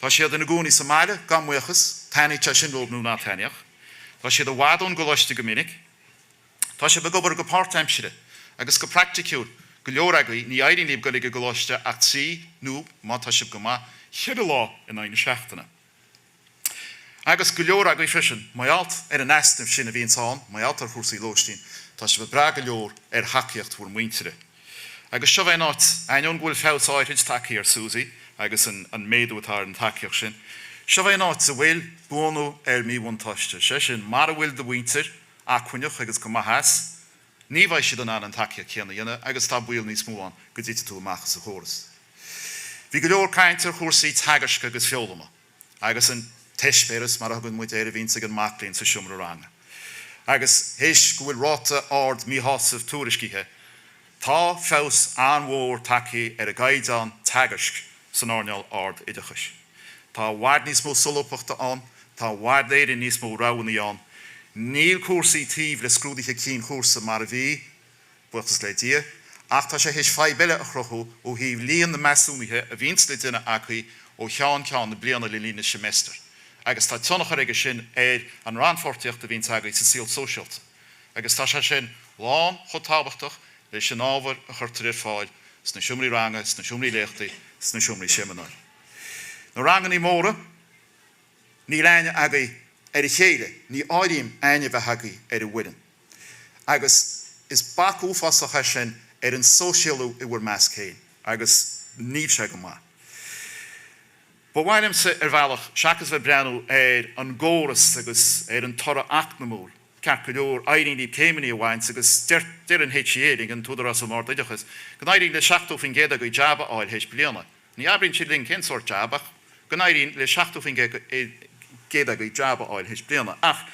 Tá siad ina gcónaí sa mbaile, gan bhuíochas, taitníodh sé sin leo nó ná taitníodh. Tá siad i bhfad ón gcoláiste go minic. Tá sibh ag obair go páirtaimsire agus go praiticiúil, go leor agaibh, ní éiríonn libh dul ag an gcoláiste ach trí nó, má tá sibh go maith, cheithre lá in aghaidh na seachtaine. Agus go leor agaibh freisin, mar gheall ar an easnamh sin a bhíonns ann, mar gheall ar chúrsaí lóistín, tá sibh ag brath go leor ar thacaíocht bhur muintire. Agus seo é an áit, ainneoin go bhfuil feabhas áithrid tagtha ar SUSI agus an méadú atá ar an tacaíocht sin, seo é an áit a bhfuil buanú ar mhíbhuntáiste, sé sin, mara bhfuil do mhuintir acmhainneach agus go maith as, ní bheidh siad in ann an tacaíocht chéanna a dhéanamh agus tá baol níos mó ann go dtitfidh tú amach as an chóras. Bhí go leor cainte ar chúrsaí teagaisc agus foghlama agus an t-eispéireas, mar a thugann muid air, a bhíonns ag an mac léinn sa seomra ranga. Agus théis go bhfuil ráta ard míshásaimh tuairiscithe, tá feabhas an-mhór tagtha ar an gcaighdeán teagaisc san earnáil ard-oideachais. Tá i bhfad níos mó solúbthachta ann, tá i bhfad Éireann níos mó roghanna ann. Níl cúrsaí taobh le scrúduithe cinn chúrsa mar a bhí, buíochas le Dia, ach tá sé théis fadhb eile a chruthú ó thaobh líon na measúnuithe a bhíonns le déanamh acu ó cheann ceann na bliana le linn na seimeastar agus tá tionchar aige sin ar an rannpháirtíocht a bhíonns agaibh sa saol sóisialta agus tá sé sin lán chomh tábhachtach leis an ábhar a chuirtear ar fáil sna seomraí ranga, sna seomraí léachtaí, sna seomraí seimineáir. Na rangannaí móra, níl aithne agaibh ar a chéile, ní áirím aithne a bheith agaibh ar an bhfoireann. Agus is bac uafásach é sin ar an sóisialú i bhur measc féin, agus níl sé go maith. Ba mhaith liomsa, ar bhealach, seachas bheith ag breathnú ar an gcóras agus ar an toradh eacnamúil, ceart go leor, éiríonn libh céimeanna a bhaint agus deir, deir an HEA linn, an tÚdarás um Ard-Oideachas, go n-éiríonn le 70% agaibh jab a fháil théis bliana. Ní abraíonn siad linn cén sórt jab ach go n-éiríonn le 70% agaibh jab a fháil théis bliana. Ach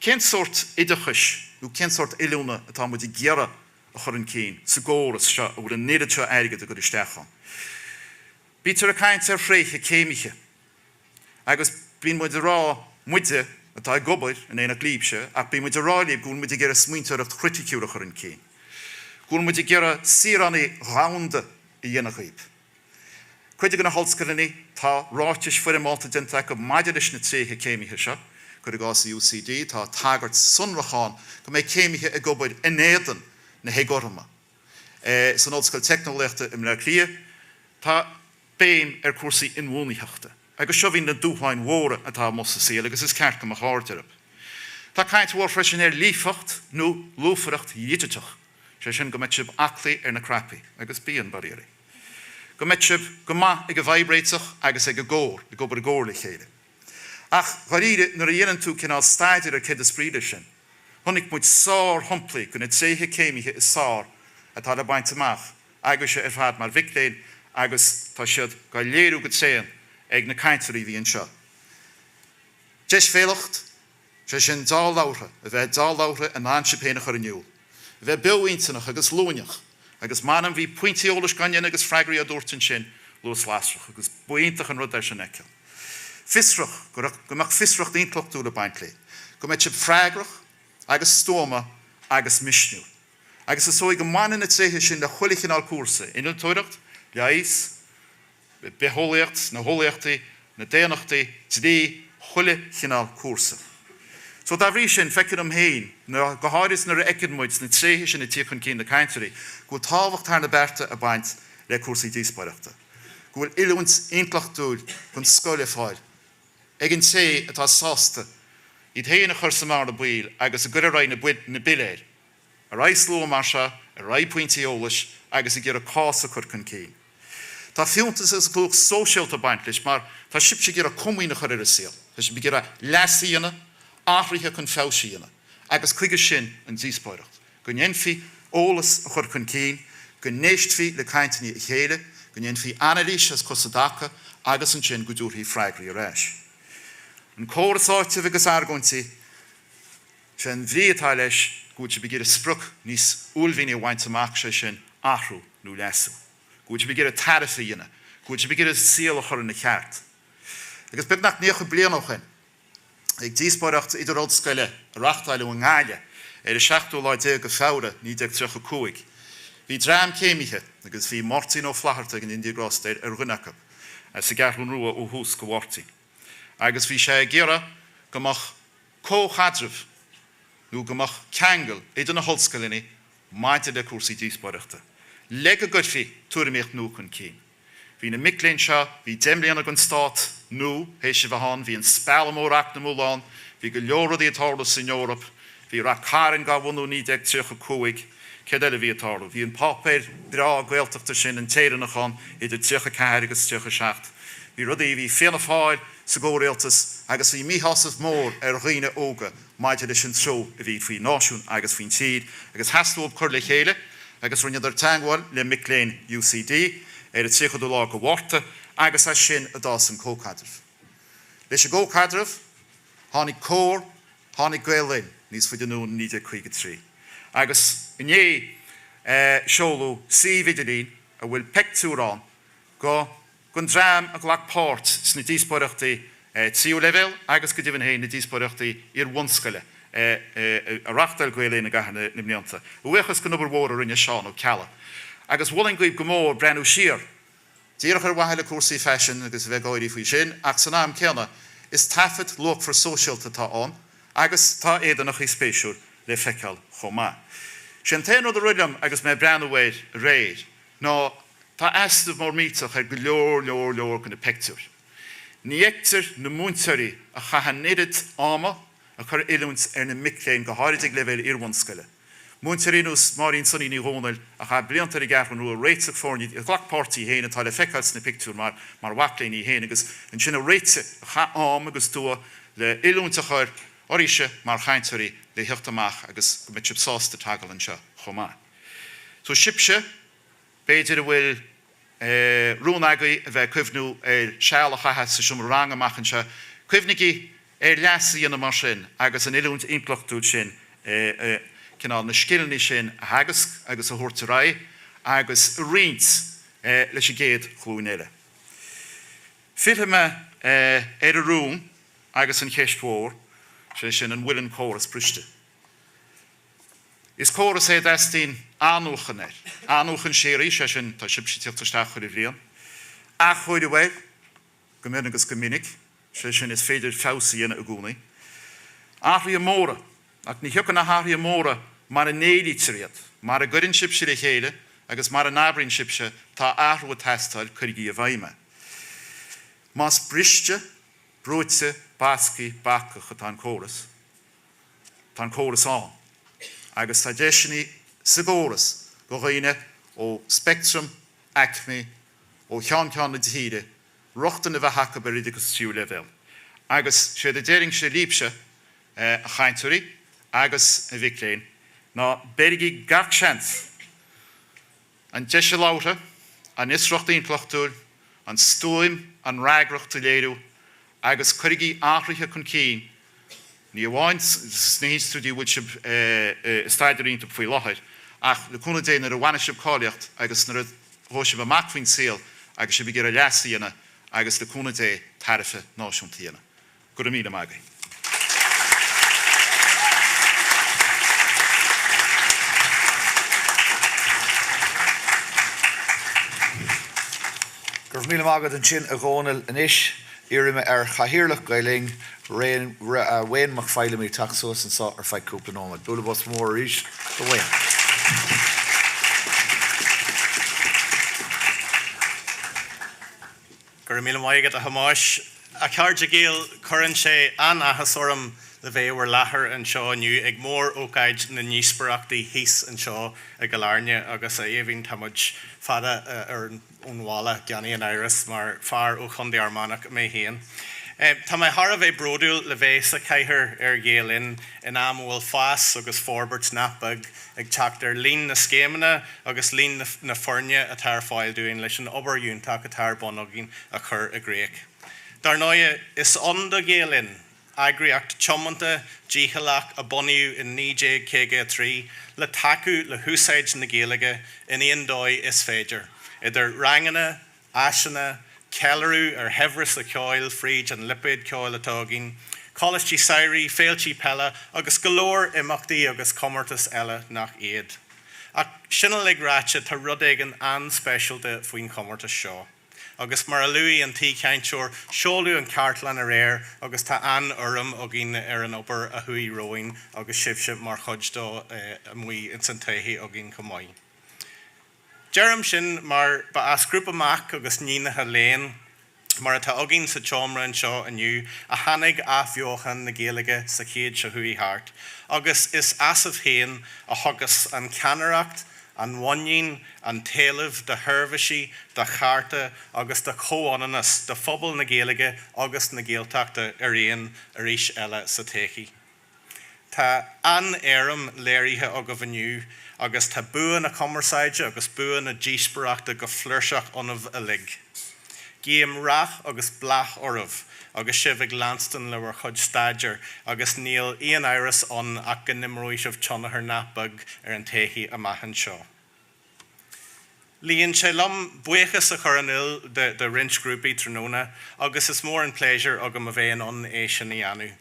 cén sórt oideachais nó cén sórt oiliúna atá muid ag iarraidh a chur chun cinn sa gcóras seo a bhfuil an oiread seo airgid ag dul isteach ann? Bítear ag caint ar thréithe céimithe. Agus bíonn muid ag rá, muide atá ag obair in éineacht libhse, ach bíonn muid ag rá libh go bhfuil muid ag iarraidh smaointeoireacht chriticiúil a chur chun cinn, go bhfuil muid ag iarraidh saoránaigh dhomhanda a dhéanamh dhíbh. Cuid de na hollscoileanna, tá ráitis foirmeálta déanta acu maidir leis na tréithe céimithe seo. Cuir i gcás i UCD, tá tagairt sonrach ann go mbeidh céimithe ag obair in éadan na héagothroime. San Ollscoil Teicneolaíochta i mBleá Cliath, tá béim ar cúrsaí inbhuanaitheachta agus seo iad na dúshláin mhóra atá amuigh sa saol agus is ceart go mbeadh aird orthu. Tá caint mhór freisin ar líofacht nó lúfaireacht dhigiteach, sé sin go mbeidh sibh aclaí ar na cnaipí, agus bíonn, dáiríre. Go mbeidh sibh go maith ag an bhfadhbréiteach agus ag an gcomhar, ag obair i gcomhar le chéile. Ach, dháiríre, nuair a dhéanann tú cineál staidéir ar céard is brí leis sin, chonaic muid sár-shamplaí de na tréithe céimithe is fearr atá le baint amach agaibhse ar fad mar mhic léinn agus tá siad á léiriú go tréan ag na cainteoirí a bhí anseo. Deisbhéalacht, sé sin deá-labhartha, a bheith deá-labhartha in ann sibh féin a chur in iúl, a bheith beo-intinneach agus luaineach agus m'anam bhí pointí eolais á ndéanamh agus freagraí á dtabhairt ansin luas lasrach agus b'iontach an rud é sin a fheiceáil. Fiosrach, go mbeadh fiosracht intleachtúil ag baint léi, go mbeadh sibh freagrach agus stuama agus misniúil. Agus is dóigh go mbaineann na tréithe sin le chuile chineál cúrsa, innealtóireacht, leigheas, bitheolaíocht, na heolaíochtaí, na daonnachtaí, dlí, chuile chineál cúrsa. So dá bhrí sin, feictear dom féin, go háirid nuair a fheiceann muid na tréithe sin ag tíocht chun cinn na cainteoirí, go bhfuil tábhacht thar na bearta ag baint le cúrsaí díospóireachta, go bhfuil oiliúint intleachtúil den scoth le fáil ag an té atá sásta iad féin a chur sa mbearna baoil agus ag cur ar aghaidh na bpiléir. Ar aghaidh slua mar seo, ar aghaidh pointí eolais agus ag iarraidh cás a chur chun cinn. Tá fiúntas agus luach sóisialta ag baint leis mar tá sibhse ag iarraidh comaoin a chur ar an saol, tá sibh ag iarraidh leas a dhéanamh, athruithe chun feabhais a dhéanamh agus chuige sin an díospóireacht, go ndéanfaí eolas a chur chun cinn, go n-éistfí le cainteanna a chéile, go ndéanfaí anailís as cur sa dtaca agus ansin go dtabharfaí freagraí ar ais. An córas áitimh agus argóintí. Sé an bhrí atá leis go bhfuil sibh ag iarraidh sprioc níos uaillmhianaí a bhaint amach, sé sin, athrú nó leasú. Go bhfuil sibh ag iarraidh tairbhe a dhéanamh. Go bhfuil sibh ag iarraidh an saol a chur ina cheart. Agus beagnach 90 bliain ó shoin, ag díospóireacht idir-ollscoile a reachtáileadh i nGaillimh ar an seachtú lá déag de Feabhra 1935, bhí dream céimithe, agus bhí Máirtín Ó Flaithearta, go ndéana Dia grásta air, ar dhuine acu, as an gCeathrún Rua ó thús do Mháirtín. Agus bhí sé ag iarraidh go mbeadh comhchaidreamh nó go mbeadh ceangal idir na hollscoileanna maidir le cúrsaí díospóireachta, le go gcuirfí tuairimíocht nua chun cinn. Bhí na mic léinn seo, bhí 10 mbliana den stát nua théis a bheith ann, bhí an spealadh mór eacnamúil ann, bhí go leor rudaí ag tarlú san Eoraip, bhí Rath Cairn dhá bhunú i 1935, céard eile a bhí ag tarlú? Bhí an páipéar breá Gaeltachta sin, An tÉireannach ann idir 34 agus 37. Bhí rudaí, bhí Fianna Fáil sa gcomhrialtas agus bhí míshásamh mór ar dhaoine óga maidir leis an treo a bhí faoin náisiún agus faoin tír agus theastaigh uathu cur le chéile agus rinneadar teagmháil le mic léinn UCD ar an 30ú lá de Mhárta agus as sin a d'fhás an comhchaidreamh. Leis an gcomhchaidreamh tháinig Comhar, tháinig Gael Linn níos faide anonn i 1953 agus inné seoladh suíomh idirlín a bhfuil peictiúr ann go den dream a ghlac páirt sna díospóireachtaí tríú leibhéal agus go deimhin féin na díospóireachtaí iar-bhunscoile a reáchtáil Gael Linn i gcaitheamh na mblianta. A bhuíochas den obair mhór a rinne Seán Ó Ceallaigh. Agus mholfainn dhaoibh go mór breathnú siar, díreach ar mhaithe le cúrsaí faisin agus a bheith ag gáirí faoi sin, ach san am céanna is taifead luachmhar sóisialta atá ann agus tá éadanachaí spéisiúil le feiceáil chomh maith. Sé an t-aon rud a rith liom agus mé ag breathnú air aréir ná Tá easnamh mór millteach ar go leor, leor, leor de na peictiúir. Ní fheictear na múinteoirí a chaith an oiread ama ag cur oiliúint ar na mic léinn, go háirid ag leibhéal iarbhunscoile. Múinteoirí ar nós Máirín Sonaí Ní Dhomhnaill a chaith blianta ar an gCeathrún Rua ag réiteach foirne, a ghlac páirt í féin, atá le feiceáil sna pictiúir mar mar mhac léinn í féin agus ansin a réitigh, a chaith am agus dua le oiliúint a chur oraibhse mar chainteoirí le theacht amach agus go mbeidh sibh sásta teacht anseo chomh maith. So sibhse. B'fhéidir a bhfuil. rún agaibh a bheith ag cuimhniú ar seal a chaitheamh sa seomra ranga amach anseo, cuimhnigí ar leas a dhéanamh mar sin agus an oiliúint intleachtúil sin, cineál na scileanna sin a theagasc agus a thabhairt ar aghaidh agus a roinnt leis an gcéad ghlúin eile. Fillfidh mé ar an rún agus an cheist mhór, sé sin, an bhfuil an córas briste? Is córas é a dteastaíonn athnuachan air, athnuachan síoraí, sé sin, tá sibhse ag tíocht isteach chuile bhliain, athchóiriú air go mion agus go minic, sé sin, is féidir feabhas a dhéanamh i gcónaí. Athruithe móra, ach ní thiocfaidh na hathruithe móra mara n-éilítear iad, mara gcuireann sibhse le chéile agus mara n-abraíonn sibhse tá athrú ag teastáil, cuirigí i bhfeidhm é. Más briste, brúite, basctha, bacach atá an córas, Tá an córas ann agus tá deiseanna sa gcóras do dhaoine ó speictream aicmí ó cheann ceann na tíre rochtain a bheith acu ar oideachas tríú leibhéal. Agus séard a déarfainnse libhse, a chainteoirí agus a mhic léinn, ná beirigí gach seans An deis labhartha, an fhiosracht intleachtúil, an stuaim, an fhreagracht a léiriú agus cuirigí athruithe chun cinn, ní amháin sna hinstitiúidí a bhfuil sibh ag staidéar iontu faoi láthair, ach le cúnamh Dé nuair a bhainfidh sibh cáilíocht agus nuair a ghabhfaidh sibh amach faoin saol agus sibh ag iarraidh leas a dhéanamh agus le cúnamh Dé tairbhe náisiúnta a dhéanamh. Go raibh míle maith agaibh. Go raibh míle maith agat ansin a Dhónaill. Anois iarrfaidh mé ar Chathaoirleach Gael Linn, Wayne Mac Feilimí teacht suas anseo ar feadh cúpla nóiméad. Bualadh bos mór arís do Wayne. Go raibh míle maith agat, a Thomáis. A chairde Gael, cuireann sé an-áthas orm le bheith i bhur láthair anseo inniu ag mór-ócáid na ndíospóireachtaí thíos anseo i gCill Airne agus, a Aoibhinn, tá muid fada ón bhaile, gan aon amhras, mar fear ó Chontae Fhear Manach mé féin. Tá mé thar a bheith bródúil le bheith sa chathaoir ar Ghael Linn in am a bhfuil fás agus forbairt nach beag ag teacht ar líon na scéimeanna agus líon na foirne atá ar fáil dúinn leis an obair fhiúntach atá ar bun againn a chur i gcrích. Dar ndóighe, is ann do Ghael Linn, eagraíocht tiomanta, dícheallach a bunaíodh in 1953 le tacú le húsáid na Gaeilge in aon dóigh is féidir, idir ranganna, áiseanna, ceiliúradh ar shaibhreas an cheoil fríd an lipéad ceoil atá againn, coláistí samhraidh, féiltí peile agus go leor imeachtaí agus comórtais eile nach iad. Ach sin uilig ráite tá rud éigin an-speisialta faoin chomórtas seo. Agus mar a luaigh an t-aoichainteoir, seoladh an chartlann aréir agus tá an-urraim againn ar an obair a chuaigh romhainn agus sibhse mar chuid dó amuigh ins an todhchaí againn chomh maith. Deirim sin mar ba as grúpa mac agus níonacha léinn, mar atá againn sa tseomra anseo inniu, a tháinig athbheochan na Gaeilge sa chéad seo chuaigh thart, agus is asaibh féin a thiocfas an cheannaireacht, an mhuinín, an t-éileamh do sheirbhísí, do chearta agus do chomhionannas do phobal na Gaeilge agus na Gaeltachta araon arís eile sa todhchaí. Tá an-éirim léirithe agaibh inniu agus tá bua na cumarsáide agus bua na díospóireachta go flúirseach ionaibh uilig. Guím rath agus bláth oraibh agus sibh ag leanstan le bhur chuid staidéir agus níl aon amhras ann ach go n-imreoidh sibh tionchar nach beag ar an todhchaí amach anseo. Luíonn sé liom buíochas a chur in iúl do roinnt grúpaí tráthnóna agus is mór an pléisiúr agam a bheith in ann é sin a dhéanamh.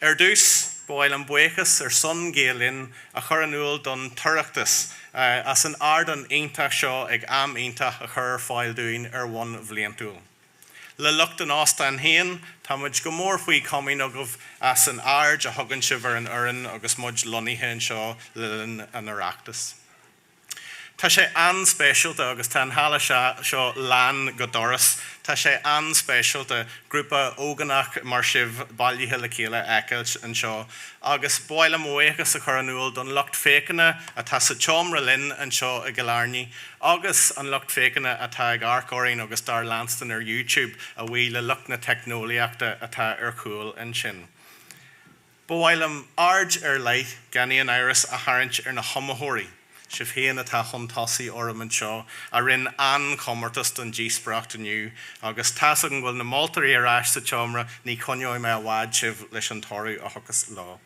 Ar dtús, ba mhaith liom buíochas ar son Gael Linn a chur in iúl don tOireachtas as an ardán iontach seo ag am iontach a chur ar fáil dúinn ar bhonn bhliantúil. Le lucht an óstáin féin, tá muid go mór faoi chomaoin agaibh as an aird a thugann sibh ar an fhoireann agus muid lonnaithe anseo le linn an Oireachtais. Tá sé an-speisialta agus tá an halla seo lán go doras. Tá sé an-speisialta grúpa ógánach mar sibh bailithe le chéile a fheiceáilt anseo agus ba mhaith liom mo bhuíochas a chur in iúl don lucht féachana atá sa tseomra linn anseo i gCill Airne agus an lucht féachana atá ag amharc orainn agus dár leanstan ar YouTube a bhuí le lucht na teicneolaíochta atá ar chúl ansin. Ba mhaith liom aird ar leith, gan aon amhras, a tharraingt ar na hiomaitheoirí. sibh féin atá chun tosaigh orm anseo, a rinne an-chomórtas don díospóireacht inniu. Agus tá's agam go bhfuil na moltóirí ar ais sa tseomra, ní choinneoidh mé i bhfad sibh leis an toradh a thiocfas leo.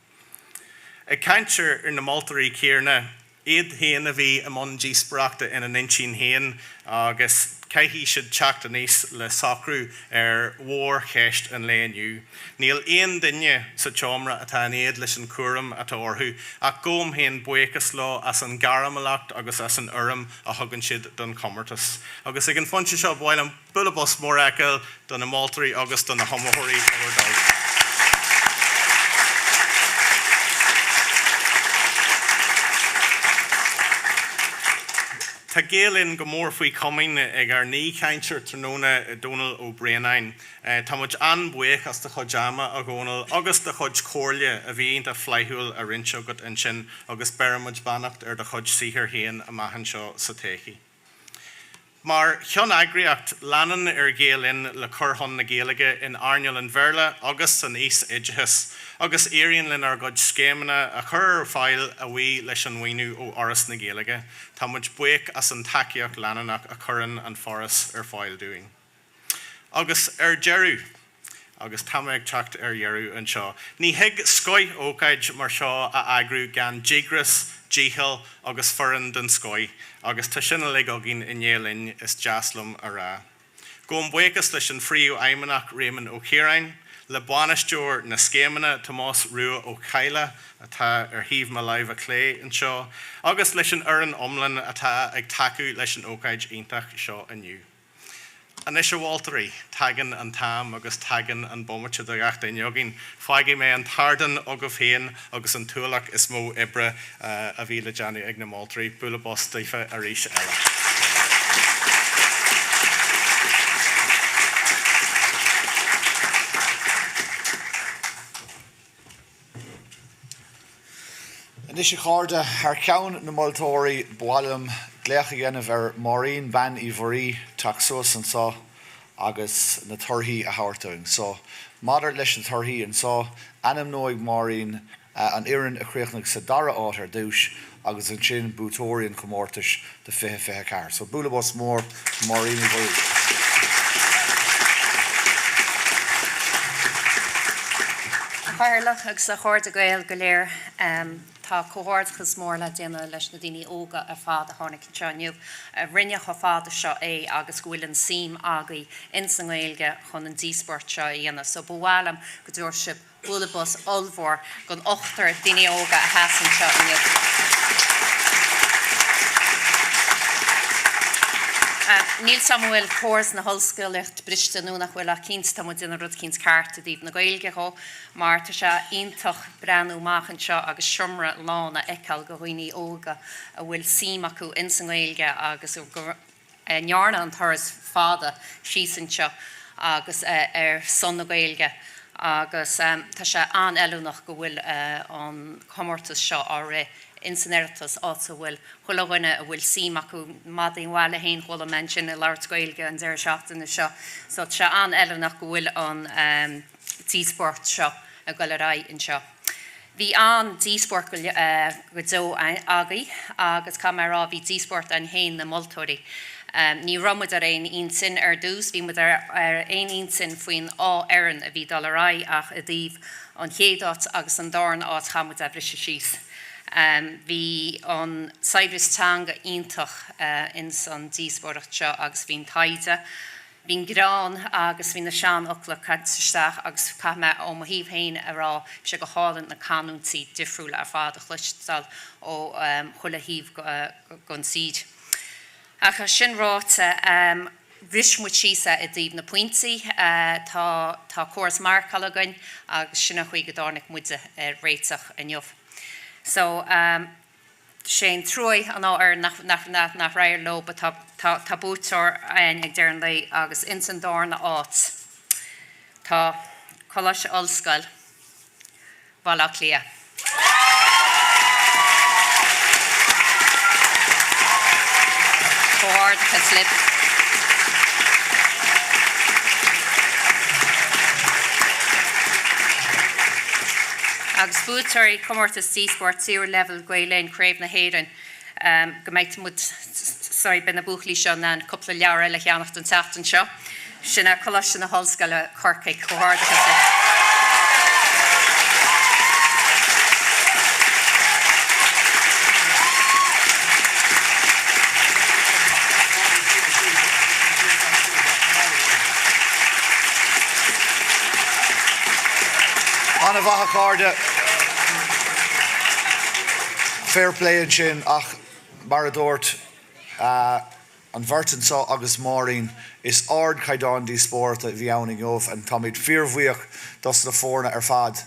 Ag caint ar na moltóirí céanna, Iad féin a bhí i mbun díospóireachta ina n-intinn féin agus caithfidh siad teacht aníos le socrú ar mhórcheist an lae inniu. Níl aon duine sa tseomra atá in éad leis an chúram atá orthu ach gabhaim féin buíochas leo as an gairmiúlacht agus as an urraim a thugann siad don chomórtas. Agus ag an phointe seo ba mhaith liom Bualadh bos mór a fheiceáil do na moltóirí agus do na hiomaitheoirí le bhur dtoil. Tá Gael Linn go mór faoi chomaoin ag ár n-aoichainteoir tráthnóna, Dónal Ó Braonáin. Tá muid an-bhuíoch as do chuid ama, a Dhónaill, agus do chuid comhairle a bhí iontach flaithiúil á roinnt agat ansin agus beirimid beannacht ar do chuid saothair féin amach anseo sa todhchaí. Mar cheanneagraíocht, leanann ar Ghael Linn le cur chun na Gaeilge in earnáil an Bhéarla agus san aos-oideachas, agus éiríonn linn ár gcuid scéimeanna a chur ar fáil a bhuí leis an mhaoiniú ó Fhoras na Gaeilge. Tá muid buíoch as an tacaíocht leanúnach a chuireann an Foras ar fáil dúinn. Agus ar deireadh, agus tá mé ag teacht ar dheireadh anseo, ní thig scoth-ócáid mar seo a eagrú gan díograis, dícheall agus foireann den scoth, agus tá sin uilig againn i nGael Linn, is deas liom a rá. Gabhaim buíochas leis an Phríomhfheidhmeannach Réamonn Ó Ciaráin, le Bainisteoir na Scéimeanna Tomás Rua Ó Cadhla, atá ar thaobh mo láimhe clé anseo, agus leis an fhoireann iomlán atá ag tacú leis an ócáid iontach seo inniu. Anois a mholtóirí, tagann an t-am agus tagann an bomaite do gach duine againn. Fágfaidh mé an t-ardán agaibh féin agus an t-ualach is mó oibre a bhí le déanamh ag na moltóirí. Bualadh bos daofa arís eile. Anois a chairde, thar ceann na moltóirí, ba mhaith liom glaoch a dhéanamh ar Máirín Bean Uí Mhuirí teacht suas anseo agus na torthaí a thabhairt dúinn. So, maidir leis na torthaí anseo, ainmneoidh Máirín an fhoireann a chríochnaigh sa dara áit ar dtús agus ansin buaiteoirí an chomórtais do 2024. So, bualadh bos mór do Máirín Uí Mhuirí. A Chathaoirleach agus a chairde Gael go léir, tá comhghairdeachas mór le déanamh leis na daoine óga ar fad a tháinig anseo inniu, a rinne chomh fada seo é agus go bhfuil an suim agaibh ins an nGaeilge chun an díospóireacht seo a dhéanamh. So ba mhaith liom go dtabharfadh sibh bualadh bos ollmhór don ochtar daoine óga a sheas anseo inniu. Níl 's a'm an bhfuil córas na hollscolaíocht briste nó nach bhfuil ach cinnte tá muid ag déanamh rud eicínt ceart i dtaobh na Gaeilge dhó mar tá sé iontach breathnú amach anseo agus seomra lán a fheiceáil de dhaoine óga a bhfuil suim acu ins an nGaeilge agus go ndearna an turas fada síos anseo agus ar son na Gaeilge agus tá sé an-fheiliúnach go bhfuil an comórtas seo á rith ins an Oireachtas áit a bhfuil chuile dhuine a bhfuil suim acu, madaí an bhaile féin chuala mé ansin ag labhairt Gaeilge an deireadh seachtaine seo so tá sé an-fheiliúnach go bhfuil an díospóireacht seo ag dul ar aghaidh anseo. Bhí an-díospóireacht go deo againn agus caithfidh mé a rá, bhí díospóireacht againn féin, na moltóirí. Ní raibh muid ar aon intinn ar dtús, bhí muid ar aon intinn faoin dhá fhoireann a bhí ag dul ar aghaidh ach i dtaobh an chéad áit agus an darna áit chaith muid é a bhriseadh síos. Bhí an saibhreas teanga iontach ins an díospóireacht seo agus bhí an taighde, Bhí an greann agus bhí na seanfhocla caite isteach agus caithfidh mé ó mo thaobh féin a rá, bhí sé go hálainn na canúintí difriúla ar fad a chloisteáil ó chuile thaobh den tír. Ach sin ráite, bhris muid síos é i dtaobh na pointí. Tá tá córas marcála againn agus sin an chaoi go dtáinig muide ar réiteach inniu. So. Sé an truaigh an dá fhoireann nach éirigh leo but tá buaiteoir againn ag deireadh an lae agus ins an dárna áit tá Coláiste Ollscoil Bhaile Átha Cliath. Comhghairdeachas libh. Agus buaiteoirí Comórtas Díospóireacht Tríú Leibhéal Gael Linn Craobh na hÉireann. Go mbeidh muid, sorry, beidh na buachaillí seo in ann cúpla leabhar eile a cheannacht an tseachtain seo. Sin é Coláiste na hOllscoile, Corcaigh. Comhghairdeachas libh. An-mhaith a chairde. Fair play ansin ach mar a dúirt an bheirt anseo agus Máirín, is ardchaighdeán díospóireachta a bhí ann inniu and táimid fíorbhuíoch dos na foirne ar fad.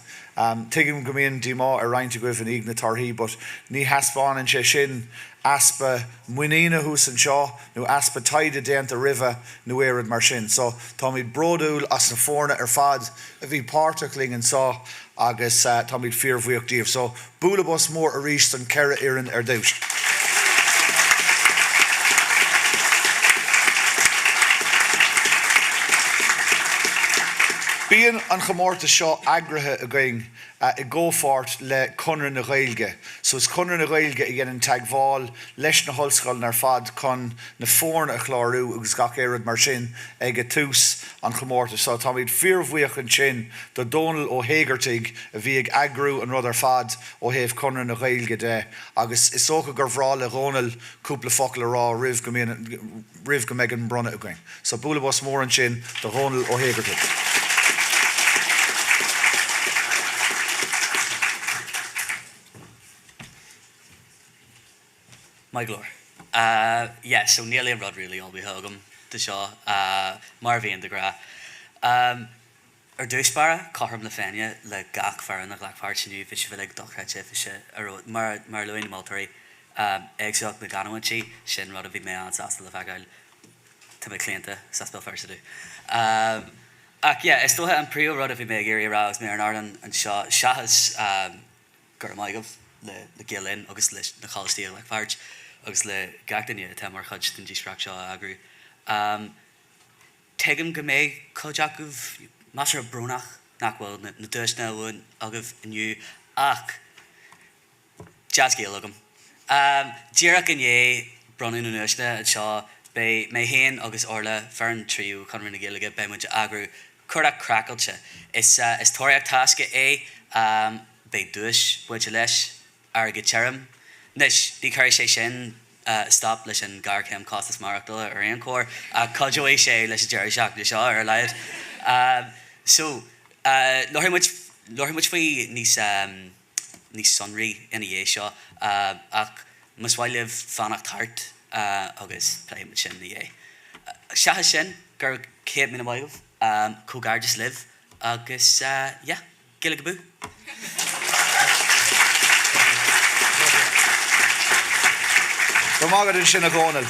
Tuigim go mbíonn díomá ar roinnt agaibh i ndiaidh na torthaí but ní thaispeánann sé sin easpa muiníne thuas anseo nó easpa taighde déanta roimhe nó aon rud mar sin. So táimid bródúil as na foirne ar fad a bhí páirteach linn anseo agus táimid fíorbhuíoch díobh. So bualadh bos mór arís don cheithre fhoireann ar dtús. Bíonn an chomórtas seo eagraithe againn i gcomhpháirt le Conradh na Gaeilge. So is Conradh na Gaeilge a dhéanann teagmháil leis na hollscoileanna ar fad chun na foirne a chlárú agus gach aon rud mar sin ag tús an chomórtais. So táimid fíorbhuíoch ansin do Dónal Ó hÉigeartaigh a bhí ag eagrú an rud ar fad ó thaobh Conradh na Gaeilge de agus is dócha gur bhreá le Dhónal cúpla focal a rá roimh go mbíonn roimh go mbeidh an bronnadh againn. So bualadh bos mór ansin do Dhónal Ó hÉigeartaigh. Maith go leor. Yeah, so níl aon rud really ullmhaithe agam do seo, mar a bhíonn de ghnáth. Ar dtús báire, cothrom na Féinne le gach foireann a ghlac páirt inniu, bhí sibh uilig dochreidte, bhí sé ar fheabhas. Mar mar a luaigh na moltóirí, éagsúlacht na gcanúintí, sin rud a bhí mé an-sásta le feiceáil. Tá mé claonta as Béal Feirste domh. Ach yeah, is dócha an príomh rud a bhí mé ag iarraidh a rá agus mé ar an ardán anseo, seachas go raibh maith agaibh le le Gael Linn agus leis na coláistí a ghlac páirt agus le gach duine atá mar chuid den díospóireacht seo a eagrú. Tuigim go mbeidh cuid acu measartha brónach nach bhfuil na duaiseanna agaibh inniu ach dea-scéal agam. Díreach i ndiaidh bronnadh na nduaiseanna anseo beidh mé féin agus Orla, foireann tríú Chonradh na Gaeilge, beidh muid ag eagrú Cuardach Craiceáilte. Is tóraíocht taisce é, beidh duais bainte leis. airgead tirim. Anois, ní chuirfidh sé sin stop leis an ghéarchéim costas maireachtála ar aon chor, ach cuideoidh sé leis an deireadh seachtaine seo ar a laghad. So, labharfaidh muid, labharfaidh muid faoi níos, níos sonraí ina dhiaidh seo, ach más mhaith libh fanacht thart agus pléifidh muid sin ina dhiaidh. Seachas sin, go raibh 100,000 maith agaibh, comhghairdeas libh agus yeah. Gaeilge Abú! Go raibh maith agat ansin a Dhónaill.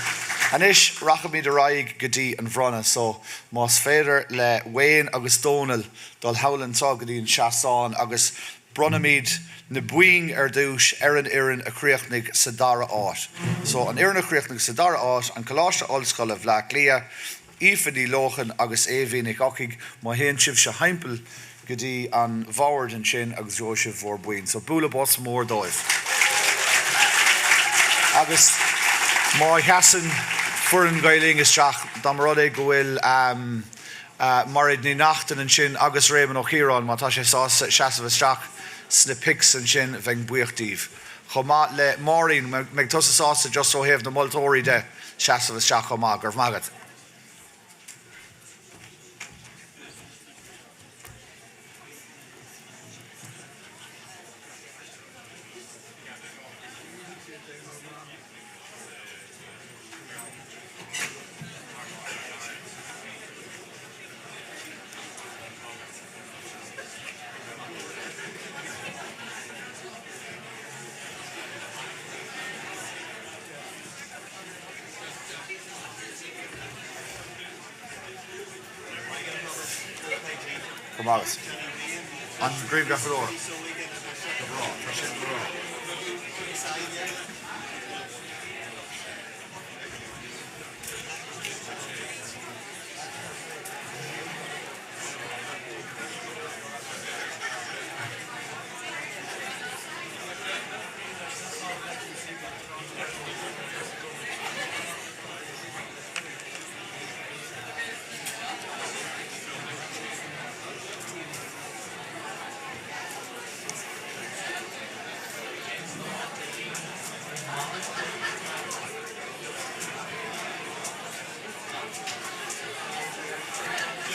Anois rachaimid ar aghaidh go dtí an bhronnadh so más féidir le Wayne agus Dónal dul thall anseo go dtí an seastán agus bronnfaimid na boinn ar dtús ar an fhoireann a chríochnaigh sa dara háit. So an fhoireann a chríochnaigh sa dara háit, an Coláiste Ollscoile Bhleá Cliath, Aoife Ní Lócháin agus Aoibhín Nic Eochaidh, má théann sibhse thimpeall go dtí an bhord ansin agus gheobhaidh sibh bhur boinn. So bualadh bos mór dóibh. Agus má sheasann foireann Gael Linn isteach, dá mba rud é go bhfuil Mairéad Ní Neachtain ansin agus Réamonn Ó Ciaráin, má tá sé sásta seasamh isteach sna pics ansin, bheinn buíoch díobh. Chomh maith le Máirín, mbeidh tusa sásta just ó thaobh na moltóirí de, seasamh isteach chomh maith. Go raibh maith agat. Go maith agat. An grianghrafadóir. Go breá. Tá sin go breá.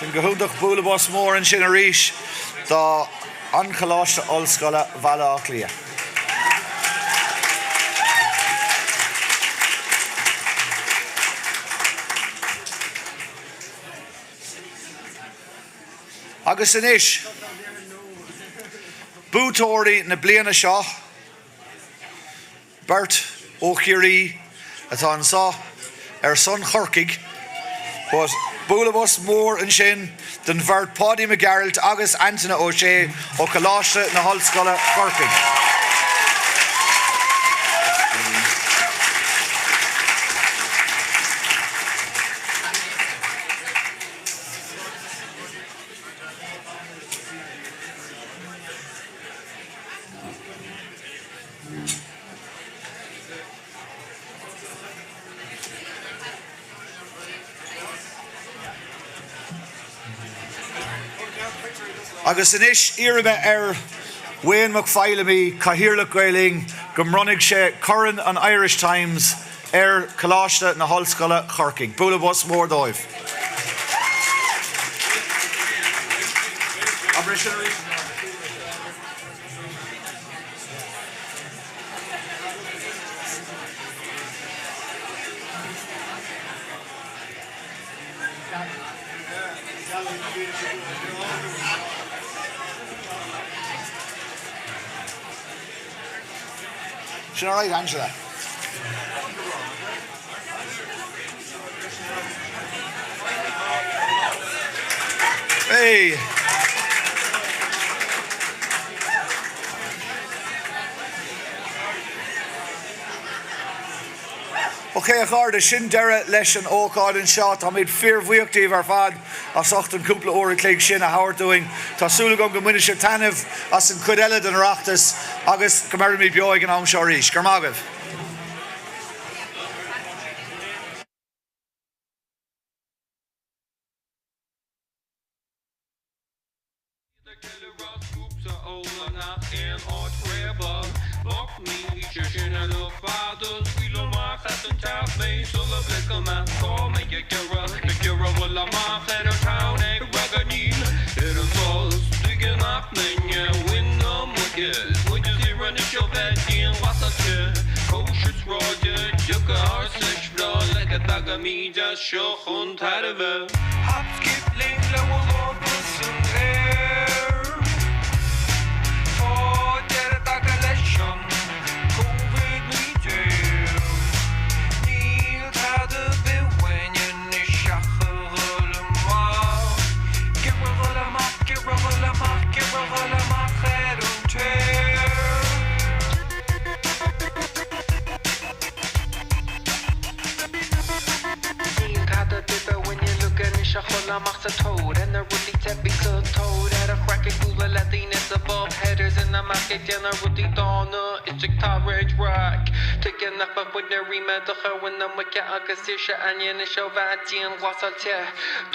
Sin go hiontach, bualadh bos mór ansin arís do An Coláiste Ollscoile Bhaile Átha Cliath. Agus anois, buaiteoirí na bliana seo. Beirt ó Chiarraí atá anseo ar son Chorcaigh but bualadh bos mór ansin don bheirt Páidí Mac Gearailt agus Antaine Ó Sé ó Choláiste na hOllscoile Corcaigh. Agus anois iarrfaidh mé ar Wayne Mac Feilimí, Cathaoirleach Gael Linn, go mbronnfaidh sé Corn an Irish Times ar Choláiste na hOllscoile Chorcaigh. Bualadh bos mór dóibh. Sin alright Angela. Hey! Ok a chairde, sin deireadh leis an ócáid anseo. Táimid fíorbhuíoch díobh ar fad as ucht an cúpla uair a chloig sin a thabhairt dúinn. Tá súil agam go mbainfidh sibh taitneamh as an chuid eile den Oireachtas agus go mbeirfimid beo ag an am seo arís. Go raibh maith agaibh. Hop, skip, léim le bhur lámha san aer. Tá deireadh tagtha leis an Covid-19. Níl tada ar bith uainn anois ach a dhul amach. Ag iarraidh dhul amach, ag iarraidh dhul amach, ag iarraidh dhul amach ar an aer. Níl tada ar bith uainn uilig anois ach dhul amach sa tóir ar na rudaí teibí sa tóir ar an chraic ag bualadh le daoine sa bpub haters ina measc ag déanamh rudaí dána is ag tabhairt raic Tuige nach mbeadh muidne ríméadach ar mhuin na muice agus saoirse againn anois ó bheith dianghlasáilte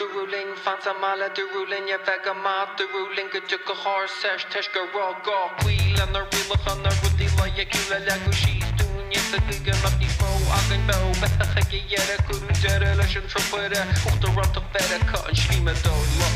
Dúradh linn fan sa mbaile dúradh linn a bheith go maith dúradh linn go dtiocfadh ár saoirse toisc go raibh gá cloí le na rialacha na rudaí loighiciúla a leagadh síos dúinn. Sa gcaoi go mbeadh níos mó againn beo beathach ag a dheireadh, cuireadh deireadh leis an tropaire, Uachtarántacht Mheiriceá, an slí me dó lá.